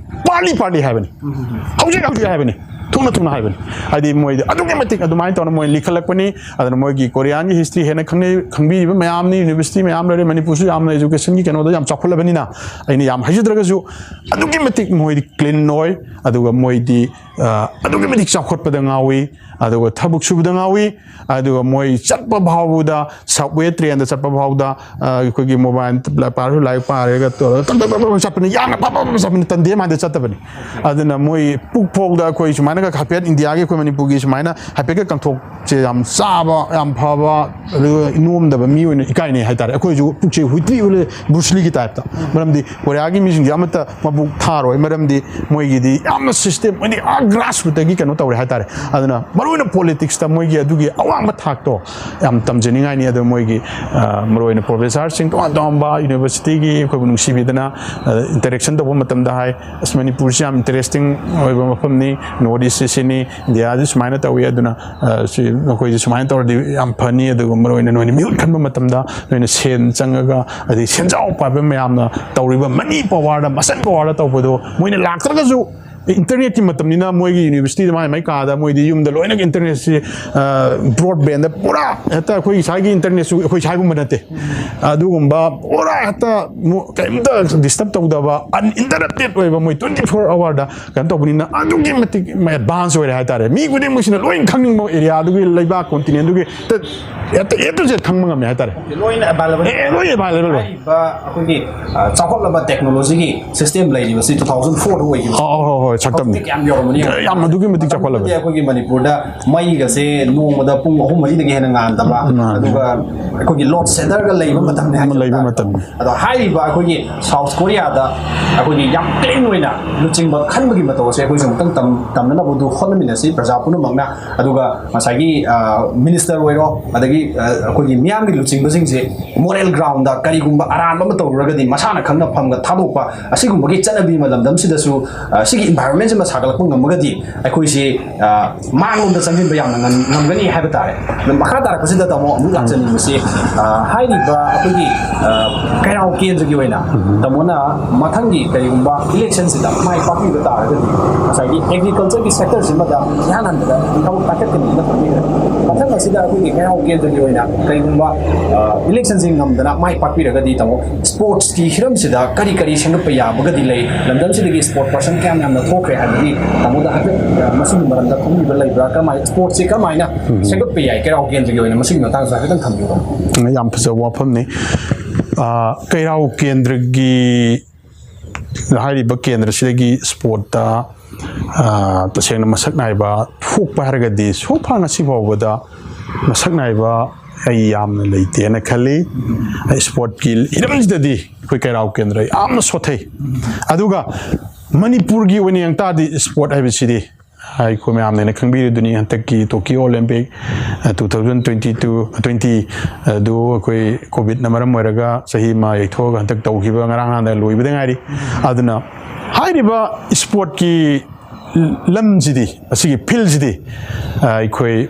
partly partly ꯍꯥꯏꯕꯅꯤ, ꯍꯧꯖꯤꯛ ꯍꯧꯖꯤꯛ ꯍꯥꯏꯕꯅꯤ, ꯊꯨꯅ ꯊꯨꯅ ꯍꯥꯏꯕꯅꯤ꯫ ꯍꯥꯏꯗꯤ ꯃꯣꯏꯗꯤ ꯑꯗꯨꯛꯀꯤ ꯃꯇꯤꯛ ꯑꯗꯨꯃꯥꯏꯅ ꯇꯧꯅ ꯃꯣꯏ ꯂꯤꯈꯠꯂꯛꯄꯅꯤ꯫ ꯑꯗꯨꯅ ꯃꯣꯏꯒꯤ ꯀꯣꯔꯤꯌꯥꯟꯒꯤ history ꯍꯦꯟꯅ ꯈꯪꯅꯩ, ꯈꯪꯕꯤꯔꯤꯕ ꯃꯌꯥꯝꯅꯤ꯫ University ꯃꯌꯥꯝ ꯂꯩꯔꯦ꯫ ꯃꯅꯤꯄꯨꯔꯁꯨ ꯌꯥꯝꯅ educationꯒꯤ ꯀꯩꯅꯣꯗ ꯌꯥꯝ ꯆꯥꯎꯈꯠꯂꯕꯅꯤꯅ ꯑꯩꯅ ꯌꯥꯝ ꯍꯥꯏꯖꯗ꯭ꯔꯒꯁꯨ ꯑꯗꯨꯛꯀꯤ ꯃꯇꯤꯛ ꯃꯣꯏꯗꯤ clean ꯑꯣꯏ꯫ ꯑꯗꯨꯒ ꯃꯣꯏꯗꯤ ꯑ, ꯑꯗꯨꯛꯀꯤ ꯃꯇꯤꯛ ꯆꯥꯎꯈꯠꯄꯗ ꯉꯥꯎꯏ꯫ ꯑꯗꯨꯒ ꯊꯕꯛ ꯁꯨꯕꯗ ꯉꯥꯎꯏ꯫ ꯑꯗꯨꯒ ꯃꯣꯏ ꯆꯠꯄ ꯐꯥꯎꯕꯗ, subway trainꯗ ꯆꯠꯄ ꯐꯥꯎꯕꯗ, ꯑ, ꯑꯩꯈꯣꯏꯒꯤ mobile ꯄꯥꯔꯁꯨ ꯂꯥꯏꯔꯤꯛ ꯄꯥꯔꯦꯒ ꯇꯧꯔꯒ ꯇꯛ ꯇꯛ ꯇꯛ ꯇꯛ ꯆꯠꯄꯅꯤ꯫ ꯌꯥꯝꯅ ꯐꯕ ꯐꯕ ꯆꯠꯄꯅꯤ꯫ ꯇꯟꯗꯦ ꯍꯥꯏꯅ ꯆꯠꯇꯕꯅꯤ꯫ ꯑꯗꯨꯅ ꯃꯣꯏ ꯄꯨꯛ ꯐꯥꯎꯗ ꯑꯩꯈꯣꯏ ꯁꯨꯃꯥꯏꯅꯒ ꯍꯥꯏꯐꯦꯠ ꯏꯟꯗꯤꯌꯥꯒꯤ, ꯑꯩꯈꯣꯏ ꯃꯅꯤꯄꯨꯔꯒꯤ ꯁꯨꯃꯥꯏꯅ ꯍꯥꯏꯐꯦꯠꯀ ꯀꯪꯊꯣꯛꯁꯦ ꯌꯥꯝ ꯆꯥꯕ, ꯌꯥꯝ ꯐꯕ, ꯑꯗꯨꯒ ꯅꯣꯝꯗꯕ ꯃꯤ ꯑꯣꯏꯅ ꯏꯀꯥꯏꯅꯩ ꯍꯥꯏꯇꯥꯔꯦ꯫ ꯑꯩꯈꯣꯏꯁꯨ ꯄꯨꯛꯁꯦ ꯍꯨꯏꯇ꯭ꯔꯤ ꯍꯨꯏꯂꯦ, Bruce Leeꯒꯤ typeꯇ꯫ ꯃꯔꯝꯗꯤ ꯀꯣꯔꯤꯌꯥꯒꯤ ꯃꯤꯁꯤꯡꯁꯦ ꯑꯃꯠꯇ ꯃꯕꯨꯛ ꯊꯥꯔꯣꯏ, ꯃꯔꯝꯗꯤ ꯃꯣꯏꯒꯤꯗꯤ ꯌꯥꯝꯅ system, ꯃꯣꯏꯗꯤ ꯑꯥ grassrootꯇꯒꯤ ꯀꯩꯅꯣ ꯇꯧꯔꯦ ꯍꯥꯏꯇꯥꯔꯦ꯫ ꯑꯗꯨꯅ ꯃꯔꯨꯑꯣꯏꯅ politicsꯇ ꯃꯣꯏꯒꯤ ꯑꯗꯨꯒꯤ ꯑꯋꯥꯡꯕ ꯊꯥꯛꯇꯣ ꯌꯥꯝ ꯇꯝꯖꯅꯤꯡꯉꯥꯏꯅꯤ꯫ ꯑꯗꯣ ꯃꯣꯏꯒꯤ, ꯑ, ꯃꯔꯨꯑꯣꯏꯅ professorꯁꯤꯡ ꯇꯣꯉꯥꯟ ꯇꯣꯉꯥꯟꯕ universityꯒꯤ ꯑꯩꯈꯣꯏꯕꯨ ꯅꯨꯡꯁꯤꯕꯤꯗꯅ, ꯑ, interaction ꯇꯧꯕ ꯃꯇꯝꯗ ꯍꯥꯏ, "ꯑꯁ, ꯃꯅꯤꯄꯨꯔꯁꯤ ꯌꯥꯝ interesting ꯑꯣꯏꯕ ꯃꯐꯝꯅꯤ, North East ꯁꯤꯁꯤꯅꯤ, ꯏꯟꯗꯤꯌꯥꯁꯤ ꯁꯨꯃꯥꯏꯅ ꯇꯧꯏ, ꯑꯗꯨꯅ ꯑ, ꯁꯤ ꯅꯈꯣꯏꯁꯤ ꯁꯨꯃꯥꯏꯅ ꯇꯧꯔꯗꯤ ꯌꯥꯝ ꯐꯅꯤ꯫ ꯑꯗꯨꯒ ꯃꯔꯨ ꯑꯣꯏꯅ ꯅꯣꯏꯅ ꯃꯤꯍꯨꯠ ꯈꯟꯕ ꯃꯇꯝꯗ ꯅꯣꯏꯅ ꯁꯦꯟ ꯆꯪꯉꯒ, ꯑꯗꯩ ꯁꯦꯟꯖꯥꯎ ꯄꯥꯏꯕ ꯃꯌꯥꯝꯅ ꯇꯧꯔꯤꯕ ꯃꯅꯤ ꯄꯋꯥꯔꯗ, ꯃꯁꯟ ꯄꯋꯥꯔꯗ ꯇꯧꯕꯗꯣ ꯃꯣꯏꯅ ꯂꯥꯛꯇ꯭ꯔꯒꯁꯨ, ꯏꯟꯇꯔꯅꯦꯠꯀꯤ ꯃꯇꯝꯅꯤꯅ ꯃꯣꯏꯒꯤ ꯌꯨꯅꯤꯚꯔꯁꯤꯇꯤꯗ ꯃꯥꯏ ꯃꯥꯏ ꯀꯥꯗ ꯃꯣꯏꯗꯤ ꯌꯨꯝꯗ ꯂꯣꯏꯅ ꯏꯟꯇꯔꯅꯦꯠꯁꯤ, ꯕ꯭ꯔꯣꯗꯕꯦꯟꯗ ꯄꯨꯔꯥ ꯍꯦꯛꯇ ꯑꯩꯈꯣꯏ ꯏꯁꯥꯒꯤ ꯏꯟꯇꯔꯅꯦꯠꯁꯨ ꯑꯩꯈꯣꯏ ꯏꯁꯥꯒꯨꯝꯕ ꯅꯠꯇꯦ꯫ ꯑꯗꯨꯒꯨꯝꯕ ꯄꯨꯔꯥ ꯍꯦꯛꯇ ꯃꯨ-, ꯀꯩꯝꯇ ꯗꯤꯁꯇꯔꯕ ꯇꯧꯗꯕ, ꯑꯟꯏꯟꯇꯔꯞꯇꯦꯠ ꯑꯣꯏꯕ, ꯃꯣꯏ ꯇ꯭ꯋꯦꯟꯇꯤ ꯐꯣꯔ ꯑꯋꯥꯔꯗ ꯀꯩꯅꯣ ꯇꯧꯕꯅꯤꯅ ꯑꯗꯨꯛꯀꯤ ꯃꯇꯤꯛ ꯑꯦꯗꯚꯥꯟꯁ ꯑꯣꯏꯔꯦ ꯍꯥꯏꯇꯥꯔꯦ꯫ ꯃꯤ ꯈꯨꯗꯤꯡꯃꯛꯁꯤꯅ ꯂꯣꯏꯅ ꯈꯪꯅꯤꯡꯕ ꯑꯦꯔꯤꯌꯥꯗꯨꯒꯤ ꯂꯩꯕꯥꯛ ꯀꯣꯟꯇꯤꯅꯦꯟꯗꯨꯒꯤ ꯍꯦꯛꯇ ꯑꯦ ꯇꯨ ꯖꯦꯠ ꯈꯪꯕ ꯉꯝꯃꯦ ꯍꯥꯏꯇꯥꯔꯦ꯫ ꯂꯣꯏꯅ ꯑꯦꯚꯥꯏꯂꯦꯕꯜ ꯑꯦ, ꯂꯣꯏ ꯑꯦꯚꯥꯏꯂꯦꯕꯜ ꯑꯣꯏ꯫ ꯍꯥꯏꯔꯤꯕ ꯑꯩꯈꯣꯏꯒꯤ ꯑ, ꯆꯥꯎꯈꯠꯂꯕ ꯇꯦꯛꯅꯣꯂꯣꯖꯤꯒꯤ ꯁꯤꯁꯇꯦꯝ ꯂꯩꯔꯤꯕꯁꯤ ꯇꯨ ꯊꯥꯎꯖꯟ ꯐꯣꯔꯗ ꯑꯣꯏꯈꯤꯕ꯫ ꯑꯣ, ꯍꯣꯏ, ꯍꯣꯏ, ꯁꯛꯇꯝꯅꯤ꯫ ꯍꯧꯖꯤꯛꯇꯤ ꯀꯌꯥꯝ ꯌꯧꯔꯝꯃꯅꯤ ꯌꯦꯡꯉꯣ꯫ ꯌꯥꯝ ꯑꯗꯨꯛꯀꯤ ꯃꯇꯤꯛ ꯆꯥꯎꯈꯠꯂꯕꯅꯤ꯫ ꯑꯩꯈꯣꯏꯒꯤ ꯃꯅꯤꯄꯨꯔꯗ ꯃꯩꯒꯁꯦ ꯅꯣꯡꯃꯗ ꯄꯨꯡ ꯑꯍꯨꯝ ꯃꯔꯤꯗꯒꯤ ꯍꯦꯟꯅ ꯉꯥꯟꯗꯕ, ꯃꯥꯅꯤ꯫ ꯑꯗꯨꯒ ꯑꯩꯈꯣꯏꯒꯤ ꯂꯣꯗ ꯁꯦꯗꯔꯒ ꯂꯩꯕ ꯃꯇꯝꯅꯤ ꯍꯥꯏꯖꯕ ꯂꯩꯕ ꯇꯥꯔꯦ꯫ ꯃꯇꯝꯅꯤ꯫ ꯑꯗꯣ ꯍꯥꯏꯔꯤꯕ ꯑꯩꯈꯣꯏꯒꯤ ꯁꯥꯎꯠ ꯀꯣꯔꯤꯌꯥꯗ ꯑꯩꯈꯣꯏꯒꯤ ꯌꯥꯝ ꯀ꯭ꯂꯤꯟ ꯑꯣꯏꯅ ꯂꯨꯆꯤꯡꯕ ꯈꯟꯕꯒꯤ ꯃꯇꯧ ꯑꯁꯦ ꯑꯩꯈꯣꯏꯁꯨ ꯑꯃꯨꯛꯇꯪ ꯇꯝ-, ꯇꯝꯅꯅꯕꯗꯨ ꯍꯣꯠꯅꯃꯤꯟꯅꯁꯤ ꯄ꯭ꯔꯖꯥ ꯄꯨꯝꯅꯃꯛꯅ꯫ ꯑꯗꯨꯒ ꯉꯁꯥꯏꯒꯤ ꯃꯤꯅꯤꯁꯇꯔ ꯑꯣꯏꯔꯣ, ꯑꯗꯒꯤ ꯑ, ꯑꯩꯈꯣꯏꯒꯤ ꯃꯤꯌꯥꯝꯒꯤ ꯂꯨꯆꯤꯡꯕꯁꯤꯡꯁꯦ ꯃꯣꯔꯦꯜ ꯒ꯭ꯔꯥꯎꯟꯗ ꯀꯔꯤꯒꯨꯝꯕ ꯑꯔꯥꯟꯕ ꯑꯃ ꯇꯧꯔꯨꯔꯒꯗꯤ ꯃꯁꯥꯅ ꯈꯪꯅ ꯐꯝꯒ ꯊꯥꯗꯣꯛꯄ, ꯑꯁꯤꯒꯨꯝꯕꯒꯤ ꯆꯠꯅꯕꯤ ꯑꯃ ꯂꯝꯗꯝꯁꯤꯗꯁꯨ, ꯑ, ꯁꯤꯒꯤ ꯏꯟꯚꯥꯏꯔꯣꯟꯃꯦꯟꯁꯤꯃ ꯁꯥꯒꯠꯂꯛꯄ ꯉꯝꯃꯒꯗꯤ ꯑꯩꯈꯣꯏꯁꯤ, ꯑ, ꯃꯥꯡꯂꯣꯝꯗ ꯆꯪꯁꯤꯟꯕ ꯌꯥꯝꯅ ꯉꯝ-, ꯉꯝꯒꯅꯤ ꯍꯥꯏꯕ ꯇꯥꯔꯦ꯫ ꯑꯗꯣ ꯃꯈꯥ ꯇꯥꯔꯛꯄꯁꯤꯗ ꯇꯥꯃꯣ ꯑꯃꯨꯛ ꯂꯥꯛꯆꯅꯤꯡꯕꯁꯤ, ꯑ, ꯍꯥꯏꯔꯤꯕ ꯑꯩꯈꯣꯏꯒꯤ, ꯑ, ꯀꯩꯔꯥꯎ ꯀꯦꯟꯗ꯭ꯔꯒꯤ ꯑꯣꯏꯅ ꯇꯥꯃꯣꯅ ꯃꯊꯪꯒꯤ ꯀꯔꯤꯒꯨꯝꯕ ꯏꯂꯦꯛꯁꯟꯁꯤꯗ ꯃꯥꯏ ꯄꯥꯛꯄꯤꯕ ꯇꯥꯔꯒꯗꯤ ꯉꯁꯥꯏꯒꯤ ꯑꯦꯒ꯭ꯔꯤꯀꯜꯆꯔꯒꯤ ꯁꯦꯛꯇꯔꯁꯤꯃꯗ ꯏꯍꯥꯟ ꯍꯥꯟꯕꯗ ꯊꯕꯛ ꯄꯥꯏꯈꯠꯀꯅꯤꯅ ꯊꯝꯕꯤꯈ꯭ꯔꯦ꯫ ꯃꯊꯪ ꯑꯁꯤꯗ ꯑꯩꯈꯣꯏꯒꯤ ꯀꯩꯔꯥꯎ ꯀꯦꯟꯗ꯭ꯔꯒꯤ ꯑꯣꯏꯅ ꯀꯔꯤꯒꯨꯝꯕ, ꯑ, ꯏꯂꯦꯛꯁꯟꯁꯤ ꯉꯝꯗꯅ ꯃꯥꯏ ꯄꯥꯛꯄꯤꯔꯒꯗꯤ ꯇꯥꯃꯣ ꯁ꯭ꯄꯣꯔꯠꯁꯀꯤ ꯍꯤꯔꯝꯁꯤꯗ ꯀꯔꯤ ꯀꯔꯤ ꯁꯦꯝꯒꯠꯄ ꯌꯥꯕꯒꯗꯤ ꯂꯩ? ꯂꯝꯗꯝꯁꯤꯗꯒꯤ ꯁ꯭ꯄꯣꯔꯠ ꯄꯔꯁꯟ ꯀꯌꯥꯝ ꯌꯥꯝꯅ ꯊꯣꯛꯈ꯭ꯔꯦ ꯍꯥꯏꯕꯒꯤ ꯇꯥꯃꯣꯗ ꯍꯥꯏꯐꯦꯠ, ꯑ, ꯃꯁꯤꯒꯤ ꯃꯔꯝꯗ ꯈꯪꯕꯤꯕ ꯂꯩꯕ꯭ꯔꯥ? ꯀꯔꯝꯍꯥꯏꯅ ꯁ꯭ꯄꯣꯔꯠꯁꯤ ꯀꯔꯝꯍꯥꯏꯅ ꯁꯦꯝꯒꯠꯄ ꯌꯥꯏ? ꯀꯩꯔꯥꯎ ꯀꯦꯟꯗ꯭ꯔꯒꯤ ꯑꯣꯏꯅ ꯃꯁꯤꯒꯤ ꯃꯇꯥꯡꯗꯁꯨ ꯍꯥꯏꯐꯦꯠꯇꯪ ꯊꯝꯕꯤꯌꯨ꯫ ꯌꯥꯝ ꯐꯖꯕ ꯋꯥꯐꯝꯅꯤ꯫ ꯑ, ꯀꯩꯔꯥꯎ ꯀꯦꯟꯗ꯭ꯔꯒꯤ ꯍꯥꯏꯔꯤꯕ ꯀꯦꯟꯗ꯭ꯔꯁꯤꯗꯒꯤ ꯁ꯭ꯄꯣꯔꯠꯇ, ꯑ, ꯇꯁꯦꯡꯅ ꯃꯁꯛ ꯅꯥꯏꯕ ꯊꯣꯛꯄ ꯍꯥꯏꯔꯒꯗꯤ ꯁꯣ ꯐꯥ ꯉꯁꯤ ꯐꯥꯎꯕꯗ ꯃꯁꯛ ꯅꯥꯏꯕ ꯑꯩ ꯌꯥꯝꯅ ꯂꯩꯇꯦꯅ ꯈꯜꯂꯤ꯫ ꯑꯩ ꯁ꯭ꯄꯣꯔꯠꯀꯤ ꯍꯤꯔꯝꯁꯤꯗꯗꯤ ꯑꯩꯈꯣꯏ ꯀꯩꯔꯥꯎ ꯀꯦꯟꯗ꯭ꯔ ꯌꯥꯝꯅ ꯁꯣꯊꯩ꯫ ꯑꯗꯨꯒ ꯃꯅꯤꯄꯨꯔꯒꯤ ꯑꯣꯏꯅ ꯌꯦꯡ ꯇꯥꯔꯗꯤ ꯁ꯭ꯄꯣꯔꯠ ꯍꯥꯏꯕꯁꯤꯗꯤ ꯑꯩꯈꯣꯏ ꯃꯌꯥꯝꯅ ꯈꯪꯕꯤꯔꯤꯗꯨꯅꯤ, ꯍꯟꯗꯛꯀꯤ ꯇꯣꯀꯤꯌꯣ ꯑꯣꯂꯦꯝꯄꯤꯛ, ꯑ, two thousand twenty two, twenty ꯑꯗꯨ ꯑꯩꯈꯣꯏ ꯀꯣꯚꯤꯗꯅ ꯃꯔꯝ ꯑꯣꯏꯔꯒ ꯆꯍꯤ ꯑꯃ ꯌꯩꯊꯣꯛꯑꯒ ꯍꯟꯗꯛ ꯇꯧꯈꯤꯕ ꯉꯔꯥꯡ ꯅꯍꯥꯟꯗ ꯂꯣꯏꯕꯗ ꯉꯥꯏꯔꯤ꯫ ꯑꯗꯨꯅ ꯍꯥꯏꯔꯤꯕ ꯁ꯭ꯄꯣꯔꯠꯀꯤ ꯂꯝꯁꯤꯗꯤ, ꯑꯁꯤꯒꯤ ꯐꯤꯜꯁꯤꯗꯤ ꯑꯩꯈꯣꯏ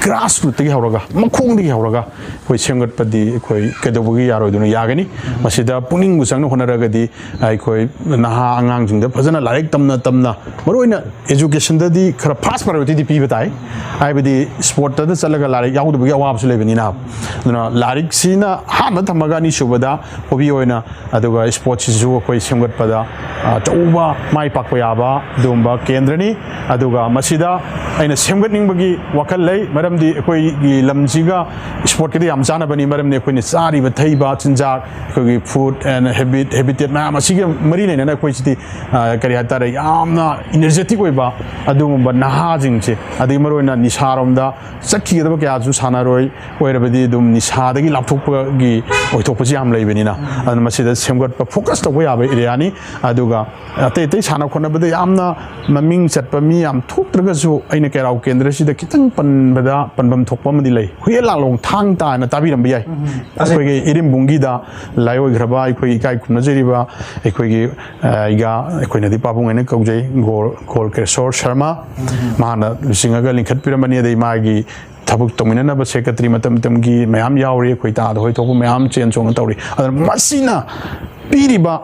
ꯒ꯭ꯔꯥꯁ ꯔꯨꯠꯇꯒꯤ ꯍꯧꯔꯒ, ꯃꯈꯣꯡꯗꯒꯤ ꯍꯧꯔꯒ ꯑꯩꯈꯣꯏ ꯁꯦꯝꯒꯠꯄꯗꯤ ꯑꯩꯈꯣꯏ ꯀꯩꯗꯧꯕꯒꯤ ꯌꯥꯔꯣꯏꯗꯣꯏꯅꯣ? ꯌꯥꯒꯅꯤ꯫ ꯃꯁꯤꯗ ꯄꯨꯛꯅꯤꯡꯕꯨ ꯆꯪꯅ ꯍꯣꯠꯅꯔꯒꯗꯤ ꯑꯩꯈꯣꯏ ꯅꯍꯥ ꯑꯉꯥꯡꯁꯤꯡꯗ ꯐꯖꯅ ꯂꯥꯏꯔꯤꯛ ꯇꯝꯅ ꯇꯝꯅ, ꯃꯔꯨꯑꯣꯏꯅ educationꯗꯗꯤ ꯈꯔ first priorityꯗꯤ ꯄꯤꯕ ꯇꯥꯏ꯫ ꯍꯥꯏꯕꯗꯤ sportꯇꯗ ꯆꯠꯂꯒ ꯂꯥꯏꯔꯤꯛ ꯌꯥꯎꯗꯕꯒꯤ ꯑꯋꯥꯕꯁꯨ ꯂꯩꯕꯅꯤꯅ, ꯑꯗꯨꯅ ꯂꯥꯏꯔꯤꯛꯁꯤꯅ ꯑꯍꯥꯟꯕ ꯊꯝꯃꯒ ꯑꯅꯤꯁꯨꯕꯗ hobby ꯑꯣꯏꯅ, ꯑꯗꯨꯒ sportꯁꯤꯁꯨ ꯑꯩꯈꯣꯏ ꯁꯦꯝꯒꯠꯄꯗ ꯑꯆꯧꯕ ꯃꯥꯏ ꯄꯥꯛꯄ ꯌꯥꯕ ꯑꯗꯨꯒꯨꯝꯕ ꯀꯦꯟꯗ꯭ꯔꯅꯤ꯫ ꯑꯗꯨꯒ ꯃꯁꯤꯗ ꯑꯩꯅ ꯁꯦꯝꯒꯠꯅꯤꯡꯕꯒꯤ ꯋꯥꯈꯜ ꯂꯩ, ꯃꯔꯝꯗꯤ ꯑꯩꯈꯣꯏꯒꯤ ꯂꯝꯁꯤꯒ sportꯀꯗꯤ ꯌꯥꯝ ꯆꯥꯟꯅꯕꯅꯤ, ꯃꯔꯝꯗꯤ ꯑꯩꯈꯣꯏꯅ ꯆꯥꯔꯤꯕ ꯊꯛꯏꯕ ꯆꯤꯟꯖꯥꯛ, ꯑꯩꯈꯣꯏꯒꯤ food and habit, habitat ꯃꯌꯥꯝ ꯑꯁꯤꯒ ꯃꯔꯤ ꯂꯩꯅꯅ ꯑꯩꯈꯣꯏꯁꯤꯗꯤ, ꯑ, ꯀꯔꯤ ꯍꯥꯏꯇꯥꯔꯦ, ꯌꯥꯝꯅ energetic ꯑꯣꯏꯕ ꯑꯗꯨꯒꯨꯝꯕ ꯅꯍꯥꯁꯤꯡꯁꯦ, ꯑꯗꯒꯤ ꯃꯔꯨꯑꯣꯏꯅ ꯅꯤꯁꯥꯔꯣꯝꯗ ꯆꯠꯈꯤꯒꯗꯕ ꯀꯌꯥꯁꯨ ꯁꯥꯟꯅꯔꯣꯏ, ꯑꯣꯏꯔꯕꯗꯤ ꯑꯗꯨꯝ ꯅꯤꯁꯥꯗꯒꯤ ꯂꯥꯞꯊꯣꯛꯄꯒꯤ ꯑꯣꯏꯊꯣꯛꯄꯁꯤ ꯌꯥꯝ ꯂꯩꯕꯅꯤꯅ, ꯑꯗꯨꯅ ꯃꯁꯤꯗ ꯁꯦꯝꯒꯠꯄ, focus ꯇꯧꯕ ꯌꯥꯕ areaꯅꯤ꯫ ꯑꯗꯨꯒ ꯑꯇꯩ ꯑꯇꯩ ꯁꯥꯟꯅ ꯈꯣꯠꯅꯕꯗ ꯌꯥꯝꯅ ꯃꯃꯤꯡ ꯆꯠꯄ ꯃꯤ ꯌꯥꯝ ꯊꯣꯛꯇ꯭ꯔꯒꯁꯨ, ꯑꯩꯅ ꯀꯩꯔꯥꯎ ꯀꯦꯟꯗ꯭ꯔꯁꯤꯗ ꯈꯤꯇꯪ ꯄꯟꯕꯗ ꯄꯟꯐꯝ ꯊꯣꯛꯄ ꯑꯃꯗꯤ ꯂꯩ, ꯍꯨꯏꯌꯦꯟ ꯂꯥꯡꯂꯣꯡ ꯊꯥꯡ ꯇꯥ ꯍꯥꯏꯅ ꯇꯥꯕꯤꯔꯝꯕ ꯌꯥꯏ꯫ ꯑꯩꯈꯣꯏꯒꯤ ꯏꯔꯤꯝꯕꯨꯡꯒꯤꯗ ꯂꯥꯏꯑꯣꯏꯈ꯭ꯔꯕ ꯑꯩꯈꯣꯏ ꯏꯀꯥꯏ ꯈꯨꯝꯅꯖꯔꯤꯕ ꯑꯩꯈꯣꯏꯒꯤ, ꯑ, ꯑꯩꯒ, ꯑꯩꯈꯣꯏꯅꯗꯤ ꯄꯥꯕꯨꯡ ꯍꯥꯏꯅ ꯀꯧꯖꯩ, ꯒꯣꯜ, ꯒꯣꯜ ꯀꯦꯁꯣꯔ ꯁꯔꯃ, ꯃꯍꯥꯛꯅ ꯂꯨꯆꯤꯡꯉꯒ ꯂꯤꯡꯈꯠꯄꯤꯔꯝꯕꯅꯤ꯫ ꯑꯗꯩ ꯃꯥꯒꯤ ꯊꯕꯛ ꯇꯧꯃꯤꯟꯅꯅꯕ secretary ꯃꯇꯝ ꯃꯇꯝꯒꯤ ꯃꯌꯥꯝ ꯌꯥꯎꯔꯤ, ꯑꯩꯈꯣꯏ ꯇꯥꯗ ꯍꯣꯏ ꯊꯣꯛꯄ ꯃꯌꯥꯝ ꯆꯦꯟ ꯆꯣꯡꯅ ꯇꯧꯔꯤ꯫ ꯑꯗꯨꯅ ꯃꯁꯤꯅ ꯄꯤꯔꯤꯕ,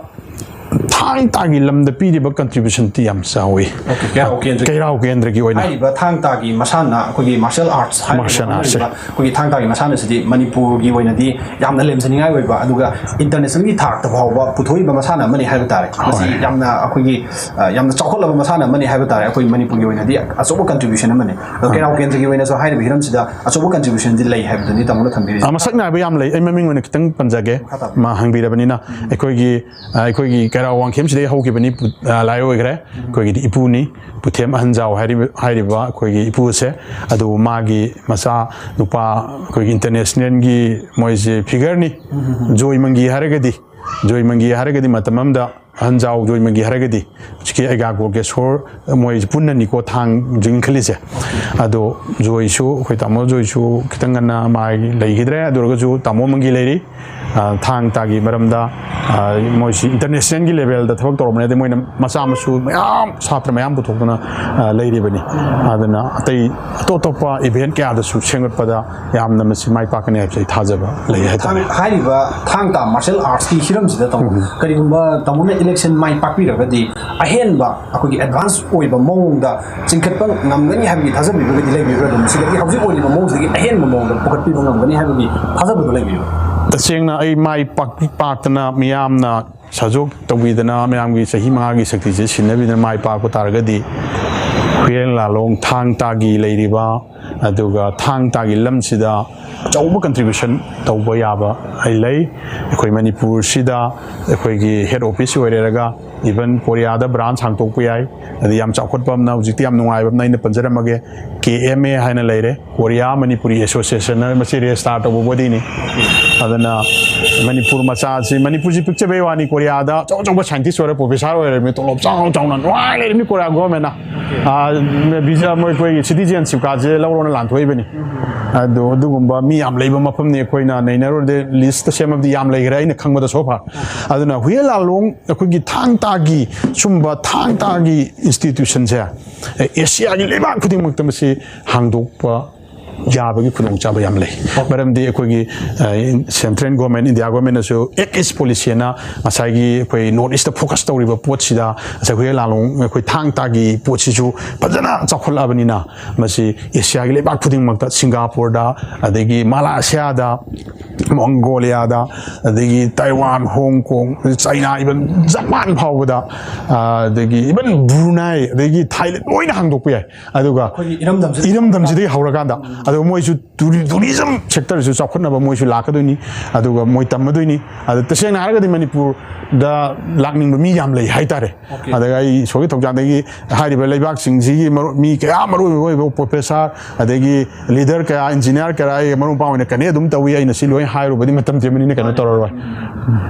ꯊꯥꯡ ꯇꯥꯒꯤ ꯂꯝꯗ ꯄꯤꯔꯤꯕ contributionꯗꯤ ꯌꯥꯝ ꯆꯥꯎꯏ꯫ Okay, ꯀꯩꯔꯥꯎ ꯀꯦꯟꯗ꯭ꯔꯒꯤ ꯀꯩꯔꯥꯎ ꯀꯦꯟꯗ꯭ꯔꯒꯤ ꯑꯣꯏꯅ꯫ ꯍꯥꯏꯔꯤꯕ ꯊꯥꯡ ꯇꯥꯒꯤ ꯃꯁꯥꯟꯅ, ꯑꯩꯈꯣꯏꯒꯤ martial arts ꯍꯥꯏꯔꯤꯕ martial arts ꯍꯥꯏꯔꯤꯕ ꯑꯩꯈꯣꯏꯒꯤ ꯊꯥꯡ ꯇꯥꯒꯤ ꯃꯁꯥꯟꯅꯁꯤꯗꯤ ꯃꯅꯤꯄꯨꯔꯒꯤ ꯑꯣꯏꯅꯗꯤ ꯌꯥꯝꯅ ꯂꯦꯝꯖꯅꯤꯡꯉꯥꯏ ꯑꯣꯏꯕ, ꯑꯗꯨꯒ internationalꯒꯤ ꯊꯥꯛꯇ ꯐꯥꯎꯕ ꯄꯨꯊꯣꯛꯏꯕ ꯃꯁꯥꯟꯅ ꯑꯃꯅꯤ ꯍꯥꯏꯕ ꯇꯥꯔꯦ꯫ ꯃꯁꯤ ꯍꯣꯏ꯫ ꯌꯥꯝꯅ ꯑꯩꯈꯣꯏꯒꯤ, ꯑ, ꯌꯥꯝꯅ ꯆꯥꯎꯈꯠꯂꯕ ꯃꯁꯥꯟꯅ ꯑꯃꯅꯤ ꯍꯥꯏꯕ ꯇꯥꯔꯦ꯫ ꯑꯩꯈꯣꯏ ꯃꯅꯤꯄꯨꯔꯒꯤ ꯑꯣꯏꯅꯗꯤ ꯑꯆꯧꯕ contribution ꯑꯃꯅꯤ꯫ ꯑꯗꯣ ꯍꯣꯏ꯫ ꯀꯩꯔꯥꯎ ꯀꯦꯟꯗ꯭ꯔꯒꯤ ꯑꯣꯏꯅꯁꯨ ꯍꯥꯏꯔꯤꯕ ꯍꯤꯔꯝꯁꯤꯗ ꯑꯆꯧꯕ contributionꯗꯤ ꯂꯩ ꯍꯥꯏꯕꯗꯨꯅꯤ ꯇꯥꯃꯣꯅ ꯊꯝꯕꯤꯔꯤꯁꯦ꯫ ꯑ, ꯃꯁꯛ ꯅꯥꯏꯕ ꯌꯥꯝ ꯂꯩ꯫ ꯑꯩ ꯃꯃꯤꯡ ꯑꯣꯏꯅ ꯈꯤꯇꯪ ꯄꯟꯖꯒꯦ꯫ ꯃꯈꯥ ꯇꯥꯕꯤꯌꯨ꯫ ꯃꯥ ꯍꯪꯕꯤꯔꯕꯅꯤꯅ, ꯑꯩꯈꯣꯏꯒꯤ, ꯑ, ꯑꯩꯈꯣꯏꯒꯤ ꯀꯩꯔꯥꯎ ꯋꯥꯡꯈꯦꯝꯁꯤꯗꯒꯤ ꯍꯧꯈꯤꯕꯅꯤ, ꯄꯨ-, ꯑ, ꯂꯥꯏ ꯑꯣꯏꯈ꯭ꯔꯦ꯫ ꯑꯩꯈꯣꯏꯒꯤꯗꯤ ꯏꯄꯨꯅꯤ, ꯄꯨꯊꯦꯝ ꯑꯍꯟꯖꯥꯎ ꯍꯥꯏꯔꯤꯕ, ꯍꯥꯏꯔꯤꯕ ꯑꯩꯈꯣꯏꯒꯤ ꯏꯄꯨꯁꯦ꯫ ꯑꯗꯨ ꯃꯥꯒꯤ ꯃꯆꯥ ꯅꯨꯄꯥ ꯑꯩꯈꯣꯏꯒꯤ internationalꯒꯤ ꯃꯣꯏꯁꯦ figureꯅꯤ꯫ ꯖꯣꯏ ꯃꯪꯒꯤ ꯍꯥꯏꯔꯒꯗꯤ, ꯖꯣꯏ ꯃꯪꯒꯤ ꯍꯥꯏꯔꯒꯗꯤ ꯃꯇꯝ ꯑꯃꯗ ꯑꯍꯟꯖꯥꯎ ꯖꯣꯏ ꯃꯪꯒꯤ ꯍꯥꯏꯔꯒꯗꯤ ꯍꯧꯖꯤꯛꯀꯤ ꯑꯩꯒꯥ ꯒꯣꯜꯀꯦꯁꯣꯔ ꯃꯣꯏ ꯄꯨꯟꯅꯅꯤꯀꯣ ꯊꯥꯡ ꯖꯤꯡꯈꯠꯂꯤꯁꯦ꯫ ꯑꯗꯣ ꯖꯣꯏꯁꯨ, ꯑꯩꯈꯣꯏ ꯇꯥꯃꯣ ꯖꯣꯏꯁꯨ ꯈꯤꯇꯪ ꯉꯟꯅ ꯃꯥꯒꯤ ꯂꯩꯈꯤꯗ꯭ꯔꯦ꯫ ꯑꯗꯨ ꯑꯣꯏꯔꯒꯁꯨ ꯇꯥꯃꯣ ꯃꯪꯒꯤ ꯂꯩꯔꯤ꯫ ꯊꯥꯡ ꯇꯥꯒꯤ ꯃꯔꯝꯗ ꯃꯣꯏꯁꯤ ꯏꯟꯇꯔꯅꯦꯁꯅꯦꯜꯒꯤ ꯂꯦꯚꯦꯜꯗ ꯊꯕꯛ ꯇꯧꯔꯝꯕꯅꯤ꯫ ꯑꯗꯩ ꯃꯣꯏꯅ ꯃꯆꯥ ꯃꯁꯨ ꯃꯌꯥꯝ, ꯁꯥꯇ꯭ꯔ ꯃꯌꯥꯝ ꯄꯨꯊꯣꯛꯇꯨꯅ ꯂꯩꯔꯤꯕꯅꯤ꯫ ꯑꯗꯨꯅ ꯑꯇꯩ ꯑꯇꯣꯞ ꯑꯇꯣꯞꯄ ꯏꯚꯦꯟꯠ ꯀꯌꯥꯗꯁꯨ ꯁꯦꯝꯒꯠꯄꯗ ꯌꯥꯝꯅ ꯃꯁꯤ ꯃꯥꯏ ꯄꯥꯛꯀꯅꯤ ꯍꯥꯏꯕꯁꯦ ꯑꯩ ꯊꯥꯖꯕ ꯂꯩ ꯍꯥꯏꯇꯥꯔꯦ꯫ ꯊꯥꯡ-, ꯍꯥꯏꯔꯤꯕ ꯊꯥꯡ ꯇꯥ ꯃꯥꯔꯁꯦꯜ ꯑꯥꯔꯠꯁꯀꯤ ꯍꯤꯔꯝꯁꯤꯗ ꯇꯥꯃꯣ, ꯎꯝ꯫ ꯀꯔꯤꯒꯨꯝꯕ ꯇꯥꯃꯣꯅ ꯏꯂꯦꯛꯁꯟ ꯃꯥꯏ ꯄꯥꯛꯄꯤꯔꯒꯗꯤ ꯑꯍꯦꯟꯕ ꯑꯩꯈꯣꯏꯒꯤ ꯑꯦꯗꯚꯥꯟꯁ ꯑꯣꯏꯕ ꯃꯑꯣꯡꯗ ꯆꯤꯡꯈꯠꯄ ꯉꯝꯒꯅꯤ ꯍꯥꯏꯕꯒꯤ ꯊꯥꯖꯕꯤꯕꯒꯗꯤ ꯂꯩꯕꯤꯕ꯭ꯔꯥ? ꯑꯗꯨꯝ ꯁꯤꯗꯒꯤ ꯍꯧꯖꯤꯛ ꯑꯣꯏꯔꯤꯕ ꯃꯑꯣꯡꯁꯤꯗꯒꯤ ꯑꯍꯦꯟꯕ ꯃꯑꯣꯡꯗ ꯄꯨꯈꯠꯄꯤꯕ ꯉꯝꯒꯅꯤ ꯍꯥꯏꯕꯒꯤ ꯊꯥꯖꯕꯗꯨ ꯂꯩꯕꯤꯕ꯭ꯔꯥ? ꯇꯁꯦꯡꯅ ꯑꯩ ꯃꯥꯏ ꯄꯥꯛ-, ꯄꯥꯛꯇꯅ ꯃꯤꯌꯥꯝꯅ ꯁꯍꯖꯣꯛ ꯇꯧꯕꯤꯗꯅ ꯃꯌꯥꯝꯒꯤ ꯆꯍꯤ ꯃꯉꯥꯒꯤ ꯁꯛꯇꯤꯁꯦ ꯁꯤꯟꯅꯕꯤꯗꯅ ꯃꯥꯏ ꯄꯥꯛꯄ ꯇꯥꯔꯒꯗꯤ ꯍꯨꯏꯌꯦꯟ ꯂꯥꯂꯣꯡ ꯊꯥꯡ ꯇꯥꯒꯤ ꯂꯩꯔꯤꯕ, ꯑꯗꯨꯒ ꯊꯥꯡ ꯇꯥꯒꯤ ꯂꯝꯁꯤꯗ ꯑꯆꯧꯕ ꯀꯟꯇ꯭ꯔꯤꯕ꯭ꯌꯨꯁꯟ ꯇꯧꯕ ꯌꯥꯕ ꯑꯩ ꯂꯩ꯫ ꯑꯩꯈꯣꯏ ꯃꯅꯤꯄꯨꯔꯁꯤꯗ ꯑꯩꯈꯣꯏꯒꯤ ꯍꯦꯗ ꯑꯣꯐꯤꯁ ꯑꯣꯏꯔꯦꯔꯒ, ꯏꯚꯟ ꯀꯣꯔꯤꯌꯥꯗ ꯕ꯭ꯔꯥꯟꯁ ꯍꯥꯡꯇꯣꯛꯄ ꯌꯥꯏ꯫ ꯑꯗ ꯌꯥꯝ ꯆꯥꯎꯈꯠꯄ ꯑꯃꯅ, ꯍꯧꯖꯤꯛꯇꯤ ꯌꯥꯝ ꯅꯨꯡꯉꯥꯏꯕ ꯑꯃꯅ ꯑꯩꯅ ꯄꯟꯖꯔꯝꯃꯒꯦ, ꯀꯦ ꯑꯦꯝ ꯑꯦ ꯍꯥꯏꯅ ꯂꯩꯔꯦ, ꯀꯣꯔꯤꯌꯥ ꯃꯅꯤꯄꯨꯔꯤ ꯑꯦꯁꯣꯁꯤꯌꯦꯁꯟ ꯍꯥꯏꯅ, ꯃꯁꯤ ꯔꯦꯖꯤꯁꯇꯥꯔ ꯇꯧꯕ ꯕꯣꯗꯤꯅꯤ꯫ ꯑꯗꯨꯅ ꯃꯅꯤꯄꯨꯔ ꯃꯆꯥꯁꯤ, ꯃꯅꯤꯄꯨꯔꯁꯤ ꯄꯤꯛꯆꯕꯩ ꯋꯥꯅꯤ, ꯀꯣꯔꯤꯌꯥꯗ ꯑꯆꯧ ꯑꯆꯧꯕ ꯁꯥꯏꯟꯇꯤꯁ ꯑꯣꯏꯔꯦ, ꯄ꯭ꯔꯣꯐꯦꯁꯔ ꯑꯣꯏꯔꯕꯅꯤ, ꯇꯣꯂꯣꯞ ꯆꯥꯎ ꯆꯥꯎꯅ ꯅꯨꯡꯉꯥꯏ ꯂꯩꯔꯕꯅꯤ ꯀꯣꯔꯤꯌꯥ ꯒꯣꯔꯃꯦꯟꯅ꯫ ꯑꯥ, ꯚꯤꯁꯥ, ꯃꯣꯏ, ꯑꯩꯈꯣꯏꯒꯤ ꯁꯤꯇꯤꯖꯦꯟꯁꯤꯞ ꯀꯥꯔꯗꯁꯦ ꯂꯧꯔꯣꯅ ꯂꯥꯟꯊꯣꯛꯏꯕꯅꯤ꯫ ꯑꯗꯣ ꯑꯗꯨꯒꯨꯝꯕ ꯃꯤ ꯌꯥꯝ ꯂꯩꯕ ꯃꯐꯝꯅꯤ꯫ ꯑꯩꯈꯣꯏꯅ ꯅꯩꯅꯔꯨꯔꯗꯤ ꯂꯤꯁꯇ ꯁꯦꯝꯃꯕꯗꯤ ꯌꯥꯝ ꯂꯩꯈ꯭ꯔꯦ, ꯑꯩꯅ ꯈꯪꯕꯗ so far꯫ ꯑꯗꯨꯅ ꯍꯨꯏꯌꯦꯟ ꯂꯥꯂꯣꯡ ꯑꯩꯈꯣꯏꯒꯤ ꯊꯥꯡ ꯇꯥꯒꯤ ꯁꯨꯝꯕ ꯊꯥꯡ ꯇꯥꯒꯤ ꯏꯟꯁꯇꯤꯇ꯭ꯌꯨꯁꯟꯁꯦ ꯑꯦꯁꯤꯌꯥꯒꯤ ꯂꯩꯕꯥꯛ ꯈꯨꯗꯤꯡꯃꯛꯇ ꯃꯁꯤ ꯍꯥꯡꯗꯣꯛꯄ ꯌꯥꯕꯒꯤ ꯈꯨꯗꯣꯡꯆꯥꯕ ꯌꯥꯝ ꯂꯩ꯫ ꯃꯔꯝꯗꯤ ꯑꯩꯈꯣꯏꯒꯤ, ꯑ, ꯁꯦꯟꯇ꯭ꯔꯦꯜ ꯒꯣꯔꯃꯦꯟ, ꯏꯟꯗꯤꯌꯥ ꯒꯣꯔꯃꯦꯟꯅꯁꯨ Act East ꯄꯣꯂꯤꯁꯤ ꯑꯅ ꯉꯁꯥꯏꯒꯤ ꯑꯩꯈꯣꯏ ꯅꯣꯔꯠ ꯏꯁꯇ ꯐꯣꯀꯁ ꯇꯧꯔꯤꯕ ꯄꯣꯠꯁꯤꯗ ꯉꯁꯥꯏ ꯍꯨꯏꯌꯦꯟ ꯂꯥꯂꯣꯡ ꯑꯩꯈꯣꯏ ꯊꯥꯡ ꯇꯥꯒꯤ ꯄꯣꯠꯁꯤꯁꯨ ꯐꯖꯅ ꯆꯥꯎꯈꯠꯂꯛꯑꯕꯅꯤꯅ ꯃꯁꯤ ꯑꯦꯁꯤꯌꯥꯒꯤ ꯂꯩꯕꯥꯛ ꯈꯨꯗꯤꯡꯃꯛꯇ, ꯁꯤꯡꯒꯥꯄꯨꯔꯗ, ꯑꯗꯒꯤ ꯃꯂꯥꯏꯁꯤꯌꯥꯗ, ꯃꯣꯡꯒꯣꯂꯤꯌꯥꯗ, ꯑꯗꯒꯤ ꯇꯥꯏꯋꯥꯟ, ꯍꯣꯡ ꯀꯣꯡ, ꯆꯥꯏꯅꯥ, ꯏꯚꯟ ꯖꯄꯥꯟ ꯐꯥꯎꯕꯗ, ꯑ, ꯑꯗꯒꯤ ꯏꯚꯟ ꯕ꯭ꯔꯨꯅꯥꯏ, ꯑꯗꯒꯤ ꯊꯥꯏꯂꯦꯟ ꯂꯣꯏꯅ ꯍꯥꯡꯗꯣꯛꯄ ꯌꯥꯏ꯫ ꯑꯗꯨꯒ ꯑꯩꯈꯣꯏꯒꯤ ꯏꯔꯝꯗꯝꯁꯤꯗ ꯏꯔꯝꯗꯝꯁꯤꯗꯒꯤ ꯍꯧꯔꯀꯥꯟꯗ, ꯑꯗꯨꯒ ꯃꯣꯏꯁꯨ ꯇꯨꯔꯤ-, ꯇꯨꯔꯤꯖꯝ ꯁꯦꯛꯇꯔꯁꯨ ꯆꯥꯎꯈꯠꯅꯕ ꯃꯣꯏꯁꯨ ꯂꯥꯛꯀꯗꯣꯏꯅꯤ, ꯑꯗꯨꯒ ꯃꯣꯏ ꯇꯝꯃꯗꯣꯏꯅꯤ꯫ ꯑꯗ ꯇꯁꯦꯡꯅ ꯍꯥꯏꯔꯒꯗꯤ ꯃꯅꯤꯄꯨꯔꯗ ꯂꯥꯛꯅꯤꯡꯕ ꯃꯤ ꯌꯥꯝ ꯂꯩ ꯍꯥꯏꯇꯥꯔꯦ꯫ ꯑꯣꯀꯦ꯫ ꯑꯗꯒꯤ ꯑꯩ ꯏꯁꯣꯔꯒꯤ ꯊꯧꯖꯥꯜꯗꯒꯤ ꯍꯥꯏꯔꯤꯕ ꯂꯩꯕꯥꯛꯁꯤꯡꯁꯤꯒꯤ ꯃꯔꯨ-, ꯃꯤ ꯀꯌꯥ, ꯃꯔꯨ ꯑꯣꯏꯕ ꯄ꯭ꯔꯣꯐꯦꯁꯔ, ꯑꯗꯒꯤ ꯂꯤꯗꯔ ꯀꯌꯥ, ꯏꯟꯖꯤꯅꯤꯌꯥꯔ ꯀꯌꯥ ꯑꯩ ꯃꯔꯨꯞ ꯃꯄꯥꯡ ꯑꯣꯏꯅ ꯀꯟꯅꯦ ꯑꯗꯨꯝ ꯇꯧꯏ꯫ ꯑꯩꯅ ꯁꯤ ꯂꯣꯏ ꯍꯥꯏꯔꯨꯕꯗꯤ ꯃꯇꯝ ꯇꯦꯟꯕꯅꯤꯅ ꯀꯩꯅꯣ ꯇꯧꯔꯔꯣꯏ꯫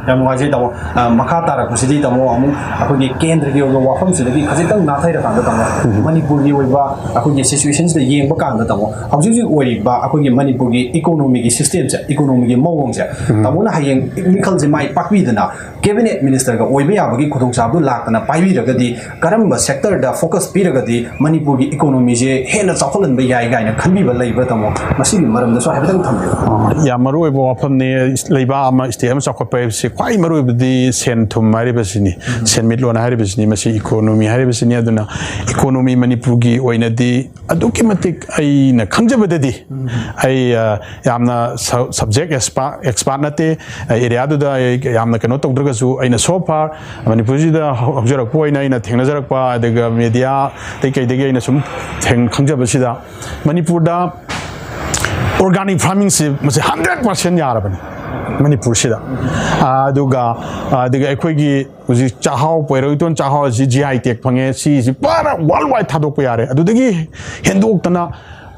ꯌꯥꯝ ꯅꯨꯡꯉꯥꯏꯖꯩ ꯇꯥꯃꯣ꯫ ꯑ, ꯃꯈꯥ ꯇꯥꯔꯛꯄꯁꯤꯗꯤ ꯇꯥꯃꯣ ꯑꯃꯨꯛ ꯑꯩꯈꯣꯏꯒꯤ ꯀꯦꯟꯗ꯭ꯔꯒꯤ ꯑꯣꯏꯕ ꯋꯥꯐꯝꯁꯤꯗꯒꯤ ꯈꯖꯤꯛꯇꯪ ꯅꯥꯊꯩꯔꯀꯥꯟꯗ ꯇꯥꯃꯣ, ꯎꯝ꯫ ꯃꯅꯤꯄꯨꯔꯒꯤ ꯑꯣꯏꯕ ꯑꯩꯈꯣꯏꯒꯤ ꯁꯤꯆꯨꯋꯦꯁꯟꯁꯤꯗ ꯌꯦꯡꯕ ꯀꯥꯟꯗ ꯇꯥꯃꯣ, ꯍꯧꯖꯤꯛ ꯍꯧꯖꯤꯛ ꯑꯣꯏꯔꯤꯕ ꯑꯩꯈꯣꯏꯒꯤ ꯃꯅꯤꯄꯨꯔꯒꯤ ꯏꯀꯣꯅꯣꯃꯤꯒꯤ ꯁꯤꯁꯇꯦꯝꯁꯦ, ꯏꯀꯣꯅꯣꯃꯤꯒꯤ ꯃꯑꯣꯡꯁꯦ, ꯇꯥꯃꯣꯅ ꯍꯌꯦꯡ ꯃꯤꯈꯜꯁꯦ ꯃꯥꯏ ꯄꯥꯛꯄꯤꯗꯅ ꯀꯦꯕꯤꯅꯦꯠ ꯃꯤꯅꯤꯁꯇꯔꯒ ꯑꯣꯏꯕ ꯌꯥꯕꯒꯤ ꯈꯨꯗꯣꯡꯆꯥꯕꯗꯨ ꯂꯥꯛꯇꯅ ꯄꯥꯏꯕꯤꯔꯒꯗꯤ, ꯀꯔꯝꯕ ꯁꯦꯛꯇꯔꯗ ꯐꯣꯀꯁ ꯄꯤꯔꯒꯗꯤ ꯃꯅꯤꯄꯨꯔꯒꯤ ꯏꯀꯣꯅꯣꯃꯤꯁꯦ ꯍꯦꯟꯅ ꯆꯥꯎꯈꯠꯍꯟꯕ ꯌꯥꯏ ꯀꯥꯏꯅ ꯈꯟꯕꯤꯕ ꯂꯩꯕ꯭ꯔꯥ, ꯇꯥꯃꯣ? ꯃꯁꯤꯒꯤ ꯃꯔꯝꯗꯁꯨ ꯍꯥꯏꯐꯦꯠꯇꯪ ꯊꯝꯕꯤꯌꯨ꯫ ꯌꯥꯝ ꯃꯔꯨ ꯑꯣꯏꯕ ꯋꯥꯐꯝꯅꯤ꯫ ꯂꯩꯕꯥꯛ ꯑꯃ, ꯁ꯭ꯇꯦꯠ ꯑꯃ ꯆꯥꯎꯈꯠꯄ ꯍꯥꯏꯕꯁꯤ ꯈ꯭ꯋꯥꯏ ꯃꯔꯨ ꯑꯣꯏꯕꯗꯤ ꯁꯦꯟ ꯊꯨꯝ ꯍꯥꯏꯔꯤꯕꯁꯤꯅꯤ, ꯁꯦꯟꯃꯤꯠꯂꯣꯟ ꯍꯥꯏꯔꯤꯕꯁꯤꯅꯤ, ꯃꯁꯤ ꯏꯀꯣꯅꯣꯃꯤ ꯍꯥꯏꯔꯤꯕꯁꯤꯅꯤ꯫ ꯑꯗꯨꯅ ꯏꯀꯣꯅꯣꯃꯤ ꯃꯅꯤꯄꯨꯔꯒꯤ ꯑꯣꯏꯅꯗꯤ ꯑꯗꯨꯛꯀꯤ ꯃꯇꯤꯛ, ꯑꯩꯅ ꯈꯪꯖꯕꯗꯗꯤ, ꯑꯩ, ꯑ, ꯌꯥꯝꯅ ꯁ-, ꯁꯕꯖꯦꯛ ꯑꯦꯛꯁꯄꯥ-, ꯑꯦꯛꯁꯄꯥꯔꯠ ꯅꯠꯇꯦ, ꯑꯦꯔꯤꯌꯥꯗꯨꯗ ꯑꯩ ꯌꯥꯝꯅ ꯀꯩꯅꯣ ꯇꯧꯗ꯭ꯔꯒꯁꯨ, ꯑꯩꯅ so far ꯃꯅꯤꯄꯨꯔꯁꯤꯗ ꯍꯧ-, ꯍꯧꯖꯔꯛꯄ ꯑꯣꯏꯅ ꯑꯩꯅ ꯊꯦꯡꯅꯖꯔꯛꯄ, ꯑꯗꯨꯒ ꯃꯦꯗꯤꯌꯥꯗꯩ ꯀꯩꯗꯒꯤ ꯑꯩꯅ ꯁꯨꯝ ꯊꯦꯡ-, ꯈꯪꯖꯕꯁꯤꯗ, ꯃꯅꯤꯄꯨꯔꯗ ꯑꯣꯔꯒꯥꯅꯤꯛ ꯐꯥꯔꯃꯤꯡꯁꯤ ꯃꯁꯤ ꯍꯟꯗ꯭ꯔꯦꯠ ꯄꯥꯔꯁꯦꯟ ꯌꯥꯔꯕꯅꯤ ꯃꯅꯤꯄꯨꯔꯁꯤꯗ꯫ ꯑ, ꯑꯗꯨꯒ, ꯑ, ꯑꯗꯨꯒ ꯑꯩꯈꯣꯏꯒꯤ ꯍꯧꯖꯤꯛ ꯆꯥꯛꯍꯥꯎ, ꯄꯣꯏꯔꯧꯇꯣꯟ ꯆꯥꯛꯍꯥꯎ ꯑꯁꯤ G I tag ꯐꯪꯉꯦ, ꯁꯤꯁꯤ ꯄꯨꯔꯥ world wide ꯊꯥꯗꯣꯛꯄ ꯌꯥꯔꯦ꯫ ꯑꯗꯨꯗꯒꯤ ꯍꯦꯟꯗꯣꯛꯇꯅ,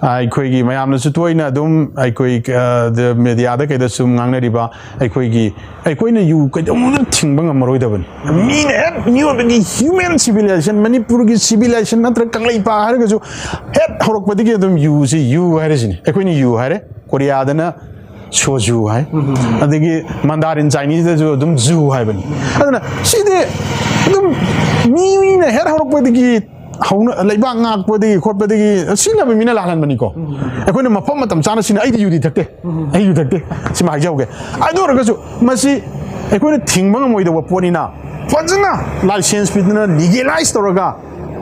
ꯑ, ꯑꯩꯈꯣꯏꯒꯤ ꯃꯌꯥꯝꯅꯁꯨ ꯇꯣꯏꯅ ꯑꯗꯨꯝ ꯑꯩꯈꯣꯏ, ꯑ, ꯗ-, ꯃꯦꯗꯤꯌꯥꯗ ꯀꯩꯗ ꯁꯨꯝ ꯉꯥꯡꯅꯔꯤꯕ, ꯑꯩꯈꯣꯏꯒꯤ, ꯑꯩꯈꯣꯏꯅ ꯌꯨ ꯀꯩꯗꯧꯅꯨꯡꯗ ꯊꯤꯡꯕ ꯉꯝꯃꯔꯣꯏꯗꯕꯅꯤ꯫ ꯃꯤꯅ ꯍꯦꯛ ꯃꯤꯑꯣꯏꯕꯒꯤ human civilization, ꯃꯅꯤꯄꯨꯔꯒꯤ civilization ꯅꯠꯇ꯭ꯔꯒ ꯀꯪꯂꯩꯄꯥꯛ ꯍꯥꯏꯔꯒꯁꯨ ꯍꯦꯛ ꯍꯧꯔꯛꯄꯗꯒꯤ ꯑꯗꯨꯝ ꯌꯨꯁꯤ ꯌꯨ ꯍꯥꯏꯔꯤꯁꯤꯅꯤ꯫ ꯑꯩꯈꯣꯏꯅ ꯌꯨ ꯍꯥꯏꯔꯦ, ꯀꯣꯔꯤꯌꯥꯗꯅ ꯁꯣꯖꯨ ꯍꯥꯏ, ꯑꯗꯒꯤ ꯃꯟꯗꯥꯔꯤꯟ ꯆꯥꯏꯅꯤꯁꯇꯁꯨ ꯑꯗꯨꯝ ꯖꯨ ꯍꯥꯏꯕꯅꯤ꯫ ꯑꯗꯨꯅ ꯁꯤꯗꯤ ꯑꯗꯨꯝ ꯃꯤꯅ ꯍꯦꯛ ꯍꯧꯔꯛꯄꯗꯒꯤ ꯍꯧꯅ ꯂꯩꯕꯥꯛ ꯉꯥꯛꯄꯗꯒꯤ ꯈꯣꯠꯄꯗꯒꯤ ꯁꯤꯖꯤꯟꯅꯕ ꯃꯤꯅ ꯂꯥꯛꯍꯟꯕꯅꯤꯀꯣ꯫ ꯑꯩꯈꯣꯏꯅ ꯃꯐꯝ ꯃꯇꯝ ꯆꯥꯅ ꯁꯤꯖꯤꯟꯅ-, ꯑꯩꯗꯤ ꯌꯨꯗꯤ ꯊꯛꯇꯦ, ꯑꯩ ꯌꯨ ꯊꯛꯇꯦ, ꯁꯤꯃ ꯍꯥꯏꯖꯍꯧꯒꯦ꯫ ꯑꯗꯨ ꯑꯣꯏꯔꯒꯁꯨ ꯃꯁꯤ ꯑꯩꯈꯣꯏꯅ ꯊꯤꯡꯕ ꯉꯝꯃꯣꯏꯗꯕ ꯄꯣꯠꯅꯤꯅ ꯐꯖꯅ license ꯄꯤꯗꯨꯅ legalize ꯇꯧꯔꯒ,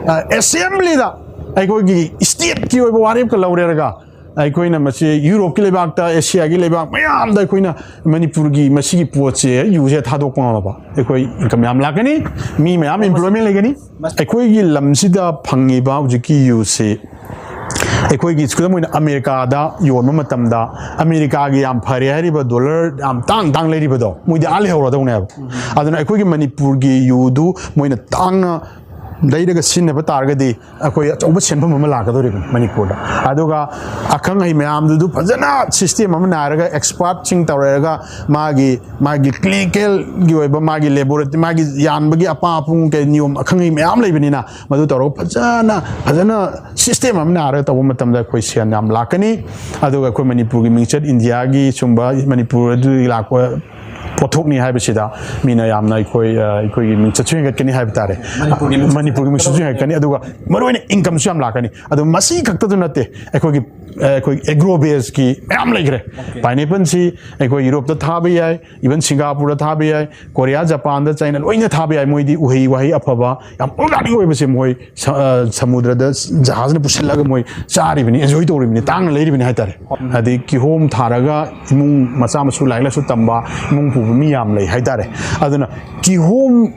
ꯑ, assemblyꯗ ꯑꯩꯈꯣꯏꯒꯤ stateꯀꯤ ꯑꯣꯏꯕ ꯋꯥꯔꯦꯞꯀ ꯂꯧꯔꯦꯔꯒ ꯑꯩꯈꯣꯏꯅ ꯃꯁꯤ ꯌꯨꯔꯣꯞꯀꯤ ꯂꯩꯕꯥꯛꯇ, ꯑꯦꯁꯤꯌꯥꯒꯤ ꯂꯩꯕꯥꯛ ꯃꯌꯥꯝꯗ ꯑꯩꯈꯣꯏꯅ ꯃꯅꯤꯄꯨꯔꯒꯤ ꯃꯁꯤꯒꯤ ꯄꯣꯠꯁꯦ, ꯌꯨꯁꯦ ꯊꯥꯗꯣꯛꯄ ꯉꯝꯃꯕ, ꯑꯩꯈꯣꯏ income ꯌꯥꯝ ꯂꯥꯛꯀꯅꯤ, ꯃꯤ ꯃꯌꯥꯝ employment ꯂꯩꯒꯅꯤ꯫ ꯑꯩꯈꯣꯏꯒꯤ ꯂꯝꯁꯤꯗ ꯐꯪꯉꯤꯕ ꯍꯧꯖꯤꯛꯀꯤ ꯌꯨꯁꯤ ꯑꯩꯈꯣꯏꯒꯤ, ꯈꯨꯗꯝ ꯑꯣꯏꯅ, ꯑꯃꯦꯔꯤꯀꯥꯗ ꯌꯣꯟꯕ ꯃꯇꯝꯗ, ꯑꯃꯦꯔꯤꯀꯥꯒꯤ ꯌꯥꯝ ꯐꯔꯦ ꯍꯥꯏꯔꯤꯕ ꯗꯣꯂꯔ ꯌꯥꯝ ꯇꯥꯡ ꯇꯥꯡ ꯂꯩꯔꯤꯕꯗꯣ, ꯃꯣꯏꯗꯤ ꯑꯥ ꯂꯩꯍꯧꯔꯗꯧꯅꯦꯕ꯫ ꯑꯗꯨꯅ ꯑꯩꯈꯣꯏꯒꯤ ꯃꯅꯤꯄꯨꯔꯒꯤ ꯌꯨꯗꯨ ꯃꯣꯏꯅ ꯇꯥꯡꯅ ꯂꯩꯔꯒ ꯁꯤꯖꯤꯟꯅꯕ ꯇꯥꯔꯒꯗꯤ ꯑꯩꯈꯣꯏ ꯑꯆꯧꯕ ꯁꯦꯟꯐꯝ ꯑꯃ ꯂꯥꯛꯀꯗꯧꯔꯤꯕꯅꯤ ꯃꯅꯤꯄꯨꯔꯗ꯫ ꯑꯗꯨꯒ ꯑꯈꯪ ꯑꯍꯩ ꯃꯌꯥꯝꯗꯨꯗ ꯐꯖꯅ system ꯑꯃ ꯅꯥꯏꯔꯒ, expertꯁꯤꯡ ꯇꯧꯔꯦꯔꯒ, ꯃꯥꯒꯤ ꯃꯥꯒꯤ clinicalꯒꯤ ꯑꯣꯏꯕ, ꯃꯥꯒꯤ laboratory, ꯃꯥꯒꯤ ꯌꯥꯟꯕꯒꯤ ꯑꯄꯥ ꯑꯄꯨꯡ ꯀꯩ ꯅꯤꯌꯣꯝ, ꯑꯈꯪ ꯑꯍꯩ ꯃꯌꯥꯝ ꯂꯩꯕꯅꯤꯅ, ꯃꯗꯨ ꯇꯧꯔꯒ ꯐꯖꯅ ꯐꯖꯅ system ꯑꯃ ꯅꯥꯏꯔꯒ ꯇꯧꯕ ꯃꯇꯝꯗ ꯑꯩꯈꯣꯏ ꯁꯦꯟ ꯌꯥꯝ ꯂꯥꯛꯀꯅꯤ꯫ ꯑꯗꯨꯒ ꯑꯩꯈꯣꯏ ꯃꯅꯤꯄꯨꯔꯒꯤ ꯃꯤꯡꯆꯠ, ꯏꯟꯗꯤꯌꯥꯒꯤ ꯁꯨꯝꯕ ꯃꯅꯤꯄꯨꯔ ꯑꯗꯨꯗꯒꯤ ꯂꯥꯛꯄ ꯄꯣꯠꯊꯣꯛꯅꯤ ꯍꯥꯏꯕꯁꯤꯗ ꯃꯤꯅ ꯌꯥꯝꯅ ꯑꯩꯈꯣꯏ, ꯑ, ꯑꯩꯈꯣꯏꯒꯤ ꯃꯤꯡꯆꯠꯁꯨ ꯍꯦꯟꯒꯠꯀꯅꯤ ꯍꯥꯏꯕ ꯇꯥꯔꯦ꯫ ꯃꯅꯤꯄꯨꯔꯒꯤ ꯃꯤꯡꯆꯠ ꯃꯅꯤꯄꯨꯔꯒꯤ ꯃꯤꯡꯆꯠꯁꯨ ꯍꯦꯟꯒꯠꯀꯅꯤ, ꯑꯗꯨꯒ ꯃꯔꯨꯑꯣꯏꯅ incomeꯁꯨ ꯌꯥꯝ ꯂꯥꯛꯀꯅꯤ꯫ ꯑꯗꯨ ꯃꯁꯤ ꯈꯛꯇꯗꯨ ꯅꯠꯇꯦ, ꯑꯩꯈꯣꯏꯒꯤ, ꯑ, ꯑꯩꯈꯣꯏ agro baseꯀꯤ ꯃꯌꯥꯝ ꯂꯩꯈ꯭ꯔꯦ꯫ Pineappleꯁꯤ ꯑꯩꯈꯣꯏ ꯌꯨꯔꯣꯞꯇ ꯊꯥꯕ ꯌꯥꯏ, even ꯁꯤꯡꯒꯥꯄꯨꯔꯗ ꯊꯥꯕ ꯌꯥꯏ, ꯀꯣꯔꯤꯌꯥ, ꯖꯄꯥꯟꯗ, ꯆꯥꯏꯅꯥ ꯂꯣꯏꯅ ꯊꯥꯕ ꯌꯥꯏ꯫ ꯃꯣꯏꯗꯤ ꯎꯍꯩ ꯋꯥꯍꯩ ꯑꯐꯕ, ꯌꯥꯝ organic ꯑꯣꯏꯕꯁꯦ ꯃꯣꯏ ꯁ-, ꯑ, ꯁꯃꯨꯗ꯭ꯔꯗ ꯖꯍꯥꯖꯅ ꯄꯨꯁꯤꯜꯂꯒ ꯃꯣꯏ ꯆꯥꯔꯤꯕꯅꯤ, enjoy ꯇꯧꯔꯤꯕꯅꯤ, ꯇꯥꯡꯅ ꯂꯩꯔꯤꯕꯅꯤ ꯍꯥꯏꯇꯥꯔꯦ꯫ ꯑꯗꯩ ꯀꯤꯍꯣꯝ ꯊꯥꯔꯒ ꯏꯃꯨꯡ ꯃꯆꯥ ꯃꯁꯨ ꯂꯥꯏꯔꯤꯛ ꯂꯥꯏꯁꯨ ꯇꯝꯕ ꯏꯃꯨꯡ ꯄꯨꯕ ꯃꯤ ꯌꯥꯝ ꯂꯩ ꯍꯥꯏꯇꯥꯔꯦ꯫ ꯑꯗꯨꯅ ꯀꯤꯍꯣꯝ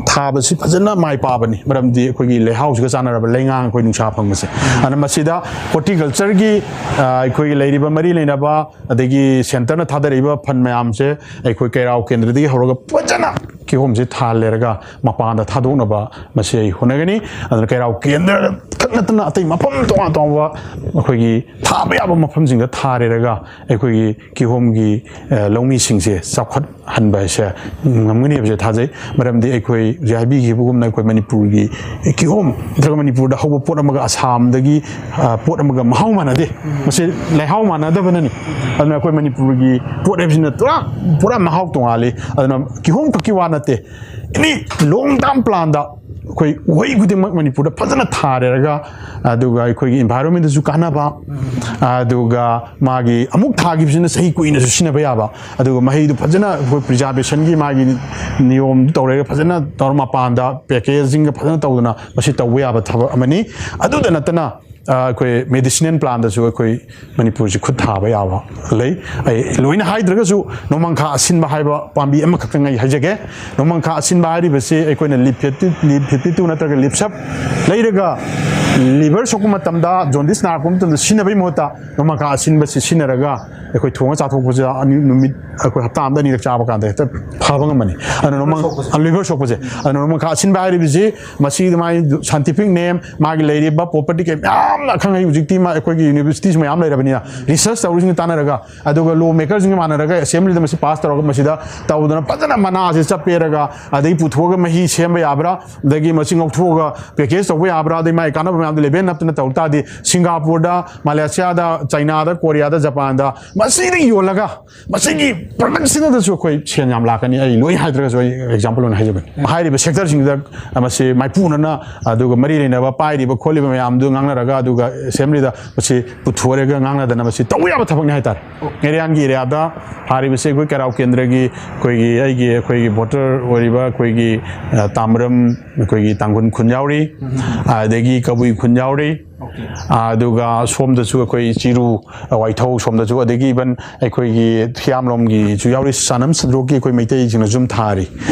ꯊꯥꯕꯁꯤ ꯐꯖꯅ ꯃꯥꯏ ꯄꯥꯛꯑꯕꯅꯤ, ꯃꯔꯝꯗꯤ ꯑꯩꯈꯣꯏꯒꯤ ꯂꯩꯍꯥꯎꯁꯤꯒ ꯆꯥꯟꯅꯔꯕ ꯂꯩꯉꯥꯡ ꯑꯩꯈꯣꯏ ꯅꯨꯡꯁꯥ ꯐꯪꯕꯁꯦ꯫ ꯑꯗꯨꯅ ꯃꯁꯤꯗ horticultureꯒꯤ, ꯑ, ꯑꯩꯈꯣꯏꯒꯤ ꯂꯩꯔꯤꯕ ꯃꯔꯤ ꯂꯩꯅꯕ, ꯑꯗꯒꯤ centreꯅ ꯊꯥꯗꯔꯛꯏꯕ fund ꯃꯌꯥꯝꯁꯦ ꯑꯩꯈꯣꯏ ꯀꯩꯔꯥꯎ ꯀꯦꯟꯗ꯭ꯔꯗꯒꯤ ꯍꯧꯔꯒ ꯐꯖꯅ ꯀꯤꯍꯣꯝꯁꯦ ꯊꯥꯍꯜꯂꯦꯔꯒ ꯃꯄꯥꯟꯗ ꯊꯥꯗꯣꯛꯅꯕ ꯃꯁꯤ ꯑꯩ ꯍꯣꯠꯅꯒꯅꯤ꯫ ꯑꯗꯨꯅ ꯀꯩꯔꯥꯎ ꯀꯦꯟꯗ꯭ꯔ ꯈꯛ ꯅꯠꯇꯅ ꯑꯇꯩ ꯃꯐꯝ ꯇꯣꯉꯥꯟ ꯇꯣꯉꯥꯟꯕ ꯑꯩꯈꯣꯏꯒꯤ ꯊꯥꯕ ꯌꯥꯕ ꯃꯐꯝꯁꯤꯡꯗ ꯊꯥꯔꯦꯔꯒ ꯑꯩꯈꯣꯏꯒꯤ ꯀꯤꯍꯣꯝꯒꯤ, ꯑ, ꯂꯧꯃꯤꯁꯤꯡꯁꯦ ꯆꯥꯎꯈꯠꯍꯟꯕ ꯍꯥꯏꯁꯦ ꯉꯝꯒꯅꯤ ꯍꯥꯏꯕꯁꯦ ꯊꯥꯖꯩ꯫ ꯃꯔꯝꯗꯤ ꯑꯩꯈꯣꯏ ꯍꯧꯖꯤꯛ ꯍꯥꯏꯕꯤꯈꯤꯕꯒꯨꯝꯅ ꯑꯩꯈꯣꯏ ꯃꯅꯤꯄꯨꯔꯒꯤ ꯀꯤꯍꯣꯝ ꯅꯠꯇ꯭ꯔꯒ ꯃꯅꯤꯄꯨꯔꯗ ꯍꯧꯕ ꯄꯣꯠ ꯑꯃꯒ ꯑꯁꯥꯝꯗꯒꯤ, ꯑ, ꯄꯣꯠ ꯑꯃꯒ ꯃꯍꯥꯎ ꯃꯥꯟꯅꯗꯦ꯫ ꯃꯁꯤ ꯂꯩꯍꯥꯎ ꯃꯥꯟꯅꯗꯕꯅꯅꯤ꯫ ꯑꯗꯨꯅ ꯑꯩꯈꯣꯏ ꯃꯅꯤꯄꯨꯔꯒꯤ ꯄꯣꯠ ꯍꯥꯏꯕꯁꯤꯅ ꯄꯨꯔꯥ, ꯄꯨꯔꯥ ꯃꯍꯥꯎ ꯇꯣꯉꯥꯜꯂꯤ꯫ ꯑꯗꯨꯅ ꯀꯤꯍꯣꯝ ꯈꯛꯀꯤ ꯋꯥ ꯅꯠꯇꯦ, ꯑꯦꯅꯤ long term planꯗ ꯑꯩꯈꯣꯏ ꯎꯍꯩ ꯈꯨꯗꯤꯡꯃꯛ ꯃꯅꯤꯄꯨꯔꯗ ꯐꯖꯅ ꯊꯥꯔꯦꯔꯒ, ꯑꯗꯨꯒ ꯑꯩꯈꯣꯏꯒꯤ environmentꯗꯁꯨ ꯀꯥꯟꯅꯕ, ꯑꯗꯨꯒ ꯃꯥꯒꯤ ꯑꯃꯨꯛ ꯊꯥꯈꯤꯕꯁꯤꯅ ꯆꯍꯤ ꯀꯨꯏꯅꯁꯨ ꯁꯤꯖꯤꯟꯅꯕ ꯌꯥꯕ, ꯑꯗꯨꯒ ꯃꯍꯩꯗꯨ ꯐꯖꯅ ꯑꯩꯈꯣꯏ preservationꯒꯤ ꯃꯥꯒꯤ ꯅꯤꯌꯣꯝ ꯇꯧꯔꯒ ꯐꯖꯅ ꯇꯧꯔ ꯃꯄꯥꯟꯗ packagingꯒ ꯐꯖꯅ ꯇꯧꯗꯅ ꯃꯁꯤ ꯇꯧꯕ ꯌꯥꯕ ꯊꯕꯛ ꯑꯃꯅꯤ꯫ ꯑꯗꯨꯗ ꯅꯠꯇꯅ, ꯑ, ꯑꯩꯈꯣꯏ medicinal plantꯗꯁꯨ ꯑꯩꯈꯣꯏ ꯃꯅꯤꯄꯨꯔꯁꯤ ꯈꯨꯠ ꯊꯥꯕ ꯌꯥꯕ ꯂꯩ꯫ ꯑꯩ ꯂꯣꯏꯅ ꯍꯥꯏꯗ꯭ꯔꯒꯁꯨ ꯅꯣꯡꯃꯪꯈꯥ ꯑꯁꯤꯟꯕ ꯍꯥꯏꯕ ꯄꯥꯝꯕꯤ ꯑꯃꯈꯛꯇꯪ ꯑꯩ ꯍꯥꯏꯖꯒꯦ꯫ ꯅꯣꯡꯃꯪꯈꯥ ꯑꯁꯤꯟꯕ ꯍꯥꯏꯔꯤꯕꯁꯤ ꯑꯩꯈꯣꯏꯅ leaf fifty, leaf fifty two ꯅꯠꯇ꯭ꯔꯒ ꯂꯤꯞꯁꯞ ꯂꯩꯔꯒ liver ꯁꯣꯛꯄ ꯃꯇꯝꯗ, jaundice ꯅꯥꯔꯛꯄ ꯃꯇꯝꯗ ꯁꯤꯖꯤꯟꯅꯕꯒꯤ ꯃꯍꯨꯠꯇ ꯅꯣꯡꯃꯪꯈꯥ ꯑꯁꯤꯟꯕꯁꯤ ꯁꯤꯖꯤꯟꯅꯔꯒ ꯑꯩꯈꯣꯏ ꯊꯣꯡꯉ ꯆꯥꯊꯣꯛꯄꯁꯤꯗ ꯑꯅꯤ, ꯅꯨꯃꯤꯠ, ꯑꯩꯈꯣꯏ ꯍꯞꯇꯥ ꯑꯃꯗ ꯑꯅꯤꯔꯛ ꯆꯥꯕ ꯀꯥꯟꯗ ꯍꯦꯛꯇ ꯐꯕ ꯉꯝꯃꯅꯤ꯫ ꯑꯗꯨꯅ ꯅꯣꯡꯃ ꯂꯤꯚꯔ ꯁꯣꯛꯄꯁꯦ, ꯑꯗꯨꯅ ꯅꯣꯡꯃ ꯈꯥ ꯑꯁꯤꯟꯕ ꯍꯥꯏꯔꯤꯕꯁꯤ, ꯃꯁꯤ ꯃꯥꯒꯤ ꯁꯥꯏꯟꯇꯤꯐꯤꯛ ꯅꯦꯝ, ꯃꯥꯒꯤ ꯂꯩꯔꯤꯕ ꯄ꯭ꯔꯣꯄꯔꯇꯤ ꯀꯩ ꯃꯌꯥꯝ ꯑꯈꯪ ꯑꯍꯩ ꯍꯧꯖꯤꯛꯇꯤ ꯃꯥ-, ꯑꯩꯈꯣꯏꯒꯤ ꯌꯨꯅꯤꯚꯔꯁꯤꯇꯤꯁ ꯃꯌꯥꯝ ꯂꯩꯔꯕꯅꯤꯅ, ꯔꯤꯁꯔꯁ ꯇꯧꯔꯤꯁꯤꯡꯒ ꯇꯥꯟꯅꯔꯒ, ꯑꯗꯨꯒ ꯂꯣ ꯃꯦꯀꯔꯁꯤꯡꯒ ꯃꯥꯟꯅꯔꯒ ꯑꯦꯁꯦꯝꯕ꯭ꯂꯤꯗ ꯃꯁꯤ ꯄꯥꯁ ꯇꯧꯔꯒ ꯃꯁꯤꯗ ꯇꯧꯗꯅ ꯐꯖꯅ ꯃꯅꯥꯁꯦ ꯆꯞꯄꯦꯔꯒ, ꯑꯗꯒꯤ ꯄꯨꯊꯣꯛꯑꯒ ꯃꯍꯤ ꯁꯦꯝꯕ ꯌꯥꯕ꯭ꯔꯥ, ꯑꯗꯒꯤ ꯃꯁꯤ ꯉꯧꯊꯣꯛꯑꯒ ꯄꯦꯀꯦꯖ ꯇꯧꯕ ꯌꯥꯕ꯭ꯔꯥ, ꯑꯗꯩ ꯃꯥꯒꯤ ꯀꯥꯟꯅꯕ ꯃꯌꯥꯝꯗꯣ ꯂꯦꯕꯦꯜ ꯅꯞꯇꯅ ꯇꯧ ꯇꯥꯔꯗꯤ, ꯁꯤꯡꯒꯥꯄꯨꯔꯗ, ꯃꯂꯦꯁꯤꯌꯥꯗ, ꯆꯩꯅꯥꯗ, ꯀꯣꯔꯤꯌꯥꯗ, ꯖꯄꯥꯟꯗ ꯃꯁꯤꯗ ꯌꯣꯜꯂꯒ ꯃꯁꯤꯒꯤ ꯄ꯭ꯔꯗꯛꯁꯤꯅꯗꯁꯨ ꯑꯩꯈꯣꯏ ꯁꯦꯟ ꯌꯥꯝ ꯂꯥꯛꯀꯅꯤ꯫ ꯑꯩ ꯂꯣꯏ ꯍꯥꯏꯗ꯭ꯔꯒꯁꯨ ꯑꯩ ꯑꯦꯛꯖꯥꯝꯄꯜ ꯑꯣꯏꯅ ꯍꯥꯏꯖꯕꯅꯤ꯫ ꯍꯥꯏꯔꯤꯕ ꯁꯦꯛꯇꯔꯁꯤꯡꯁꯤꯗ ꯃꯁꯤ ꯃꯥꯏꯄꯨꯅꯅ, ꯑꯗꯨꯒ ꯃꯔꯤ ꯂꯩꯅꯕ ꯄꯥꯏꯔꯤꯕ ꯈꯣꯠꯂꯤꯕ ꯃꯌꯥꯝꯗꯨ ꯉꯥꯡꯅꯔꯒ, ꯑꯗꯨꯒ ꯑꯦꯁꯦꯝꯕ꯭ꯂꯤꯗ ꯃꯁꯤ ꯄꯨꯊꯣꯛꯑꯒ ꯉꯥꯡꯅꯗꯅ ꯃꯁꯤ ꯇꯧꯕ ꯌꯥꯕ ꯊꯕꯛꯅꯤ ꯍꯥꯏꯇꯥꯔꯦ꯫ ꯉꯦꯔꯤꯌꯥꯟꯒꯤ ꯑꯦꯔꯤꯌꯥꯗ ꯊꯥꯔꯤꯕꯁꯤ ꯑꯩꯈꯣꯏ ꯀꯩꯔꯥꯎ ꯀꯦꯟꯗ꯭ꯔꯒꯤ ꯑꯩꯈꯣꯏꯒꯤ, ꯑꯩꯒꯤ, ꯑꯩꯈꯣꯏꯒꯤ ꯚꯣꯇꯔ ꯑꯣꯏꯔꯤꯕ ꯑꯩꯈꯣꯏꯒꯤ, ꯑ, ꯇꯥꯃꯔꯝ, ꯑꯩꯈꯣꯏꯒꯤ ꯇꯥꯡꯈꯨꯜ ꯈꯨꯟ ꯌꯥꯎꯔꯤ, ꯑꯗꯒꯤ ꯀꯕꯨꯏ ꯈꯨꯟ ꯌꯥꯎꯔꯤ, ꯑ, ꯑꯗꯨꯒ ꯁꯣꯝꯗꯁꯨ ꯑꯩꯈꯣꯏ ꯆꯤꯔꯨ, ꯋꯥꯏꯊꯧ ꯁꯣꯝꯗꯁꯨ, ꯑꯗꯒꯤ ꯏꯚꯟ ꯑꯩꯈꯣꯏꯒꯤ ꯊꯤꯌꯥꯝꯂꯣꯝꯒꯤꯁꯨ ꯌꯥꯎꯔꯤ, ꯁꯥꯅꯝ ꯁꯟꯗ꯭ꯔꯣꯛꯀꯤ ꯑꯩꯈꯣꯏ ꯃꯩꯇꯩꯁꯤꯡꯅꯁꯨ ꯑꯗꯨꯝ ꯊꯥꯔꯤ꯫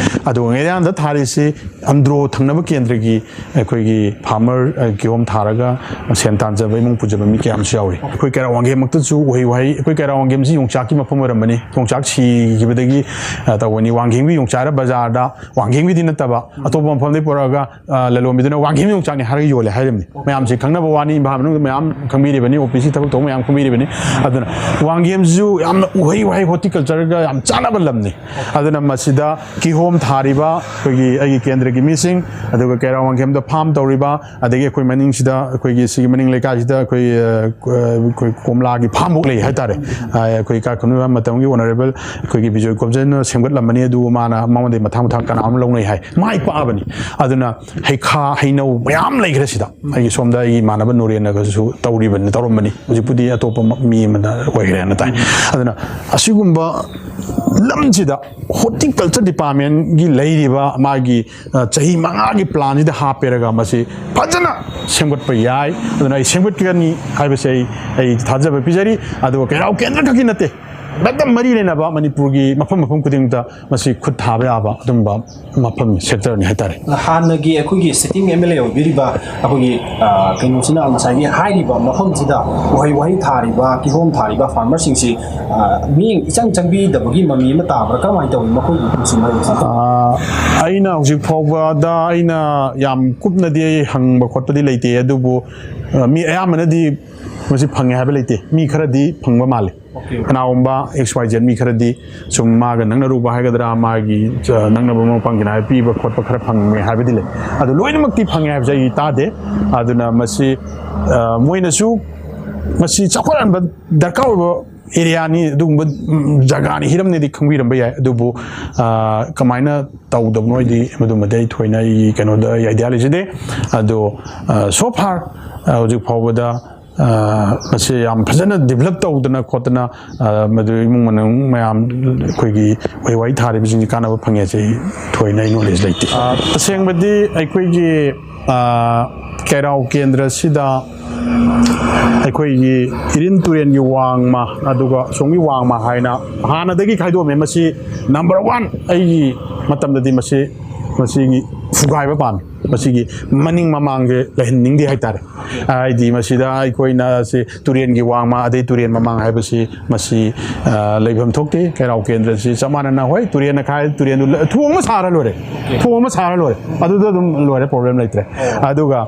ꯑꯗꯨꯒ ꯉꯦꯔꯤꯌꯥꯟꯗ ꯊꯥꯔꯤꯁꯤ ꯑꯟꯗ꯭ꯔꯣ ꯊꯪꯅꯕ ꯀꯦꯟꯗ꯭ꯔꯒꯤ ꯑꯩꯈꯣꯏꯒꯤ ꯐꯥꯔꯃꯔ, ꯑ, ꯀꯤꯍꯣꯝ ꯊꯥꯔꯒ ꯁꯦꯟ ꯇꯥꯟꯖꯕ, ꯏꯃꯨꯡ ꯄꯨꯖꯕ ꯃꯤ ꯀꯌꯥ ꯑꯃꯁꯨ ꯌꯥꯎꯔꯤ꯫ ꯑꯩꯈꯣꯏ ꯀꯩꯔꯥꯎ ꯋꯥꯡꯒꯦꯝꯃꯛꯇꯁꯨ ꯎꯍꯩ ꯋꯥꯍꯩ, ꯑꯩꯈꯣꯏ ꯀꯩꯔꯥꯎ ꯋꯥꯡꯒꯦꯝꯁꯤ ꯌꯣꯡꯆꯥꯛꯀꯤ ꯃꯐꯝ ꯑꯣꯏꯔꯝꯕꯅꯤ, ꯌꯣꯡꯆꯥꯛ ꯁꯤꯈꯤꯕꯗꯒꯤ, ꯑ, ꯇꯧꯕꯅꯤ꯫ ꯋꯥꯡꯒꯦꯝꯒꯤ ꯌꯣꯡꯆꯥꯛ ꯍꯥꯏꯔ ꯕꯖꯥꯔꯗ ꯋꯥꯡꯒꯦꯝꯒꯤꯗꯤ ꯅꯠꯇꯕ ꯑꯇꯣꯞꯄ ꯃꯐꯝꯗꯒꯤ ꯄꯨꯔꯛꯑꯒ, ꯑ, ꯂꯂꯣꯟꯕꯤꯗꯨꯅ ꯋꯥꯡꯒꯦꯝ ꯌꯣꯡꯆꯥꯛꯅꯤ ꯍꯥꯏꯔꯒ ꯌꯣꯜꯂꯦ ꯍꯥꯏꯔꯤꯕꯅꯤ꯫ ꯃꯌꯥꯝꯁꯤ ꯈꯪꯅꯕ ꯋꯥꯅꯤ, ꯏꯝꯐꯥꯜ ꯃꯅꯨꯡꯗ ꯃꯌꯥꯝ ꯈꯪꯕꯤꯔꯤꯕꯅꯤ, ꯑꯣ ꯄꯤ ꯁꯤ ꯊꯕꯛ ꯇꯧꯕ ꯃꯌꯥꯝ ꯈꯪꯕꯤꯔꯤꯕꯅꯤ꯫ ꯑꯗꯨꯅ ꯋꯥꯡꯒꯦꯝꯁꯤꯁꯨ ꯌꯥꯝꯅ ꯎꯍꯩ ꯋꯥꯍꯩ ꯍꯣꯔꯇꯤꯀꯜꯆꯔꯒ ꯌꯥꯝ ꯆꯥꯟꯅꯕ ꯂꯝꯅꯤ꯫ ꯑꯗꯨꯅ ꯃꯁꯤꯗ ꯀꯤꯍꯣꯝ ꯊꯥꯔꯤꯕ ꯑꯩꯈꯣꯏꯒꯤ, ꯑꯩꯒꯤ ꯀꯦꯟꯗ꯭ꯔꯒꯤ ꯃꯤꯁꯤꯡ, ꯑꯗꯨꯒ ꯀꯩꯔꯥꯎ ꯋꯥꯡꯒꯦꯝꯗ ꯐꯥꯔꯝ ꯇꯧꯔꯤꯕ, ꯑꯗꯒꯤ ꯑꯩꯈꯣꯏ ꯃꯅꯤꯡꯁꯤꯗ, ꯑꯩꯈꯣꯏꯒꯤ ꯁꯤꯒꯤ ꯃꯅꯤꯡ ꯂꯩꯀꯥꯏꯁꯤꯗ ꯑꯩꯈꯣꯏ, ꯑ, ꯑꯩꯈꯣꯏ ꯀꯣꯝꯂꯥꯒꯤ ꯐꯥꯔꯝꯐꯥꯎ ꯂꯩ ꯍꯥꯏꯇꯥꯔꯦ꯫ ꯑ, ꯑꯩꯈꯣꯏ ꯏꯀꯥꯏ ꯈꯨꯝꯅꯕ ꯃꯇꯝꯒꯤ ꯑꯣꯅꯔꯦꯕꯜ ꯑꯩꯈꯣꯏꯒꯤ ꯕꯤꯖꯣꯏ ꯀꯣꯝꯖꯟꯅ ꯁꯦꯝꯒꯠꯂꯝꯕꯅꯤ, ꯑꯗꯨꯕꯨ ꯃꯥꯅ ꯃꯉꯣꯟꯗꯒꯤ ꯃꯊꯪ ꯃꯊꯪ ꯀꯅꯥ ꯑꯃ ꯂꯧꯅꯩ ꯍꯥꯏ, ꯃꯥꯏ ꯄꯥꯛꯑꯕꯅꯤ꯫ ꯑꯗꯨꯅ ꯍꯩꯈꯥ, ꯍꯩꯅꯧ ꯃꯌꯥꯝ ꯂꯩꯈ꯭ꯔꯦ ꯁꯤꯗ꯫ ꯑꯩꯒꯤ ꯁꯣꯝꯗ ꯑꯩꯒꯤ ꯏꯃꯥꯟꯅꯕ ꯅꯣꯔꯦꯟꯅꯒꯁꯨ ꯇꯧꯔꯤꯕꯅꯤ, ꯇꯧꯔꯝꯕꯅꯤ, ꯍꯧꯖꯤꯛꯄꯨꯗꯤ ꯑꯇꯣꯞꯄ ꯃ-, ꯃꯤ ꯑꯃꯅ ꯑꯣꯏꯈ꯭ꯔꯦꯅ ꯇꯥꯏ꯫ ꯑꯗꯨꯅ ꯑꯁꯤꯒꯨꯝꯕ ꯂꯝꯁꯤꯗ ꯍꯣꯔꯇꯤꯀꯜꯆꯔ ꯗꯤꯄꯥꯔꯠꯃꯦꯟꯒꯤ ꯂꯩꯔꯤꯕ ꯃꯥꯒꯤ, ꯑ, ꯆꯍꯤ ꯃꯉꯥꯒꯤ ꯄ꯭ꯂꯥꯟꯁꯤꯗ ꯍꯥꯞꯄꯦꯔꯒ ꯃꯁꯤ ꯐꯖꯅ ꯁꯦꯝꯒꯠꯄ ꯌꯥꯏ꯫ ꯑꯗꯨꯅ ꯑꯩ ꯁꯦꯝꯒꯠꯀꯅꯤ ꯍꯥꯏꯕꯁꯦ ꯑꯩ, ꯑꯩ ꯊꯥꯖꯕ ꯄꯤꯖꯔꯤ꯫ ꯑꯗꯨꯒ ꯀꯩꯔꯥꯎ ꯀꯦꯟꯗ꯭ꯔ ꯈꯛꯀꯤ ꯅꯠꯇꯦ, ꯍꯦꯛꯇ ꯃꯔꯤ ꯂꯩꯅꯕ ꯃꯅꯤꯄꯨꯔꯒꯤ ꯃꯐꯝ ꯃꯐꯝ ꯈꯨꯗꯤꯡꯗ ꯃꯁꯤ ꯈꯨꯠ ꯊꯥꯕ ꯌꯥꯕ ꯑꯗꯨꯝꯕ ꯃꯐꯝ, ꯁꯦꯛꯇꯔꯅꯤ ꯍꯥꯏꯇꯥꯔꯦ꯫ ꯍꯥꯟꯅꯒꯤ ꯑꯩꯈꯣꯏꯒꯤ ꯁꯤꯇꯤꯡ ꯑꯦꯝ ꯑꯦꯜ ꯑꯦ ꯑꯣꯏꯕꯤꯔꯤꯕ ꯑꯩꯈꯣꯏꯒꯤ ꯑ, ꯀꯩꯅꯣꯁꯤꯅ ꯉꯁꯥꯏꯒꯤ ꯍꯥꯏꯔꯤꯕ ꯃꯐꯝꯁꯤꯗ ꯎꯍꯩ ꯋꯥꯍꯩ ꯊꯥꯔꯤꯕ, ꯀꯤꯍꯣꯝ ꯊꯥꯔꯤꯕ ꯐꯥꯔꯃꯔꯁꯤꯡꯁꯤ ꯑ, ꯃꯤꯠꯌꯦꯡ ꯏꯆꯪ ꯆꯪꯕꯤꯗꯕꯒꯤ ꯃꯃꯤ ꯑꯃ ꯇꯥꯕ꯭ꯔꯥ? ꯀꯔꯝꯍꯥꯏꯅ ꯇꯧꯏ ꯃꯈꯣꯏꯒꯤ ꯄꯨꯟꯁꯤ ꯃꯍꯤꯡꯁꯦ? ꯑꯥ, ꯑꯩꯅ ꯍꯧꯖꯤꯛ ꯐꯥꯎꯕꯗ ꯑꯩꯅ ꯌꯥꯝ ꯀꯨꯞꯅꯗꯤ ꯑꯩ ꯍꯪꯕ ꯈꯣꯠꯄꯗꯤ ꯂꯩꯇꯦ, ꯑꯗꯨꯕꯨ ꯑ, ꯃꯤ ꯑꯌꯥꯝꯕꯅꯗꯤ ꯃꯁꯤ ꯐꯪꯉꯦ ꯍꯥꯏꯕ ꯂꯩꯇꯦ, ꯃꯤ ꯈꯔꯗꯤ ꯐꯪꯕ ꯃꯥꯜꯂꯤ꯫ Okay. ꯀꯅꯥꯒꯨꯝꯕ ꯑꯦꯛꯁ ꯋꯥꯏ ꯖꯦꯠ ꯃꯤ ꯈꯔꯗꯤ ꯁꯨꯝ ꯃꯥꯒ ꯅꯛꯅꯔꯨꯕ ꯍꯥꯏꯒꯗ꯭ꯔꯥ, ꯃꯥꯒꯤ ꯑ, ꯅꯛꯅꯕ ꯃꯔꯨꯞ ꯃꯄꯥꯡꯁꯤꯡꯅ ꯍꯥꯏ ꯄꯤꯕ ꯈꯣꯠꯄ ꯈꯔ ꯐꯪꯉꯦ ꯍꯥꯏꯕꯗꯤ ꯂꯩ꯫ ꯑꯗꯨ ꯂꯣꯏꯅꯃꯛꯇꯤ ꯐꯪꯉꯦ ꯍꯥꯏꯕꯁꯦ ꯑꯩ ꯇꯥꯗꯦ꯫ ꯑꯗꯨꯅ ꯃꯁꯤ ꯑ, ꯃꯣꯏꯅꯁꯨ ꯃꯁꯤ ꯆꯥꯎꯈꯠꯍꯟꯕ ꯗꯔꯀꯥꯔ ꯑꯣꯏꯕ ꯑꯦꯔꯤꯌꯥꯅꯤ, ꯑꯗꯨꯒꯨꯝꯕ ꯎꯝ, ꯖꯒꯥꯅꯤ, ꯍꯤꯔꯝꯅꯤꯗꯤ ꯈꯪꯕꯤꯔꯝꯕ ꯌꯥꯏ, ꯑꯗꯨꯕꯨ ꯑ, ꯀꯃꯥꯏꯅ ꯇꯧꯗꯕꯅꯣ ꯍꯥꯏꯗꯤ ꯃꯗꯨꯃꯗꯤ ꯑꯩ ꯊꯣꯏꯅ ꯑꯩꯒꯤ ꯀꯩꯅꯣꯗ ꯑꯩ ꯑꯥꯏꯗꯤꯌꯥ ꯂꯩꯖꯗꯦ꯫ ꯑꯗꯣ ꯁꯣ ꯐꯥꯔ ꯍꯧꯖꯤꯛ ꯐꯥꯎꯕꯗ ꯑ, ꯃꯁꯤ ꯌꯥꯝ ꯐꯖꯅ ꯗꯤꯕꯂꯞ ꯇꯧꯗꯅ ꯈꯣꯠꯇꯅ ꯑ, ꯃꯗꯨ ꯏꯃꯨꯡ ꯃꯅꯨꯡ ꯃꯌꯥꯝ ꯑꯩꯈꯣꯏꯒꯤ ꯎꯍꯩ ꯋꯥꯍꯩ ꯊꯥꯔꯤꯕꯁꯤꯡꯁꯤ ꯀꯥꯟꯅꯕ ꯐꯪꯉꯦ ꯍꯥꯏꯁꯦ ꯑꯩ ꯊꯣꯏꯅ ꯑꯩ ꯅꯣꯂꯦꯖ ꯂꯩꯇꯦ꯫ ꯑ, ꯇꯁꯦꯡꯕꯗꯤ ꯑꯩꯈꯣꯏꯒꯤ ꯑ, ꯀꯩꯔꯥꯎ ꯀꯦꯟꯗ꯭ꯔꯁꯤꯗ ꯑꯩꯈꯣꯏꯒꯤ ꯏꯔꯤꯟ ꯇꯨꯔꯦꯟꯒꯤ ꯋꯥꯡꯃ, ꯑꯗꯨꯒ ꯑꯁꯣꯝꯒꯤ ꯋꯥꯡꯃ ꯍꯥꯏꯅ ꯍꯥꯟꯅꯗꯒꯤ ꯈꯥꯏꯗꯣꯛꯑꯝꯃꯦ꯫ ꯃꯁꯤ ꯅꯝꯕꯔ ꯋꯥꯟ, ꯑꯩꯒꯤ ꯃꯇꯝꯗꯗꯤ ꯃꯁꯤ, ꯃꯁꯤꯒꯤ ꯐꯨꯒꯥꯏꯕ ꯄꯥꯝꯃꯤ꯫ ꯃꯁꯤꯒꯤ ꯃꯅꯤꯡ ꯃꯃꯥꯡꯁꯦ ꯂꯩꯍꯟꯅꯤꯡꯗꯦ ꯍꯥꯏꯇꯥꯔꯦ꯫ ꯍꯥꯏꯗꯤ ꯃꯁꯤꯗ ꯑꯩꯈꯣꯏꯅ ꯁꯤ ꯇꯨꯔꯦꯟꯒꯤ ꯋꯥꯡꯃ ꯑꯗꯩ ꯇꯨꯔꯦꯟ ꯃꯃꯥꯡ ꯍꯥꯏꯕꯁꯤ ꯃꯁꯤ, ꯑ, ꯂꯩꯐꯝ ꯊꯣꯛꯇꯦ꯫ ꯀꯩꯔꯥꯎ ꯀꯦꯟꯗ꯭ꯔꯁꯤ ꯆꯞ ꯃꯥꯟꯅꯅ, ꯍꯣꯏ, ꯇꯨꯔꯦꯟ ꯑꯈꯥꯏ ꯇꯨꯔꯦꯟꯗꯨ ꯂ-, ꯊꯣꯡ ꯑꯃ ꯁꯥꯔ ꯂꯣꯏꯔꯦ꯫ ꯊꯣꯡ ꯑꯃ ꯁꯥꯔ ꯂꯣꯏꯔꯦ꯫ ꯑꯗꯨꯗ ꯑꯗꯨꯝ ꯂꯣꯏꯔꯦ, ꯄ꯭ꯔꯣꯕ꯭ꯂꯦꯝ ꯂꯩꯇ꯭ꯔꯦ꯫ ꯑꯗꯨꯒ,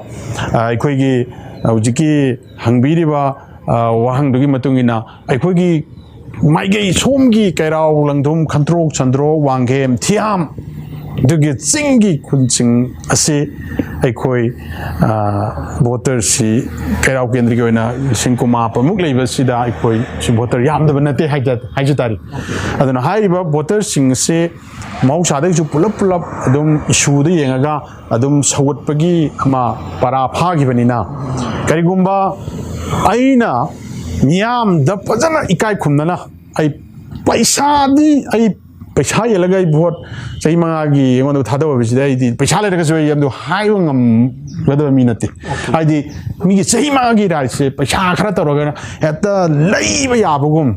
ꯑ, ꯑꯩꯈꯣꯏꯒꯤ ꯍꯧꯖꯤꯛꯀꯤ ꯍꯪꯕꯤꯔꯤꯕ, ꯑ, ꯋꯥꯍꯪꯗꯨꯒꯤ ꯃꯇꯨꯡ ꯏꯟꯅ ꯑꯩꯈꯣꯏꯒꯤ ꯃꯥꯏꯀꯩ ꯁꯣꯝꯒꯤ ꯀꯩꯔꯥꯎ, ꯂꯪꯗ꯭ꯔꯨꯝ, ꯈꯟꯇ꯭ꯔꯣꯛ, ꯁꯟꯗ꯭ꯔꯣꯛ, ꯋꯥꯡꯈꯦꯝ, ꯊꯤꯌꯥꯝ, ꯑꯗꯨꯒꯤ ꯆꯤꯡꯒꯤ ꯈꯨꯟꯁꯤꯡ ꯑꯁꯤ ꯑꯩꯈꯣꯏ, ꯑ, ꯚꯣꯇꯔꯁꯤ ꯀꯩꯔꯥꯎ ꯀꯦꯟꯗ꯭ꯔꯒꯤ ꯑꯣꯏꯅ ꯂꯤꯁꯤꯡ ꯀꯨꯟꯃꯥꯄꯟꯃꯨꯛ ꯂꯩꯕꯁꯤꯗ ꯑꯩꯈꯣꯏ ꯁꯤ ꯚꯣꯇꯔ ꯌꯥꯝꯗꯕ ꯅꯠꯇꯦ ꯍꯥꯏꯖ-, ꯍꯥꯏꯖ ꯇꯥꯔꯦ꯫ ꯑꯗꯨꯅ ꯍꯥꯏꯔꯤꯕ ꯚꯣꯇꯔꯁꯤꯡ ꯑꯁꯤ ꯃꯍꯧꯁꯥꯗꯒꯤꯁꯨ ꯄꯨꯂꯞ ꯄꯨꯂꯞ ꯑꯗꯨꯝ ꯏꯁꯨꯗ ꯌꯦꯡꯉꯒ ꯑꯗꯨꯝ ꯁꯧꯒꯠꯄꯒꯤ ꯑꯃ ꯄꯔꯥ ꯐꯥꯈꯤꯕꯅꯤꯅ, ꯀꯔꯤꯒꯨꯝꯕ ꯑꯩꯅ ꯃꯤꯌꯥꯝꯗ ꯐꯖꯅ ꯏꯀꯥꯏ ꯈꯨꯝꯅꯅ ꯑꯩ ꯄꯩꯁꯥꯗꯤ ꯑꯩ ꯄꯩꯁꯥ ꯌꯦꯜꯂꯒ ꯑꯩ ꯚꯣꯠ ꯆꯍꯤ ꯃꯉꯥꯒꯤ ꯑꯩꯉꯣꯟꯗ ꯊꯥꯗꯧ ꯍꯥꯏꯕꯁꯤꯗ ꯑꯩꯗꯤ ꯄꯩꯁꯥ ꯂꯩꯔꯒꯁꯨ ꯑꯩ ꯑꯗꯨ ꯍꯥꯏꯕ ꯉꯝꯒꯗꯕ ꯃꯤ ꯅꯠꯇꯦ꯫ ꯍꯥꯏꯗꯤ ꯃꯤꯒꯤ ꯆꯍꯤ ꯃꯉꯥꯒꯤ ꯔꯥꯏꯠꯁꯦ ꯄꯩꯁꯥ ꯈꯔ ꯇꯧꯔꯒ ꯍꯦꯛꯇ ꯂꯩꯕ ꯌꯥꯕꯒꯨꯝ,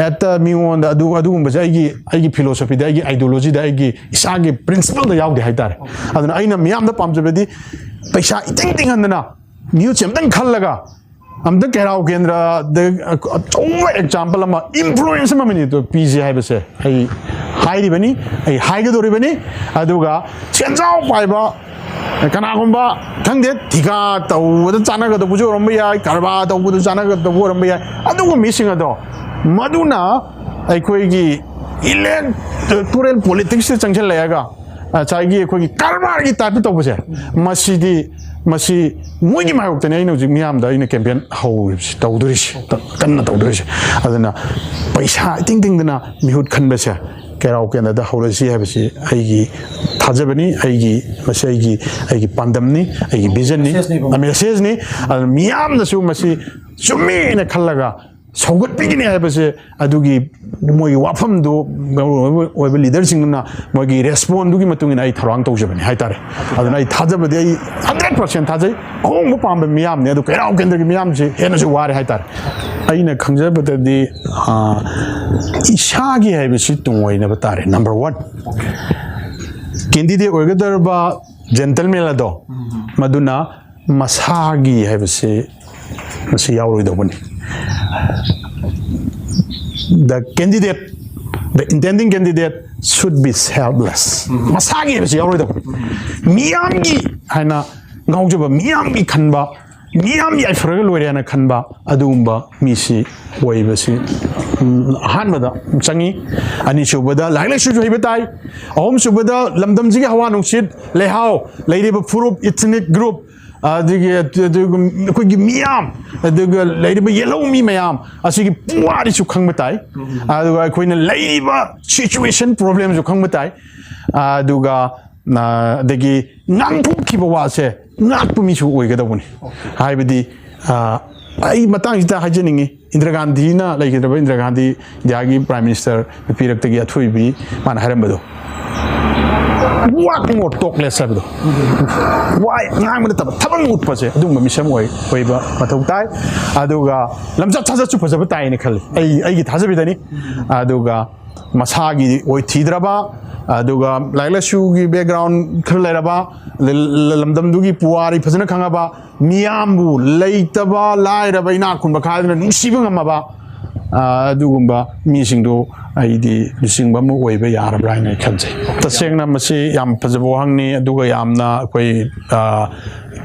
ꯍꯦꯛꯇ ꯃꯤꯉꯣꯟꯗ ꯑꯗꯨ, ꯑꯗꯨꯒꯨꯝꯕꯁꯦ ꯑꯩꯒꯤ, ꯑꯩꯒꯤ ꯐꯤꯂꯣꯁꯣꯐꯤꯗ, ꯑꯩꯒꯤ ꯑꯥꯏꯗꯤꯌꯣꯂꯣꯖꯤꯗ, ꯑꯩꯒꯤ ꯏꯁꯥꯒꯤ ꯄ꯭ꯔꯤꯟꯁꯤꯄꯜꯗ ꯌꯥꯎꯗꯦ ꯍꯥꯏꯇꯥꯔꯦ꯫ ꯑꯗꯨꯅ ꯑꯩꯅ ꯃꯤꯌꯥꯝꯗ ꯄꯥꯝꯖꯕꯗꯤ ꯄꯩꯁꯥ ꯏꯇꯤꯡ ꯇꯤꯡꯍꯟꯗꯅ ꯃꯤꯍꯨꯠꯁꯦ ꯑꯝꯇꯪ ꯈꯜꯂꯒ ꯑꯝꯇꯪ ꯀꯩꯔꯥꯎ ꯀꯦꯟꯗ꯭ꯔꯗ ꯑꯆꯧꯕ ꯑꯦꯛꯖꯥꯝꯄꯜ ꯑꯃ, ꯏꯟꯐ꯭ꯂꯨꯌꯦꯟꯁ ꯑꯃ ꯃꯅꯤꯄꯨꯔꯗ ꯄꯤꯁꯦ ꯍꯥꯏꯕꯁꯦ ꯑꯩ ꯍꯥꯏꯔꯤꯕꯅꯤ, ꯑꯩ ꯍꯥꯏꯒꯗꯧꯔꯤꯕꯅꯤ꯫ ꯑꯗꯨꯒ ꯁꯦꯟꯖꯥꯎ ꯄꯥꯏꯕ ꯀꯅꯥꯒꯨꯝꯕ, ꯈꯪꯗꯦ, ꯊꯤꯀꯥ ꯇꯧꯕꯗ ꯆꯥꯟꯅꯒꯗꯧꯕꯁꯨ ꯑꯣꯏꯔꯝꯕ ꯌꯥꯏ, ꯀꯔꯕꯥꯔ ꯇꯧꯕꯗ ꯆꯥꯟꯅꯒꯗꯧꯕ ꯑꯣꯏꯔꯝꯕ ꯌꯥꯏ꯫ ꯑꯗꯨꯒꯨꯝꯕ ꯃꯤꯁꯤꯡ ꯑꯗꯣ ꯃꯗꯨꯅ ꯑꯩꯈꯣꯏꯒꯤ ꯏꯂꯦꯛꯇꯣꯔꯦꯜ ꯄꯣꯂꯤꯇꯤꯛꯁꯇ ꯆꯪꯁꯤꯜꯂꯛꯑꯒ ꯉꯁꯥꯏꯒꯤ ꯑꯩꯈꯣꯏꯒꯤ ꯀꯔꯕꯥꯔꯒꯤ ꯇꯥꯏꯞꯇ ꯇꯧꯕꯁꯦ, ꯃꯁꯤꯗꯤ, ꯃꯁꯤ ꯃꯣꯏꯒꯤ ꯃꯥꯌꯣꯛꯇꯅꯤ ꯑꯩꯅ ꯍꯧꯖꯤꯛ ꯃꯤꯌꯥꯝꯗ ꯑꯩꯅ ꯀꯦꯝꯄꯦꯟ ꯍꯧꯔꯤꯕꯁꯤ, ꯇꯧꯗꯣꯔꯤꯁꯤ, ꯀꯟꯅ ꯇꯧꯗꯣꯔꯤꯁꯤ꯫ ꯑꯗꯨꯅ ꯄꯩꯁꯥ ꯏꯇꯤꯡ ꯇꯤꯡꯗꯅ ꯃꯤꯍꯨꯠ ꯈꯟꯕꯁꯦ ꯀꯩꯔꯥꯎ ꯀꯦꯟꯗ꯭ꯔꯗ ꯍꯧꯔꯁꯤ ꯍꯥꯏꯕꯁꯤ ꯑꯩꯒꯤ ꯊꯥꯖꯕꯅꯤ, ꯑꯩꯒꯤ, ꯃꯁꯤ ꯑꯩꯒꯤ, ꯑꯩꯒꯤ ꯄꯥꯟꯗꯝꯅꯤ, ꯑꯩꯒꯤ ꯚꯤꯖꯟꯅꯤ, ꯃꯦꯁꯦꯖꯅꯤꯕ꯫ ꯃꯦꯁꯦꯖꯅꯤ꯫ ꯑꯗꯨꯅ ꯃꯤꯌꯥꯝꯅꯁꯨ ꯃꯁꯤ ꯆꯨꯝꯃꯦꯅ ꯈꯜꯂꯒ ꯁꯧꯒꯠꯄꯤꯒꯅꯤ ꯍꯥꯏꯕꯁꯦ, ꯑꯗꯨꯒꯤ ꯃꯣꯏꯒꯤ ꯋꯥꯐꯝꯗꯨ ꯑꯣꯏꯕ ꯂꯤꯗꯔꯁꯤꯡꯗꯨꯅ ꯃꯣꯏꯒꯤ ꯔꯦꯁꯄꯣꯟꯗꯨꯒꯤ ꯃꯇꯨꯡ ꯏꯟꯅ ꯑꯩ ꯊꯧꯔꯥꯡ ꯇꯧꯖꯕꯅꯤ ꯍꯥꯏꯇꯥꯔꯦ꯫ ꯑꯗꯨꯅ ꯑꯩ ꯊꯥꯖꯕꯗꯤ ꯑꯩ ꯍꯟꯗ꯭ꯔꯦꯠ ꯄꯥꯔꯁꯦꯟ ꯊꯥꯖꯩ꯫ ꯑꯍꯣꯡꯕ ꯄꯥꯝꯕ ꯃꯤꯌꯥꯝꯅꯤ, ꯑꯗꯨ ꯀꯩꯔꯥꯎ ꯀꯦꯟꯗ꯭ꯔꯒꯤ ꯃꯤꯌꯥꯝꯁꯤ ꯍꯦꯟꯅꯁꯨ ꯋꯥꯔꯦ ꯍꯥꯏꯇꯥꯔꯦ꯫ ꯑꯩꯅ ꯈꯪꯖꯕꯗꯗꯤ, ꯑꯥ, ꯏꯁꯥꯒꯤ ꯍꯥꯏꯕꯁꯤ ꯇꯨꯡꯑꯣꯏꯅꯕ ꯇꯥꯔꯦ, ꯅꯝꯕꯔ ꯋꯥꯟ꯫ ꯀꯦꯟꯗꯤꯗꯦꯠ ꯑꯣꯏꯒꯗꯧꯔꯕ ꯖꯦꯟꯇꯜꯃꯦꯟ ꯑꯗꯣ, ꯃꯗꯨꯅ ꯃꯁꯥꯒꯤ ꯍꯥꯏꯕꯁꯤ ꯃꯁꯤ ꯌꯥꯎꯔꯣꯏꯗꯧꯕꯅꯤ꯫ The candidate, the intending candidate should be selfless. ꯃꯁꯥꯒꯤ ꯍꯥꯏꯕꯁꯤ ꯌꯥꯎꯔꯣꯏꯗꯧꯕꯅꯤ꯫ ꯃꯤꯌꯥꯝꯒꯤ ꯍꯥꯏꯅ ꯉꯥꯎꯖꯕ, ꯃꯤꯌꯥꯝꯒꯤ ꯈꯟꯕ, ꯃꯤꯌꯥꯝ ꯌꯥꯏꯐꯔꯒ ꯂꯣꯏꯔꯦ ꯍꯥꯏꯅ ꯈꯟꯕ ꯑꯗꯨꯒꯨꯝꯕ ꯃꯤꯁꯤ ꯑꯣꯏꯕꯁꯤ, ꯎꯝ, ꯑꯍꯥꯟꯕꯗ ꯆꯪꯉꯤ꯫ ꯑꯅꯤꯁꯨꯕꯗ ꯂꯥꯏꯔꯤꯛ ꯂꯥꯏꯁꯨꯁꯨ ꯍꯩꯕ ꯇꯥꯏ꯫ ꯑꯍꯨꯝꯁꯨꯕꯗ ꯂꯝꯗꯝꯁꯤꯒꯤ ꯍꯋꯥ ꯅꯨꯡꯁꯤꯠ, ꯂꯩꯍꯥꯎ, ꯂꯩꯔꯤꯕ ꯐꯨꯔꯨꯞ, ethnic group, ꯑꯗꯒꯤ ꯑꯗꯨꯒ ꯑꯩꯈꯣꯏꯒꯤ ꯃꯤꯌꯥꯝ, ꯑꯗꯨꯒ ꯂꯩꯔꯤꯕ ꯌꯦꯜꯍꯧ ꯃꯤ ꯃꯌꯥꯝ ꯑꯁꯤꯒꯤ ꯄꯨꯋꯥꯔꯤꯁꯨ ꯈꯪꯕ ꯇꯥꯏ꯫ ꯑꯗꯨꯒ ꯑꯩꯈꯣꯏꯅ ꯂꯩꯔꯤꯕ situation problemꯁꯨ ꯈꯪꯕ ꯇꯥꯏ꯫ ꯑꯗꯨꯒ, ꯑ, ꯑꯗꯒꯤ ꯉꯥꯡꯊꯣꯛꯈꯤꯕ ꯋꯥꯁꯦ ꯉꯥꯛꯄ ꯃꯤꯁꯨ ꯑꯣꯏꯒꯗꯧꯕꯅꯤ꯫ ꯍꯥꯏꯕꯗꯤ, ꯑ, ꯑꯩ ꯃꯇꯥꯡꯁꯤꯗ ꯍꯥꯏꯖꯅꯤꯡꯉꯤ, ꯏꯟꯗꯤꯔꯥ ꯒꯥꯟꯙꯤꯅ, ꯂꯩꯈꯤꯗ꯭ꯔꯕ ꯏꯟꯗꯤꯔꯥ ꯒꯥꯟꯙꯤ, ꯏꯟꯗꯤꯌꯥꯒꯤ Prime Minister ꯅꯨꯄꯤ ꯏꯔꯛꯇꯒꯤ ꯑꯊꯣꯏꯕꯤ, ꯃꯥꯅ ꯍꯥꯏꯔꯝꯕꯗꯣ, "What more talkless?" ꯍꯥꯏꯕꯗꯣ, ꯋꯥ ꯉꯥꯡꯕ ꯅꯠꯇꯕ ꯊꯕꯛ ꯎꯠꯄꯁꯦ, ꯑꯗꯨꯒꯨꯝꯕ ꯃꯤꯁꯛ ꯑꯣꯏ-, ꯑꯣꯏꯕ ꯃꯊꯧ ꯇꯥꯏ꯫ ꯑꯗꯨꯒ ꯂꯝꯆꯠ ꯁꯥꯖꯠꯁꯨ ꯐꯖꯕ ꯇꯥꯏꯅ ꯈꯜꯂꯤ, ꯑꯩ, ꯑꯩꯒꯤ ꯊꯥꯖꯕꯤꯗꯅꯤ꯫ ꯑꯗꯨꯒ ꯃꯁꯥꯒꯤ ꯑꯣꯏ ꯊꯤꯗ꯭ꯔꯕ, ꯑꯗꯨꯒ ꯂꯥꯏꯔꯤꯛ ꯂꯥꯏꯁꯨꯒꯤ background ꯈꯔ ꯂꯩꯔꯕ, ꯂ-, ꯂ-, ꯂꯝꯗꯝꯗꯨꯒꯤ ꯄꯨꯋꯥꯔꯤ ꯐꯖꯅ ꯈꯪꯉꯕ, ꯃꯤꯌꯥꯝꯕꯨ ꯂꯩꯇꯕ, ꯂꯥꯏꯔꯕ, ꯏꯅꯥꯛ ꯈꯨꯟꯕ ꯈꯥꯏꯗꯅ ꯅꯨꯡꯁꯤꯕ ꯉꯝꯃꯕ, ꯑ, ꯑꯗꯨꯒꯨꯝꯕ ꯃꯤꯁꯤꯡꯗꯨ ꯑꯩꯗꯤ ꯂꯨꯆꯤꯡꯕ ꯑꯃ ꯑꯣꯏꯕ ꯌꯥꯔꯕ꯭ꯔꯥ ꯍꯥꯏꯅ ꯑꯩ ꯈꯟꯖꯩ꯫ ꯇꯁꯦꯡꯅ ꯃꯁꯤ ꯌꯥꯝ ꯐꯖꯕ ꯋꯥꯍꯪꯅꯤ, ꯑꯗꯨꯒ ꯌꯥꯝꯅ ꯑꯩꯈꯣꯏ, ꯑ,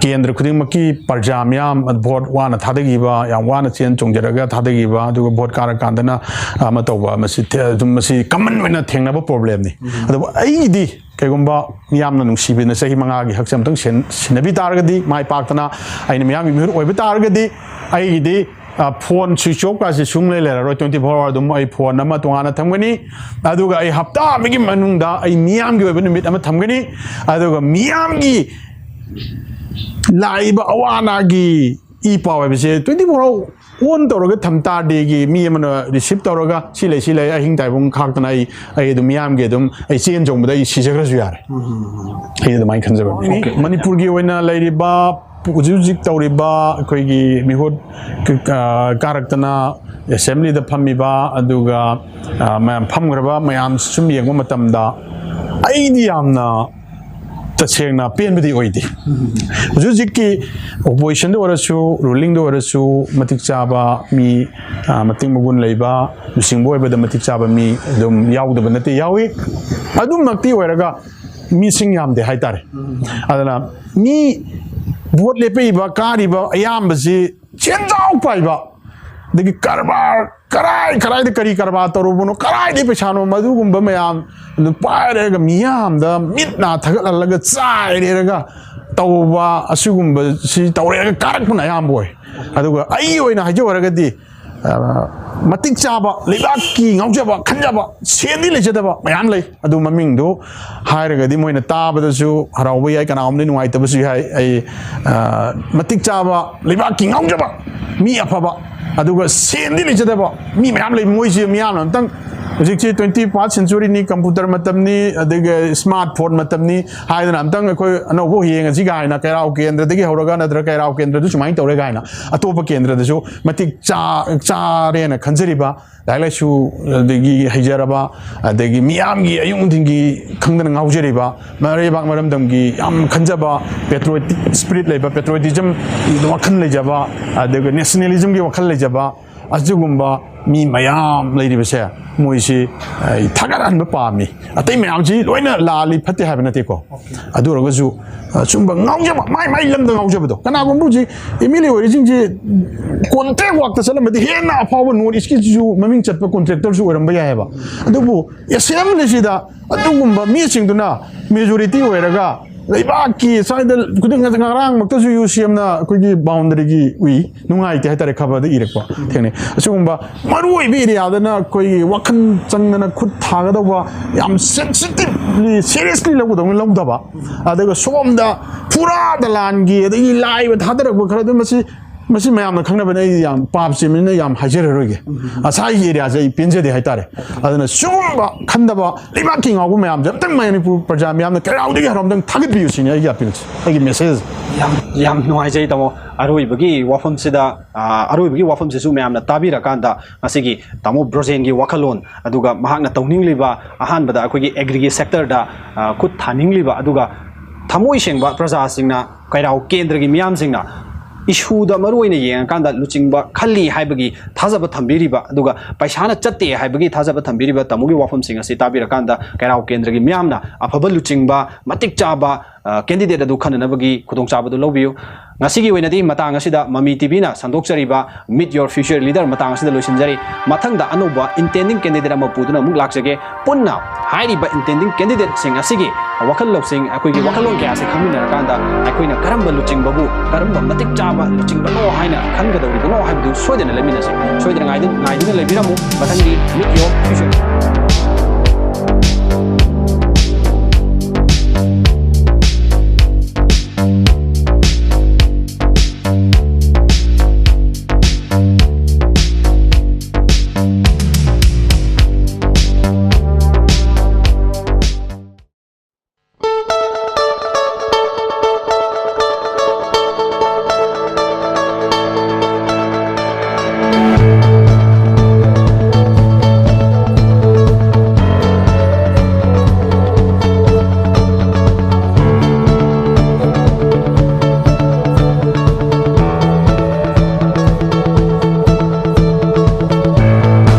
ꯀꯦꯟꯗ꯭ꯔ ꯈꯨꯗꯤꯡꯃꯛꯀꯤ ꯄ꯭ꯔꯖꯥ ꯃꯤꯌꯥꯝ, ꯚꯣꯠ ꯋꯥꯅ ꯊꯥꯗꯈꯤꯕ, ꯌꯥꯝ ꯋꯥꯅ ꯆꯦꯟ ꯆꯣꯡꯖꯔꯒ ꯊꯥꯗꯈꯤꯕ, ꯑꯗꯨꯒ ꯚꯣꯠ ꯀꯥꯔꯀꯥꯟꯗꯅ ꯑꯃ ꯇꯧꯕ, ꯃꯁꯤ ꯊꯦ-, ꯑꯗꯨꯝ ꯃꯁꯤ common ꯑꯣꯏꯅ ꯊꯦꯡꯅꯕ problemꯅꯤ꯫ ꯑꯗꯨꯕꯨ ꯑꯩꯒꯤꯗꯤ ꯀꯩꯒꯨꯝꯕ ꯃꯤꯌꯥꯝꯅ ꯅꯨꯡꯁꯤꯕꯤꯅ ꯆꯍꯤ ꯃꯉꯥꯒꯤ ꯍꯛꯁꯦ ꯑꯃꯨꯛꯇꯪ ꯁꯦꯟ-, ꯁꯤꯟꯅꯕꯤ ꯇꯥꯔꯒꯗꯤ, ꯃꯥꯏ ꯄꯥꯛꯇꯅ ꯑꯩꯅ ꯃꯤꯌꯥꯝꯒꯤ ꯃꯤꯍꯨꯠ ꯑꯣꯏꯕ ꯇꯥꯔꯒꯗꯤ, ꯑꯩꯒꯤꯗꯤ, ꯑ, phone switch off ꯀꯥꯁꯦ ꯁꯨꯡꯂꯩ ꯂꯩꯔꯔꯣꯏ꯫ Twenty four hour ꯑꯗꯨꯝ ꯑꯩ phone ꯑꯃ ꯇꯣꯉꯥꯟꯅ ꯊꯝꯒꯅꯤ꯫ ꯑꯗꯨꯒ ꯑꯩ ꯍꯞꯇꯥ ꯑꯃꯒꯤ ꯃꯅꯨꯡꯗ ꯑꯩ ꯃꯤꯌꯥꯝꯒꯤ ꯑꯣꯏꯕ ꯅꯨꯃꯤꯠ ꯑꯃ ꯊꯝꯒꯅꯤ꯫ ꯑꯗꯨꯒ ꯃꯤꯌꯥꯝꯒꯤ ꯂꯥꯛꯏꯕ ꯑꯋꯥ ꯑꯅꯥꯒꯤ ꯏ ꯄꯥꯎ ꯍꯥꯏꯕꯁꯦ twenty four hour on ꯇꯧꯔꯒ ꯊꯝ ꯇꯥꯔꯗꯤꯒꯤ ꯃꯤ ꯑꯃꯅ receive ꯇꯧꯔꯒ ꯁꯤ ꯂꯩ, ꯁꯤ ꯂꯩ, ꯑꯍꯤꯡ ꯇꯥꯏꯕꯨꯡ ꯈꯥꯛꯇꯅ ꯑꯩ, ꯑꯩ ꯑꯗꯨꯝ ꯃꯤꯌꯥꯝꯒꯤ ꯑꯗꯨꯝ ꯑꯩ ꯆꯦꯟ ꯆꯣꯡꯕꯗ ꯑꯩ ꯁꯤꯖꯈ꯭ꯔꯁꯨ ꯌꯥꯔꯦ꯫ ꯑꯩ ꯑꯗꯨꯃꯥꯏꯅ ꯈꯟꯖꯕ ꯃꯤꯅꯤ꯫ Okay. ꯃꯅꯤꯄꯨꯔꯒꯤ ꯑꯣꯏꯅ ꯂꯩꯔꯤꯕ ꯍꯧꯖꯤꯛ ꯍꯧꯖꯤꯛ ꯇꯧꯔꯤꯕ ꯑꯩꯈꯣꯏꯒꯤ ꯃꯤꯍꯨꯠ ꯀ-, ꯑ, ꯀꯥꯔꯛꯇꯅ assemblyꯗ ꯐꯝꯃꯤꯕ, ꯑꯗꯨꯒ, ꯑ, ꯃꯌꯥꯝ ꯐꯝꯈ꯭ꯔꯕ ꯃꯌꯥꯝ ꯁꯨꯝ ꯌꯦꯡꯕ ꯃꯇꯝꯗ ꯑꯩꯗꯤ ꯌꯥꯝꯅ ꯇꯁꯦꯡꯅ ꯄꯦꯟꯕꯗꯤ ꯑꯣꯏꯗꯦ꯫ ꯍꯧꯖꯤꯛ ꯍꯧꯖꯤꯛꯀꯤ oppositionꯗ ꯑꯣꯏꯔꯁꯨ, rulingꯗ ꯑꯣꯏꯔꯁꯨ ꯃꯇꯤꯛ ꯆꯥꯕ ꯃꯤ, ꯑ, ꯃꯇꯤꯛ ꯃꯒꯨꯟ ꯂꯩꯕ, ꯂꯨꯆꯤꯡꯕ ꯑꯣꯏꯕꯗ ꯃꯇꯤꯛ ꯆꯥꯕ ꯃꯤ ꯑꯗꯨꯝ ꯌꯥꯎꯗꯕ ꯅꯠꯇꯦ, ꯌꯥꯎꯏ꯫ ꯑꯗꯨꯃꯛꯇꯤ ꯑꯣꯏꯔꯒ ꯃꯤꯁꯤꯡ ꯌꯥꯝꯗꯦ ꯍꯥꯏꯇꯥꯔꯦ꯫ ꯑꯗꯨꯅ ꯃꯤ ꯚꯣꯠ ꯂꯦꯞꯄꯛꯏꯕ, ꯀꯥꯔꯤꯕ ꯑꯌꯥꯝꯕꯁꯤ ꯁꯦꯟꯖꯥꯎ ꯄꯥꯏꯕ, ꯑꯗꯒꯤ ꯀꯔꯕꯥꯔ, ꯀꯔꯥꯏ ꯀꯔꯥꯏꯗ ꯀꯔꯤ ꯀꯔꯕꯥꯔ ꯇꯧꯔꯨꯕꯅꯣ, ꯀꯔꯥꯏꯗꯒꯤ ꯄꯩꯁꯥꯅꯣ, ꯃꯗꯨꯒꯨꯝꯕ ꯃꯌꯥꯝ ꯑꯗꯨ ꯄꯥꯏꯔꯒ ꯃꯤꯌꯥꯝꯗ ꯃꯤꯠ ꯅꯥ ꯊꯛꯒꯠꯍꯜꯂꯒ ꯆꯥꯏꯔꯦꯔꯒ ꯇꯧꯕ, ꯑꯁꯤꯒꯨꯝꯕꯁꯤ ꯇꯧꯔꯦꯔꯒ ꯀꯥꯔꯛꯄꯅ ꯑꯌꯥꯝꯕ ꯑꯣꯏ꯫ ꯑꯗꯨꯒ ꯑꯩꯒꯤ ꯑꯣꯏꯅ ꯍꯥꯏꯖꯧ ꯍꯥꯏꯔꯒꯗꯤ, ꯑ, ꯃꯇꯤꯛ ꯆꯥꯕ ꯂꯩꯕꯥꯛꯀꯤ ꯉꯥꯎꯖꯕ ꯈꯟꯖꯕ, ꯁꯦꯟꯗꯤ ꯂꯩꯖꯗꯕ ꯃꯌꯥꯝ ꯂꯩ꯫ ꯑꯗꯨ ꯃꯃꯤꯡꯗꯨ ꯍꯥꯏꯔꯒꯗꯤ ꯃꯣꯏꯅ ꯇꯥꯕꯗꯁꯨ ꯍꯔꯥꯎꯕ ꯌꯥꯏ, ꯀꯅꯥꯒꯨꯝꯕꯗꯤ ꯅꯨꯡꯉꯥꯏꯇꯕꯁꯨ ꯌꯥꯏ꯫ ꯑꯩ, ꯑ, ꯃꯇꯤꯛ ꯆꯥꯕ ꯂꯩꯕꯥꯛꯀꯤ ꯉꯥꯎꯖꯕ, ꯃꯤ ꯑꯐꯕ, ꯑꯗꯨꯒ ꯁꯦꯟꯗꯤ ꯂꯩꯖꯗꯕ ꯃꯤ ꯃꯌꯥꯝ ꯂꯩ꯫ ꯃꯣꯏꯁꯦ ꯃꯤꯌꯥꯝꯅ ꯑꯝꯇꯪ, ꯍꯧꯖꯤꯛꯁꯤ twenty first centuryꯅꯤ, computer ꯃꯇꯝꯅꯤ, ꯑꯗꯒꯤ smart phone ꯃꯇꯝꯅꯤ ꯍꯥꯏꯗꯅ ꯑꯝꯇꯪ ꯑꯩꯈꯣꯏ ꯑꯅꯧꯕ ꯌꯦꯡꯉꯁꯤ ꯀꯥꯏꯅ ꯀꯩꯔꯥꯎ ꯀꯦꯟꯗ꯭ꯔꯗꯒꯤ ꯍꯧꯔꯒ ꯅꯠꯇ꯭ꯔꯒ ꯀꯩꯔꯥꯎ ꯀꯦꯟꯗ꯭ꯔꯗꯨ ꯁꯨꯃꯥꯏꯅ ꯇꯧꯔꯦ ꯀꯥꯏꯅ ꯑꯇꯣꯞꯄ ꯀꯦꯟꯗ꯭ꯔꯗꯁꯨ ꯃꯇꯤꯛ ꯆꯥ-, ꯆꯥꯔꯦꯅ ꯈꯟꯖꯔꯤꯕ, ꯂꯥꯏꯔꯤꯛ ꯂꯥꯏꯁꯨ ꯑꯗꯒꯤ ꯍꯩꯖꯔꯕ, ꯑꯗꯒꯤ ꯃꯤꯌꯥꯝꯒꯤ ꯑꯌꯨꯛ ꯅꯨꯡꯊꯤꯟꯒꯤ ꯈꯪꯗꯅ ꯉꯥꯎꯖꯔꯤꯕ, ꯃꯔꯩꯕꯥꯛ ꯃꯔꯝꯗꯝꯒꯤ ꯌꯥꯝ ꯈꯟꯖꯕ, patriotic spirit ꯂꯩꯕ, patriotism ꯋꯥꯈꯜ ꯂꯩꯖꯕ, ꯑꯗꯨꯒ nationalismꯒꯤ ꯋꯥꯈꯜ ꯂꯩꯖꯕ, ꯑꯁꯤꯒꯨꯝꯕ ꯃꯤ ꯃꯌꯥꯝ ꯂꯩꯔꯤꯕꯁꯦ, ꯃꯣꯏꯁꯤ ꯑꯩ ꯊꯥꯒꯠꯍꯟꯕ ꯄꯥꯝꯃꯤ꯫ ꯑꯇꯩ ꯃꯌꯥꯝꯁꯤ ꯂꯣꯏꯅ ꯂꯥꯜꯂꯤ ꯐꯠꯇꯦ ꯍꯥꯏꯕ ꯅꯠꯇꯦꯀꯣ꯫ ꯑꯗꯨ ꯑꯣꯏꯔꯒꯁꯨ, ꯑ, ꯁꯨꯝꯕ ꯉꯥꯎꯖꯕ, ꯃꯥꯏ ꯃꯥꯏ ꯂꯝꯗ ꯉꯥꯎꯖꯕꯗꯣ꯫ ꯀꯅꯥꯒꯨꯝꯕ ꯍꯧꯖꯤꯛ MLA ꯑꯣꯏꯔꯤꯁꯤꯡꯁꯤ contract workꯇ ꯆꯠꯂꯝꯃꯗꯤ ꯍꯦꯟꯅ ꯑꯐꯥꯎꯕ North Eastꯀꯤꯁꯤꯁꯨ ꯃꯃꯤꯡ ꯆꯠꯄ contractorꯁꯨ ꯑꯣꯏꯔꯝꯕ ꯌꯥꯏꯑꯕ꯫ ꯑꯗꯨꯕꯨ assemblyꯁꯤꯗ ꯑꯗꯨꯒꯨꯝꯕ ꯃꯤꯁꯤꯡꯗꯨꯅ majority ꯑꯣꯏꯔꯒ ꯂꯩꯕꯥꯛꯀꯤ ꯁ꯭ꯋꯥꯏꯗ ꯈꯨꯗꯤꯡ, ꯉꯔꯥꯡꯃꯛꯇꯁꯨ UCMꯅ ꯑꯩꯈꯣꯏꯒꯤ boundaryꯒꯤ ꯎꯏ, ꯅꯨꯡꯉꯥꯏꯇꯦ ꯍꯥꯏꯇꯥꯔꯦ, ꯈꯕꯔꯗ ꯏꯔꯛꯄ ꯊꯦꯡꯅꯩ꯫ ꯑꯁꯤꯒꯨꯝꯕ ꯃꯔꯨꯑꯣꯏꯕ areaꯗꯅ ꯑꯩꯈꯣꯏꯒꯤ ꯋꯥꯈꯜ ꯆꯪꯗꯅ ꯈꯨꯠ ꯊꯥꯒꯗꯧꯕ ꯌꯥꯝ sensitively, seriously ꯂꯧꯒꯗꯧꯅꯤ ꯂꯧꯗꯕ, ꯑꯗꯨꯒ ꯁꯣꯝꯗ ꯐꯨꯔꯥ ꯗꯂꯥꯟꯒꯤ ꯑꯗꯒꯤ ꯂꯥꯏꯕ ꯊꯥꯗꯔꯛꯄ ꯈꯔ ꯑꯗꯨꯝ ꯃꯁꯤ, ꯃꯁꯤ ꯃꯌꯥꯝꯅ ꯈꯪꯅꯕꯅꯤ꯫ ꯑꯩ ꯌꯥꯝ ꯄꯥꯞ ꯆꯦꯟꯕꯅꯤꯅ ꯌꯥꯝ ꯍꯥꯏꯖꯔꯔꯣꯏꯒꯦ꯫ ꯉꯁꯥꯏꯒꯤ areaꯁꯦ ꯑꯩ ꯄꯦꯟꯖꯗꯦ ꯍꯥꯏꯇꯥꯔꯦ꯫ ꯑꯗꯨꯅ ꯁꯤꯒꯨꯝꯕ ꯈꯟꯗꯕ ꯂꯩꯕꯥꯛꯀꯤ ꯉꯥꯎꯕ ꯃꯌꯥꯝꯁꯦ ꯑꯝꯇꯪ ꯃꯅꯤꯄꯨꯔ ꯄ꯭ꯔꯖꯥ ꯃꯌꯥꯝꯅ ꯀꯩꯔꯥꯎꯗꯒꯤ ꯍꯔꯥꯎ ꯑꯝꯇꯪ ꯊꯥꯒꯠꯄꯤꯌꯨ ꯁꯤꯅꯤ ꯑꯩꯒꯤ appealꯁꯦ, ꯑꯩꯒꯤ messageꯁꯦ꯫ ꯌꯥꯝ, ꯌꯥꯝ ꯅꯨꯡꯉꯥꯏꯖꯩ ꯇꯥꯃꯣ꯫ ꯑꯔꯣꯏꯕꯒꯤ ꯋꯥꯐꯝꯁꯤꯗ, ꯑ, ꯑꯔꯣꯏꯕꯒꯤ ꯋꯥꯐꯝꯁꯤꯁꯨ ꯃꯌꯥꯝꯅ ꯇꯥꯕꯤꯔꯀꯥꯟꯗ ꯉꯁꯤꯒꯤ ꯇꯥꯃꯣ ꯕ꯭ꯔꯣꯖꯦꯟꯒꯤ ꯋꯥꯈꯜꯂꯣꯟ, ꯑꯗꯨꯒ ꯃꯍꯥꯛꯅ ꯇꯧꯅꯤꯡꯂꯤꯕ, ꯑꯍꯥꯟꯕꯗ ꯑꯩꯈꯣꯏꯒꯤ agriꯒꯤ sectorꯗ, ꯑ, ꯈꯨꯠ ꯊꯥꯅꯤꯡꯂꯤꯕ, ꯑꯗꯨꯒ ꯊꯃꯣꯏ ꯁꯦꯡꯕ ꯄ꯭ꯔꯖꯥꯁꯤꯡꯅ, ꯀꯩꯔꯥꯎ ꯀꯦꯟꯗ꯭ꯔꯒꯤ ꯃꯤꯌꯥꯝꯁꯤꯡꯅ issueꯗ ꯃꯔꯨ ꯑꯣꯏꯅ ꯌꯦꯡꯉꯀꯥꯟꯗ ꯂꯨꯆꯤꯡꯕ ꯈꯜꯂꯤ ꯍꯥꯏꯕꯒꯤ ꯊꯥꯖꯕ ꯊꯝꯕꯤꯔꯤꯕ, ꯑꯗꯨꯒ ꯄꯩꯁꯥꯅ ꯆꯠꯇꯦ ꯍꯥꯏꯕꯒꯤ ꯊꯥꯖꯕ ꯊꯝꯕꯤꯔꯤꯕ ꯇꯥꯃꯣꯒꯤ ꯋꯥꯐꯝꯁꯤꯡ ꯑꯁꯤ ꯇꯥꯕꯤꯔꯀꯥꯟꯗ ꯀꯩꯔꯥꯎ ꯀꯦꯟꯗ꯭ꯔꯒꯤ ꯃꯤꯌꯥꯝꯅ ꯑꯐꯕ ꯂꯨꯆꯤꯡꯕ, ꯃꯇꯤꯛ ꯆꯥꯕ, ꯑ, candidate ꯑꯗꯨ ꯈꯟꯅꯅꯕꯒꯤ ꯈꯨꯗꯣꯡꯆꯥꯕꯗꯨ ꯂꯧꯕꯤꯌꯨ꯫ ꯉꯁꯤꯒꯤ ꯑꯣꯏꯅꯗꯤ ꯃꯇꯥꯡ ꯑꯁꯤꯗ ꯃꯃꯤ ꯇꯤꯚꯤꯅ ꯁꯟꯗꯣꯛꯆꯔꯤꯕ Meet Your Future Leader ꯃꯇꯥꯡ ꯑꯁꯤꯗ ꯂꯣꯏꯁꯤꯟꯖꯔꯤ꯫ ꯃꯊꯪꯗ ꯑꯅꯧꯕ intending candidate ꯑꯃ ꯄꯨꯗꯨꯅ ꯑꯃꯨꯛ ꯂꯥꯛꯆꯒꯦ꯫ ꯄꯨꯟꯅ ꯍꯥꯏꯔꯤꯕ intending candidateꯁꯤꯡ ꯑꯁꯤꯒꯤ ꯋꯥꯈꯜ ꯂꯧꯁꯤꯡ, ꯑꯩꯈꯣꯏꯒꯤ ꯋꯥꯈꯜꯂꯣꯟ ꯀꯌꯥꯁꯦ ꯈꯪꯃꯤꯟꯅꯔꯀꯥꯟꯗ ꯑꯩꯈꯣꯏꯅ ꯀꯔꯝꯕ ꯂꯨꯆꯤꯡꯕꯕꯨ, ꯀꯔꯝꯕ ꯃꯇꯤꯛ ꯆꯥꯕ ꯂꯨꯆꯤꯡꯕꯅꯣ ꯍꯥꯏꯅ ꯈꯟꯒꯗꯧꯔꯤꯕꯅꯣ ꯍꯥꯏꯕꯗꯨ ꯁꯣꯏꯗꯅ ꯂꯩꯃꯤꯟꯅꯁꯤ꯫ ꯁꯣꯏꯗꯅ ꯉꯥꯏꯗꯨ-, ꯉꯥꯏꯗꯨꯅ ꯂꯩꯕꯤꯔꯝꯃꯨ ꯃꯊꯪꯒꯤ Meet Your Future꯫